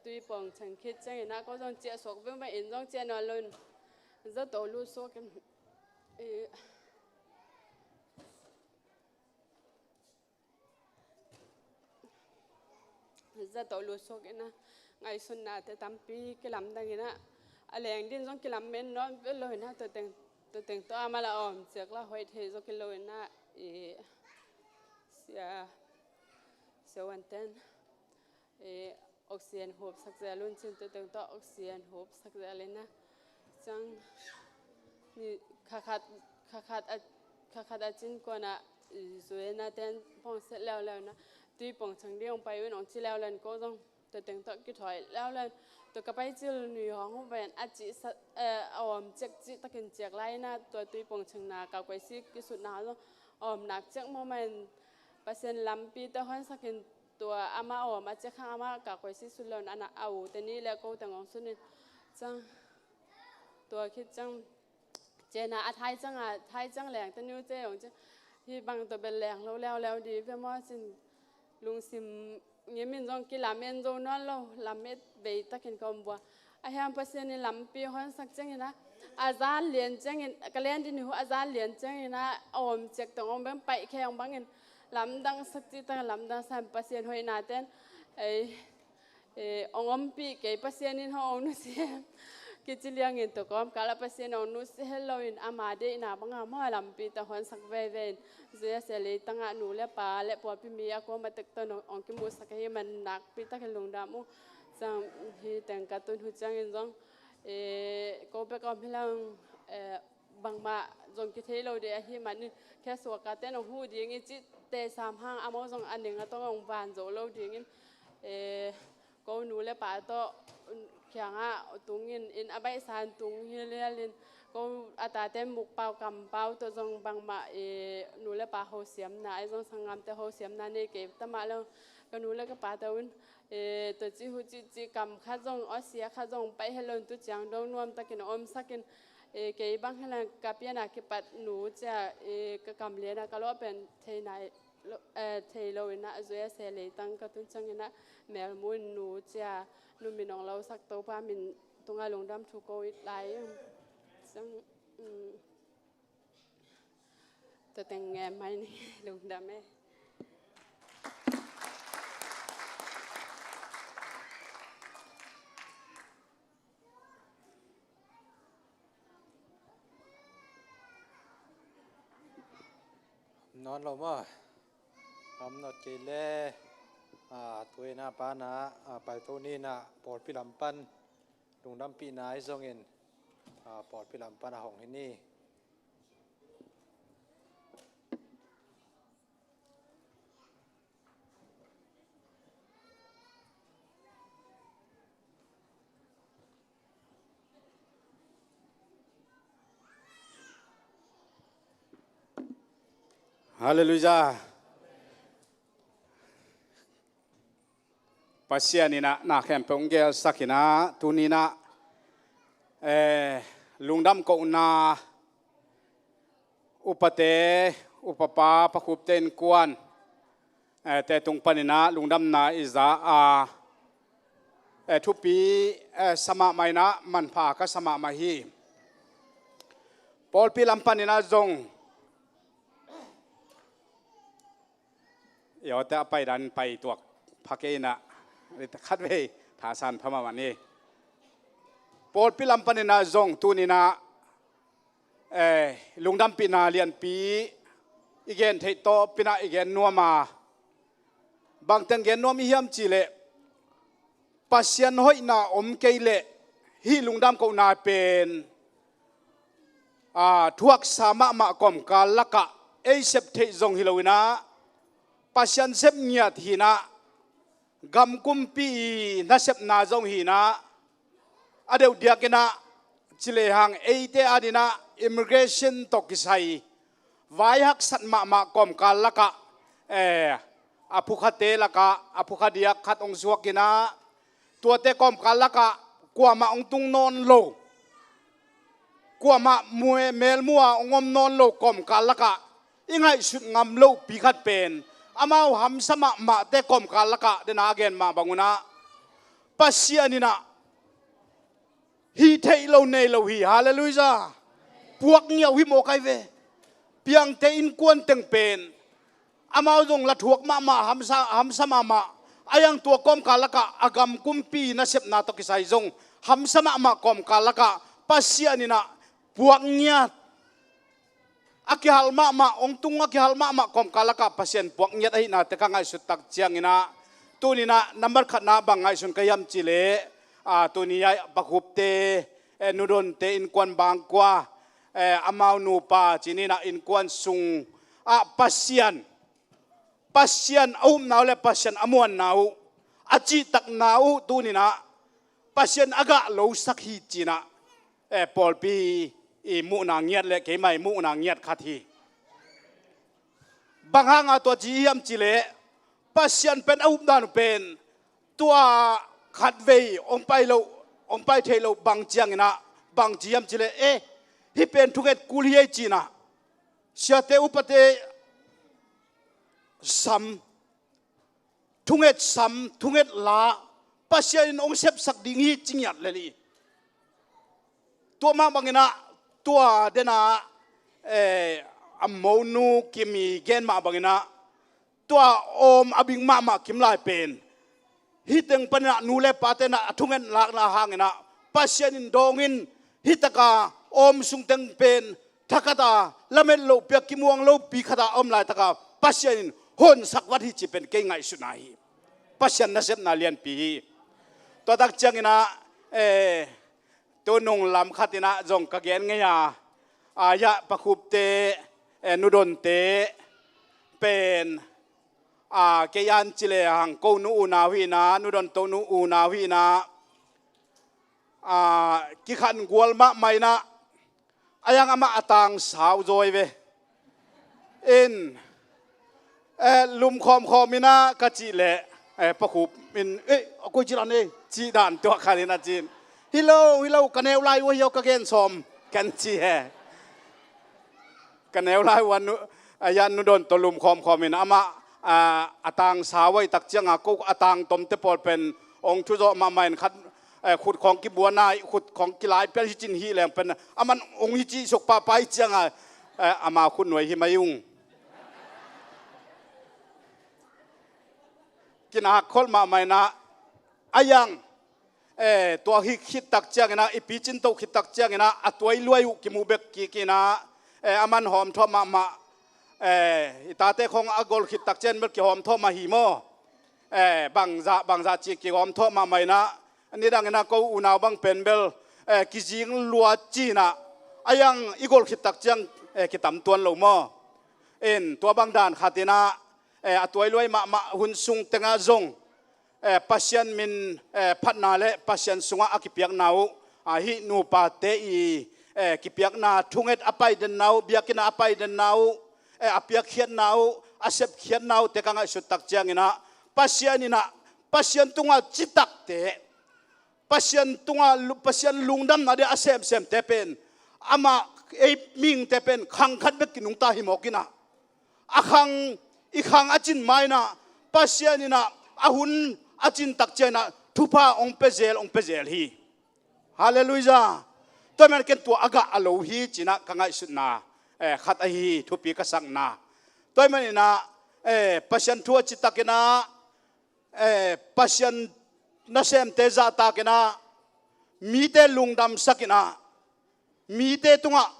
tui pong chang khit ciangin ah ko zong ciah suak veu mah in zong ciah nawn lo in zato lut suak in, eh, zato lut suak in ah ngaihsutnate tampi kilamdang in ah a leng ding zong kilamen nawn vet lo in ah tua teng, tua teng tawh a mah la awm ciak la hoih thei zaw kei lo in ah, eh, sia, sia wan ten, eh, oxygen hupsak zel un cin tua teng tawh oxygen hupsak zel in ah ciang ni kha khat, kha khat a, kha khat a cin kuan ah, eh, zui in ah ten pong set leuleu in ah tui pong chang ding hong pai un hong ci leuleu in ko zong tua teng tawh kithawi leuleu in tua ka pai cil ni hong hong ven a cih sa, eh, a awm ciak cih takin ciak lai in ah tua tui pong changna ka kuaisi kisutna zong a awm nak ciak mawh mah in Pasian lampi tawh honsak in tua amah a awm a ciak hang amah ka kuaisi sut lo in a na a u te nih le ko teng hong sut in ciang tua khit ciang cena a thai ciang a, thai ciang leng te ni uh ciah hong ciah hih bang tua bel leng lo leuleu ding ve maw cin lungsim ngim in zong kilamen zo nawn lo, lamet bei takin ka om bua. A hiang Pasian in lampi honsak ciangin ah a zan lian ciangin ka len ding ni uh a zan lian ciangin ah a awm ciak tong hong beng paih khe hong bangin lamdang sak cih tak lamdang sa in Pasian hoihna ten ei, eh, hong ompih kei Pasian in hong hong nusia kici liangin tua kawmkal ah Pasian hong nusia het lo in ama deihna bang a maw lampi tawh honsak veve in zui a sia leitang ah nu le pa le pawlpi mi a kuama tek tawh hong kimuhsak ahi man nakpi takin lungdam uh. Ciang hih teng ka tun uh ciangin zong, eh, ko bek a om hi lang, eh, bangmah zong kithei lo ding ahih manin khia suak a ten hong huh ding i cih te sam hang a maw zong a ning a tawng hong van zo lo dingin, eh, ko nu le pa tawh kiangah tungin in a baihsa in tung hi lialin ko a tate mukpau kampau tawh zong bangmah, eh, nu le pa hosiamna ahi zong sanggamte hosiamna nei kei tamah lo ka nu le ka pate un, eh, tua cih huh cih cih kam khat zong awsia khat zong paih het lo in tu ciang dong nuam takin a omsak in, eh, kei bang hi lang ka pian a kipat nu cia, eh, ka kam lian a ka lawh pen thei nai lo, eh, thei lo in ah zui a sia leitang ka tun ciangin ah melmu in nu cia nu min hong losak Topa min tungah lungdam thu ko it lai. Ciang, um, tua teng ngen mai ni, lungdam e. Nawn lo maw? Om nawn kei le, a, tu in a pan a, a, paito ni in a pawlpi lam pan lungdampihna ahi zongin, a, pawlpi lam pan a hong hi ni. Halleluiah. Pasian in a na khempeuh hong gelsak in a, tuni in a, eh, lungdam kohna upate, upapa, pakhupte innkuan, eh, te tung panin a lungdamna i za a, eh, thupi, eh, sa mahmah in a manpha ka sa mahmah hi. Pawlpi lam panin a zong i awte a paidan pai tuak pha kei in a, khatvei thasan pha mahmah ni. Pawlpi lam panin a zong tuni in a, eh, lungdampihna lianpi i gen theih tawh pi in a i gen nuam a, bangteng gen nuam i hiam cih leh Pasian hoihna om kei leh hih lungdam kohna pen a, thuaksa mahmah kawmkal lakah ei sep theih zong hi loinah, Pasian sep ngiat hinah, gam kumpi i nasepna zong hinah, a deuh diakinah, ci lehang eite adinah immigration tawh kisai vai haksat mahmah kawmkal lakah, eh, a phukhate lakah a phukha diak khat hong suakinah, tuate kawmkal lakah kuamah hong tung nawn lo, kuamah mue-, melmua hong om nawn lo kawmkal lakah i ngaihsut ngam lopi khat pen, amau hamsa mahmahte kawmkal lakah dena a gen mah bangunah, Pasian inah hih theih lo nei lo hi. Halleluiah. Puak ngiau hi mawk ai ve. Piangte innkuan teng pen amau zong la thuak mahmah, hamsa, hamsa mahmah. A iang tua kawmkal lakah a gam kumpi nasepna tawh kisai zong hamsa mahmah kawmkal lakah Pasian inah puak ngiat, a kihal mahmah, hong tung a kihal mahmah kawmkal lakah Pasian puak ngiat ahihnate ka ngaihsut tak cianginah, tuninah nambat khatna bang ngaihsun ka hiam cileh, a, tuni a Pakhupte, eh, Nudonte innkuan bangkua, eh, amau nupa cininah innkuan sungah Pasian, Pasian a upna uh le Pasian a muanna uh, a cihtakna uh tuninah Pasian a gah losak hi cinah, eh, pawlpi i muhna ngiat le keimah i muhna ngiat khat hi. Bang hanga tua ci hiam cileh, Pasian pen a updan uh pen tua khatvei hong pai lo, hong pai thei lo bang cianginah, bang ci hiam cileh, eh, hih pen thunget kul hi ei cinah, siate upate sam, thunget sam, thunget la, Pasian in hong sepsak ding hi ci ngiat lel hi. Tua mah banginah tua dena, eh, a monu Kim i gen mah banginah, tua awm a bing mahmah Kim lai pen, hih teng paninah nu le pate na a thunget lakna hanginah Pasian in dawngin, hih taka awm sung teng pen thakhat a lamet lohpi a kimuang lopi khat a om laitaka Pasian in honsak vat hi ci pen kei ngaihsutna hi. Pasian nasepna lianpi hi. Tua tak cianginah, eh, tu nung lam khatinah zong ka gen ngei a, a, ya Pakhupte, eh, Nudonte pen, a, kei an cileh hang ko nu unau hinah, Nudon to nu unau hinah, a, kikhan gual mahmah inah, a iang amah a tang sau zawi ve. In, eh, lum khawmkhawm inah ka cih leh, eh, Pakhup in, eh, a koi cih dan, eh, cih dan tuah khan inah cin. Hi lo, hi lo, ka neu lai uh hi aw, ka gen sawm, kan ci he. Ka neu lai uh a nu, a ya Nudon to lum khawmkhawm in amah, a, a tang sau ai tak cianga ko a tang tomte pawl pen hong thuzawh mahmah in khat, eh, khut khawng kibuana, khut khawng kilai pial hi cin hi leng pen aman hong hi cih suk pahpah hi cianga, eh, ama khut nuai hi mai ung. Kinak kholh mahmah inah a iang, eh, tua hi khit tak cianginah, i picin toh khit tak cianginah a tuailuai uh kimu bek kikinah, eh, aman hawmthawh mahmah, eh, i tate khawng a gol khit tak cian bel kihawmthawh mah hi maw? Eh, bangzah, bangzah ci kihawmthawh mahmah inah, nidanginah ko unau bang pen bel, eh, kizing lua cinah, a iang i gol khit tak ciang, eh, kitam tuan lo maw? In tua bang dan khatinah, eh, a tuailuai mahmah hun sung tengah zong, eh, Pasian min, eh, phatna le Pasian sungah a kipiakna uh, a, hih nupate i, eh, kipiakna thunget a paidenna uh, biakinn a paidenna uh, eh, a piakkhiatna uh, a sepkhiatna uh te ka ngaihsut tak cianginah Pasian inah, Pasian tungah citakte, Pasian tungah lu-, Pasian lungdamna dia a semsemte pen, amah ei mihingte pen khang khat bek kinungta hi mawk inah, a khang, i khang a cin ma inah, Pasian inah a hun a cin tak cianginah thupha hong pia zel, hong pia zel hi. Halleluiah. Tua man ken tua a gah a lo hi cinah ka ngaihsutna, eh, khat ahi hi, thupi ka sakna. Tua man inah, eh, Pasian thu a citakinah, eh, Pasian nasemte zahtakinah, mite lungdamsakinah, mite tungah,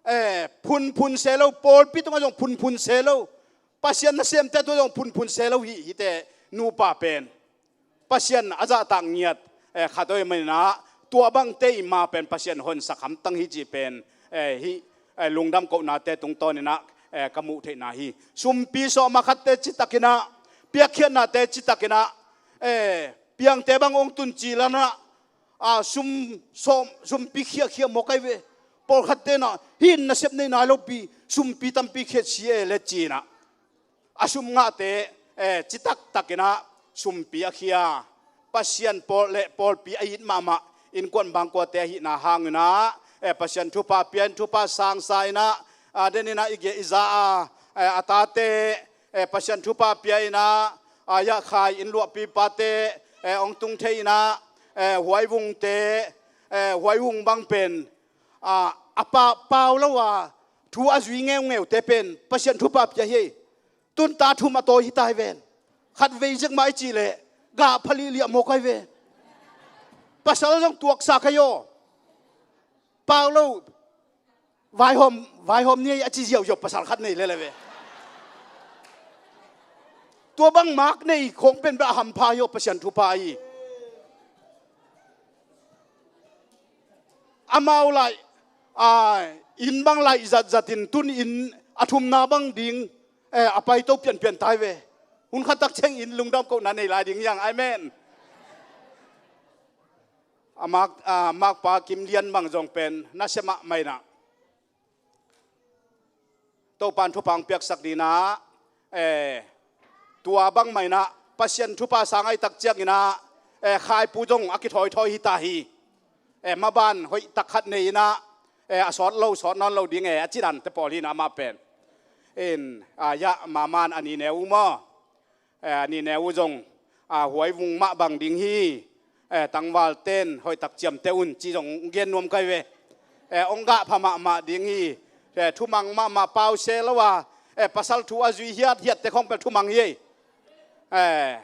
eh, phunphun se lo, pawlpi tungah zong phunphun se lo, Pasian nasemte tungah zong phunphun se lo hi, hihte nupa pen Pasian a zahtak ngiat, eh, khat ahi maninah, tua bangte i ma pen Pasian honsak hamtang hi cih pen, eh, hih, eh, lungdam kohnate tungtawninah, eh, ka muh theihna hi. Sumpi sawm ah khatte citakinah, piakkhiatnate citakinah, eh, piangte bang hong tun cilanah, ah, sum, sawm, sumpi khiakhia mawk ai ve. Pawlkhat tenah hih in nasep nei nai lopi, sumpi tampi khiat si e le cinah, a sum ngahte, eh, citaktakinah sumpi a khia, Pasian pawl le pawlpi a it mahmah innkuan bangkuate ahihna hanginah, eh, Pasian thupha pia in, thupha sangsa inah, ah, deninah i ge i za a, eh, a tate, eh, Pasian thupha pia inah, ah, yah khai in luahpipate, eh, hong tung thei inah, eh, huaivungte, eh, huaivung bang pen, ah, a pa, pau lo a thu a zui ngeungeute pen Pasian thupha pia hi. Tun ta thum a tawi hi tai ven. Khat vei zek mah i cih leh gah pha lihliah mawk ai ve. Pasal zong tuaksa kai aw. Pau lo, vaihawm, vaihawm ni a ci ziauziau pasal khat nei lele ve. Tua bang mak nei khong pen bel a hampha hi aw, Pasian thupha hi. Amau laih, a, inn bang laih zatzat in tun inn a thumna bang ding, eh, a paito pianpian tai ve. Hun khat tak ciangin lungdam kohna nei lai ding hiang. Amen. A mak, a makpa Kim Lian bang zong pen nasia mahmah inah Topan thupha hong piaksak dinah, eh, tua bangmah inah Pasian thupha sang ai tak cianginah, eh, khaipu zong a kithawithawi hi ta hi. Eh, maban hoih tak khat nei inah, eh, a sawt lo, sawt nawn lo ding e, a ci dante pawl hi inah amah pen. In, ah, yah, maman a nineu uh maw? Eh, a nineu uh zong, ah, huaivung mah bang ding hi. Eh, tangvalten hoihtak ciamteh un ci zong gen nuam kai ve. Eh, hong gah pha mahmah ding hi. Eh, thumang mahmah pause lo a, eh, pasal thu a zui hiathiatte khong pel thumang hi. Eh,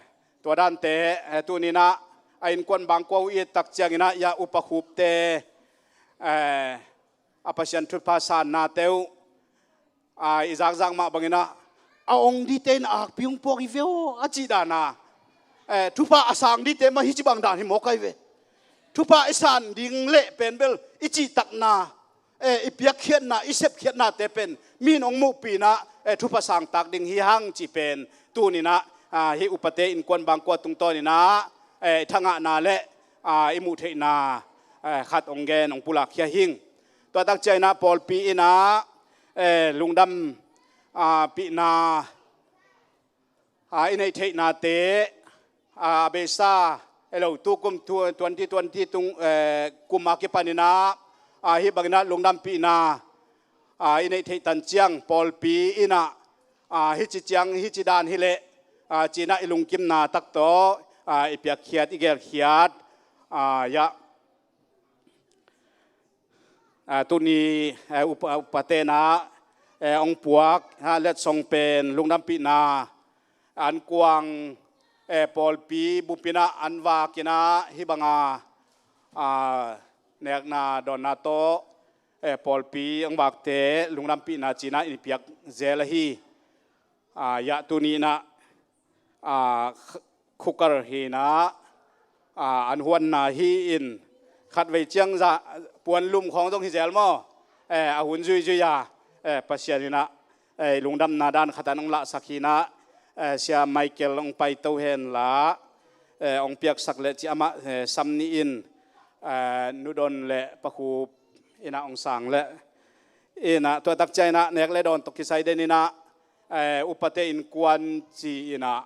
tua dante, eh, tuninah a innkuan bangkua uh i et tak cianginah, yah, upa Khupte, eh, a Pasian thupha sannate uh, a, i zakzak mah banginah, a ong dite in a akpi hong puak hi ve aw, a cih dana, eh, thupha a sang dite mah hih ci bang dan hi mawk ai ve. Thupha i san ding leh pen bel i cihtakna, eh, i piakkhiatna, i sepkhiatnate pen mi in hong muhpih inah, eh, thupha sangtak ding hi hang cih pen tuninah, ah, hih upate innkuan bangkua tungtawninah, eh, i thangahna le, ah, i muh theihna, eh, khat hong gen, hong pulakkhia hing. Tua tak cianginah pawlpi inah, eh, lungdam, ah, pihna, ah, i neih theihnate, ah, a beisa, eh, lo tu kum tu, twenty twenty tung, eh, kum a kipaninah, ah, hih banginah lungdam pihna, ah, i neih theih tan ciang pawlpi inah, ah, hih ci ciang, hih ci dan hi leh, ah, cinah i lungkimna tak tawh, ah, i piakkhiat, i gelkhiat, ah, yah, ah, tuni, eh, upa, upa tenah, eh, hong puak, ah, letsong pen lungdampihna, an kuang, eh, pawlpi bupinah an vakinah hih banga, ah, nekna dawnna tawh, eh, pawlpi hong vakte lungdampihna cinah i piak zel ahi. Ah, yah, tuni inah, ah, kh-, cooker hi inah, ah, an huanna hi in, khatvei ciang za, puanlum khawng zong hi zel maw? Eh, a hun zuizui a, eh, Pasian inah, eh, lungdamna dan khat an hong lahsak hi inah, eh, Sia Michael hong paito henla, eh, hong piaksak leh ci amah, eh, sam nih in, eh, Nudon le Pa Khup inah hong sang leh. Inah tua tak ciang inah nek le dawn tawh kisai den inah, eh, upate innkuan ci inah,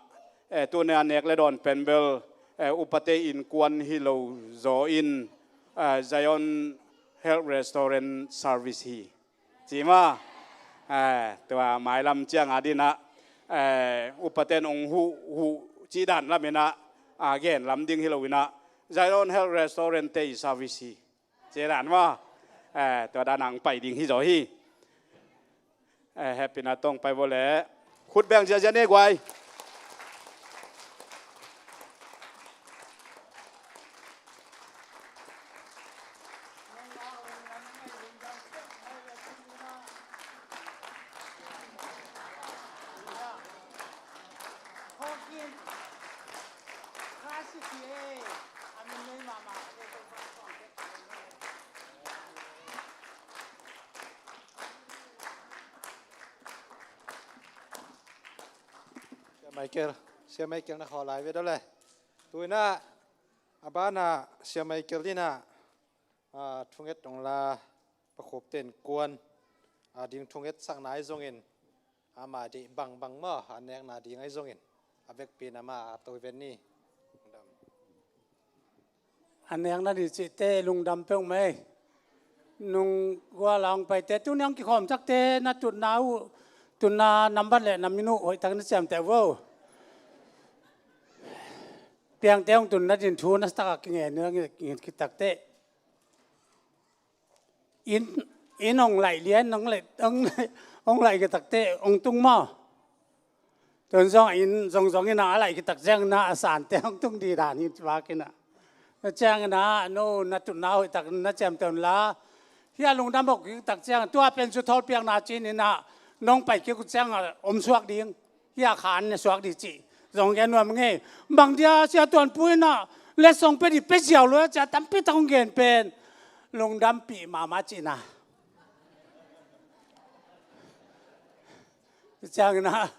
eh, tuni a nek le dawn pen bel, eh, upate innkuan hi lo zaw in, eh, Zion Health Restaurant Service hi. Ci maw? Eh, tua mailam ciang a dinah, eh, upaten hong huh, huh cih dan lam inah, ah, gen lam ding hi lo inah Zion Health Restaurant te i service hi. Ci dan maw? Eh, tua dan ang pai ding hi zaw hi. Eh, hehpihna tawh pai vua leh. Khut beng ziazia ni guai. Michael, Sia Michael na khaw lai ve daw le. Tu inah a banah Sia Michael inah, ah, thunget hong la, Pa Khup ten kuan, ah, ding thunget sakna ahi zongin, ama deih bangbang maw, a nekna ding ahi zongin, a vekpi in ama a to ven ni. A nekna ding cihte lungdam peuhmah ei. Nung gual a hong paite, tuni hong kikhawm takte na tutna uh, tutna nambat le na min uh hoihtak na ciamteh uh o. Piangte hong tunna ding thu na takah kingen, kingen khit takte. Inn, inn hong laih lian, hong laih, hong laih, hong laih khit takte hong tung maw? Tun zong inn zongzong inah a laih khit tak ciangin ah a sante hong tung ding dan hi vak inah. Tua ciangin ah no na tutna hoihtak na ciamteh un la. Hih a lungdam hong khit tak ciangin tua pen cu thawlpiakna ci-in inah nong pai kik uh ciangin om suak ding. Hih a khan ne suak ding cih zong gen nuam ngei. Bang dia Sia Tuan Pu inah letsong pia ding pia ziau lo a ci a tampi tak hong gen pen lungdampih mahmah cihna. Ciangin ah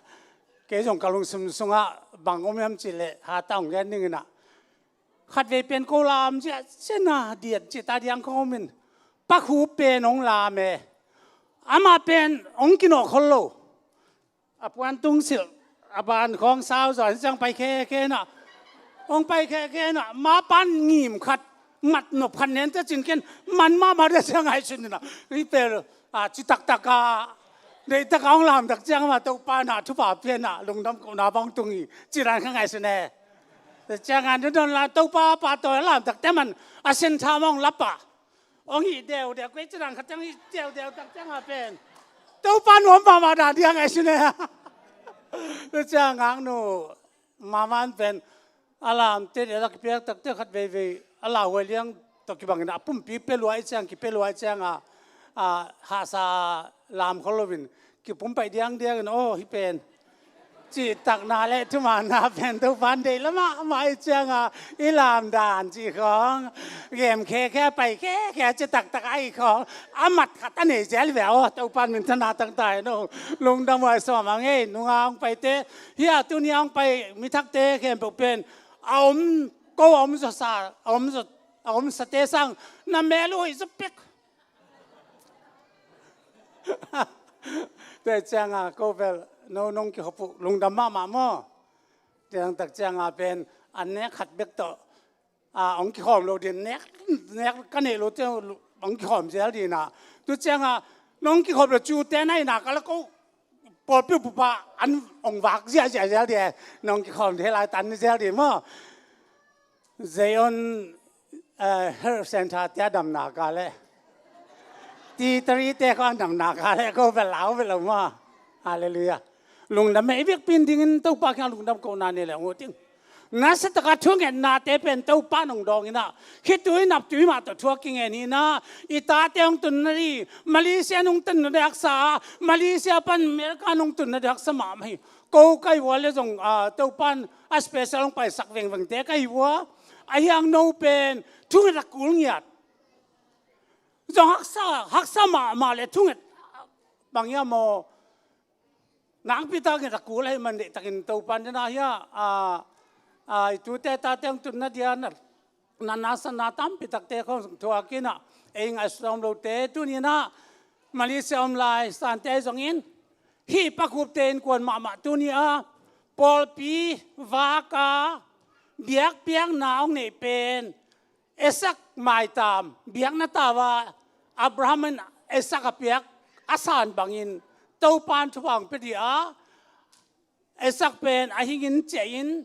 kei zong ka lungsim sungah bang om hiam cih leh hatah hong gen ding inah, khatvei pen ko lam ziahziah na diat cih ta diang khawng om in, Pa Khup pen hong lam e. Amah pen hong kinawh khol lo. A puan tung silh, a ban khawng sau zaw, ciang pai khekhe inah, hong pai khekhe inah, ma pan ngim khat, mat nop khat nen ta cin ken, man mahmah dia ciang ngaihsun inah. Hih pel, ah, ci taktak a, deih tak a hong lam tak ciang amah Topa inah thupha pia inah lungdam kohna bang tung hi, ci dan kha ngaihsun e. Tua ciang a nidon la Topa pahtawi a lam takte man a sentha mah hong lap a, hong hih deudeu, koi ci dan khat ciang hih deudeu tak ciang a pen Topa nuam mahmah dan dia ngaihsun e. Tua ciang a ngaknu mama in pen a lamte dia tak kipiak takte khat veivei a lauhuai liang tawh kibang inah a pumpi pia luai ciang, kipia luai ciang a, a, hahsa lam khol loin kipum paih diangdiang in, aw, hih pen cihtakna le thumanna pen Topa in deih lamah mah ih ciang a, i lam dan cih khawng gem khekhe, pai khekhe, ci taktak a ih khawng a mat khat a nei zel ve aw. Topa in minthanna tang ta hen aw. Lungdam huai sawm a ngei. Nunga hong paite, hih a tuni a hong pai mi thakte khempeuh pen a om, ko a om zawsa, a om zaw, a om sate sang na mel uh hoih zaw pek. Tua ciang a ko bel no nong kikhop uh lungdam mahmah maw? Tua tak ciang a pen an nek khat bek tawh, a, hong kikhawm lo ding, nek, nek ka neih lote hong kikhawm zel ding inah. Tua ciang a nong kikhop lo cute na inah ka la ko pawlpi upa an hong vak ziahziah zel ding e. Nong kikhawm ding hi lai tan ni zel ding maw? Zion, eh, Health Center te a damna ka le, T three te khawng a damna ka le, ko bel lau bel lo maw? Halleluiah. Lungdam e, i biakpi in dingin Topa kiang lungdam kohna nei le hong ut ing. Nasa taka thungetnate pen Topa in hong dawng inah, khitui naptui mah tawh thu a kingen hi inah, i tate hong tunna ding, Malaysia in hong tunna ding haksa a, Malaysia pan America in hong tunna ding haksa mahmah hi. Ko ka hih uh a le zong, ah, Topa in a special hong paisak vengvengte ka hih uh a, ahi hang no pen thunget a kul ngiat. Zong haksa, haksa mahmah le thunget bang hiam aw? Nakpi takin a kul ahih man deihtakin Topa in dena hi a, a, a, i tute tate hong tunna dia na, na, nasana tampi takte khawng thuak inah, ei ngaihsut a om lote tuni inah Malaysia om lai sante ahi zongin, hih Pa Khupte innkuan mahmah tuni a pawlpi vak a biakpiakna hong neih pen Isaac maitam biakna tau a, Abraham in Isaac a piak a san bangin Topa in thupha hong pia ding a, Isaac pen a hingin ciahin,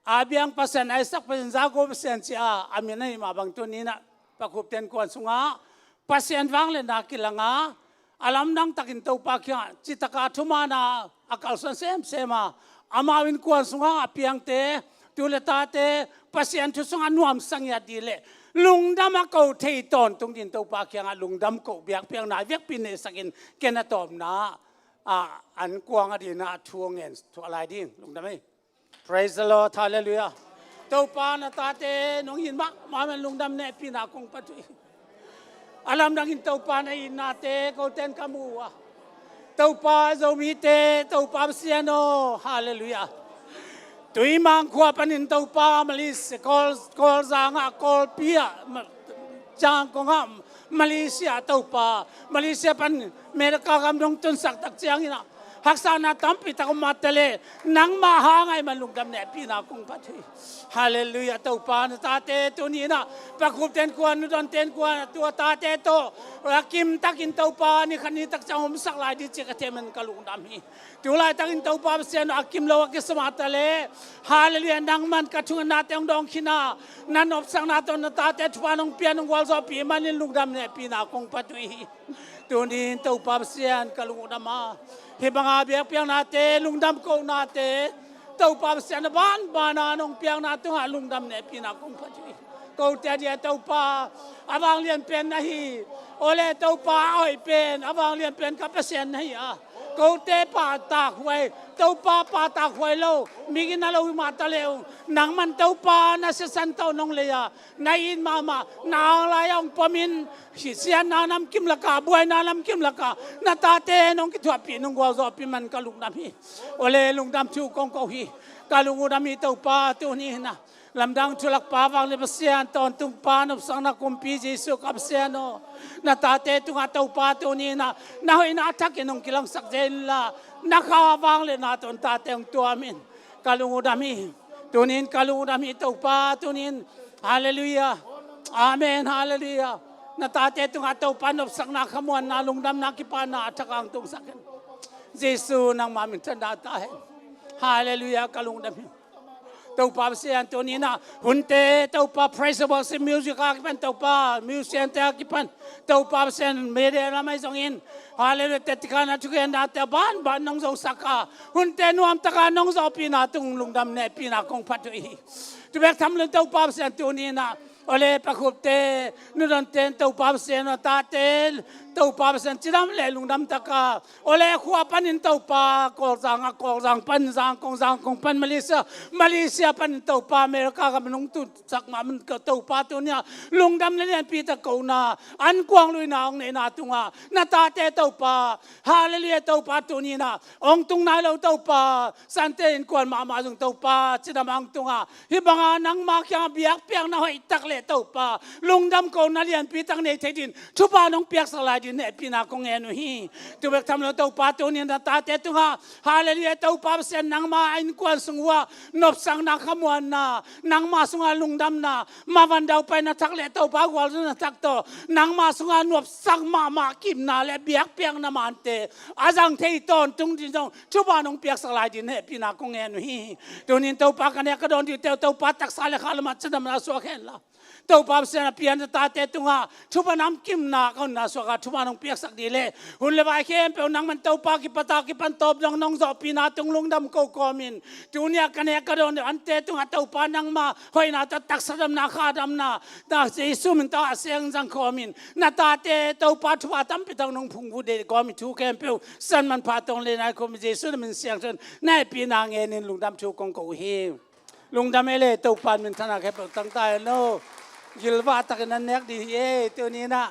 a biang Pasian, Isaac Pasian, Jacob Pasian ci a, a min ahih mah bang tuni inah Pa Khupte innkuan sungah Pasian vangliatna kilang a, a lamdang takin Topa kiangah cih taka thumanna a kalsuan semsem a, amau innkuan sungah a piangte, tu le tate Pasian thu sungah nuamsa ngiat ding le lungdam a ko thei tawntung dingin Topa kiangah lungdam koh biakpiakna i biakpi neihsakin ken a tawpna ah an kuang a dingin a thu a ngen thuah lai ding. Lungdam ei. Praise the Lord. Halleluiah. Topa in a tate nong it mahmah man lungdam nehpihna kong phat uh hi. A lamdangin Topa in a itnate kote in ka mu uh a, Topa, Zomite Topa Pasian aw, halleluiah. Tuimang khua panin Topa, Malaysia, Kawl, Kawlzang ah, Kawlpi ah, Ma-, Zangkong ah, Malaysia Topa, Malaysia pan America gam dong tunsak tak ciangin ah, haksatna tampi tak om mah ta leh, nangmah hang ahih man lungdam nehpihna kong phat uh hi. Halleluiah, Topa, na tate tuni in ah, Pa Khup ten kuan, Nu Don ten kuan, tua tate tawh a kimtakin Topa, ni khat ni tak ciang omsak lai ding ci ka thei man ka lungdam hi. Tu laitakin Topa Pasian, a kim lo a kisa mah ta leh, halleluiah, nangman ka thungetnate hong dawng khin a, na nopsakna tawh na tate thupha nong pia, nong gualzawhpih manin lungdam nehpihna kong phat uh hi. Tuni in Topa Pasian, ka lungdam a, hih banga biakpiaknate, lungdam kohnate, Topa Pasian, a banbana nong piakna tungah lungdam nehpihna kong phat uh hi. Kote a dia Topa, a vanglian pen na hi. Awle Topa, a hoih pen, a vanglian pen ka Pasian na hi a, kote pahtakhuai, Topa pahtakhuai lo, migina lo hi mah ta leh ung, nangman Topa na sisan tawh nong lei a, na it mahmah, na anglai ah hong pomin, siatna namkim lakah, buaina namkim lakah na tate nong kithuahpih, nong gualzawhpih man ka lungdam hi. Awle lungdam thu kong ko hi. Ka lungdam hi Topa, tuni in ah, lamdang thu lakpa, vanglian Pasian, tawntungpa, nopsakna kumpi Jesu ka Pasian aw, na tate tungah Topa tuni in ah, na hoihna a thakin hong kilangsak zel inla, na kha vangliatna tawh na tate hong tuam in. Ka lungdam hi. Tuni in ka lungdam hi Topa, tuni in. Halleluiah. Amen, halleluiah. Na tate tungah Topa nopsakna, khamuanna, lungdamna, kipahna a thak hong tungsak hen. Jesu nangma min thang ta hen. Halleluiah, ka lungdam hi. Topa Pasian, tuni in ah hunte Topa, praise and worship music a kipan Topa, musician te a kipan Topa Pasian, media lam ahi zongin, halleluiah, tetikana thukhenna te banban nong zosak a, hunte nuamtaka nong zawhpihna tung lungdam nehpihna kong phat uh hi. Tu bek tham lo in Topa Pasian, tuni in ah, awle Pa Khup te, Nu Don ten Topa Pasian aw, tate Topa Pasian, cidam le lungdam taka, awle khua panin Topa, Kawlzang ah, Kawlzang pan Zangkong, Zangkong pan Malaysia, Malaysia panin Topa, America gam nong tunsak mah man ka Topa, tuni ah lungdamna lianpi tak kohna, ankuang luina hong neihna tungah na tate Topa, halleluiah, Topa, tuni in ah hong tung nai lo Topa, Sante innkuan mahmah zong Topa, cidam hong tung a, hih banga nangma kiangah biakpiakna hoihtak le Topa, lungdam kohna lianpi tak nei thei dingin thupha nong piaksak lai dingin hehpihna kong ngen uh hi. Tu bek tham lo Topa, tuni in na tate tungah, halleluiah, Topa Pasian, nangma a innkuan sung uhah nopsakna, khamuanna, nangma sungah lungdamna, mavan daupaina thak le Topa gualzawhna thak tawh nangma sungah nopsak mahmah kipna le biakpiakna mante a zang thei tawntung dingin zong thupha nong piaksak lai dingin hehpihna kong ngen uh hi. Tuni in Topa, ka nek ka dawn dingte uh Topa, taksa le kha lamah cidamna suak hen la, Topa Pasian, a pian na tate tungah thupha namkimna ka honna suak a, thupha nong piaksak ding le hun le vai khempeuh nangman Topa, kipata kipan tawp dong nong zawhpihna tung lungdam ko kawmin, tuni a ka nek ka dawn ding ante tungah Topa, nangma hoihna tawh taksa damna, kha damna, na Jesu min tawh a siang zang kawmin, na tate Topa, thupha tampi tak nong phungvuh ding kawmin thu khempeuh San Manpha Tawng le Nai Khup, Jesu na min siangtho in na hehpihna ngenin lungdam thu kong ko uh hi. Lungdam ei le, Topa in minthanna khempeuh tang ta hen aw. Gilvah takin an nek ding hi ei, tuni in ah.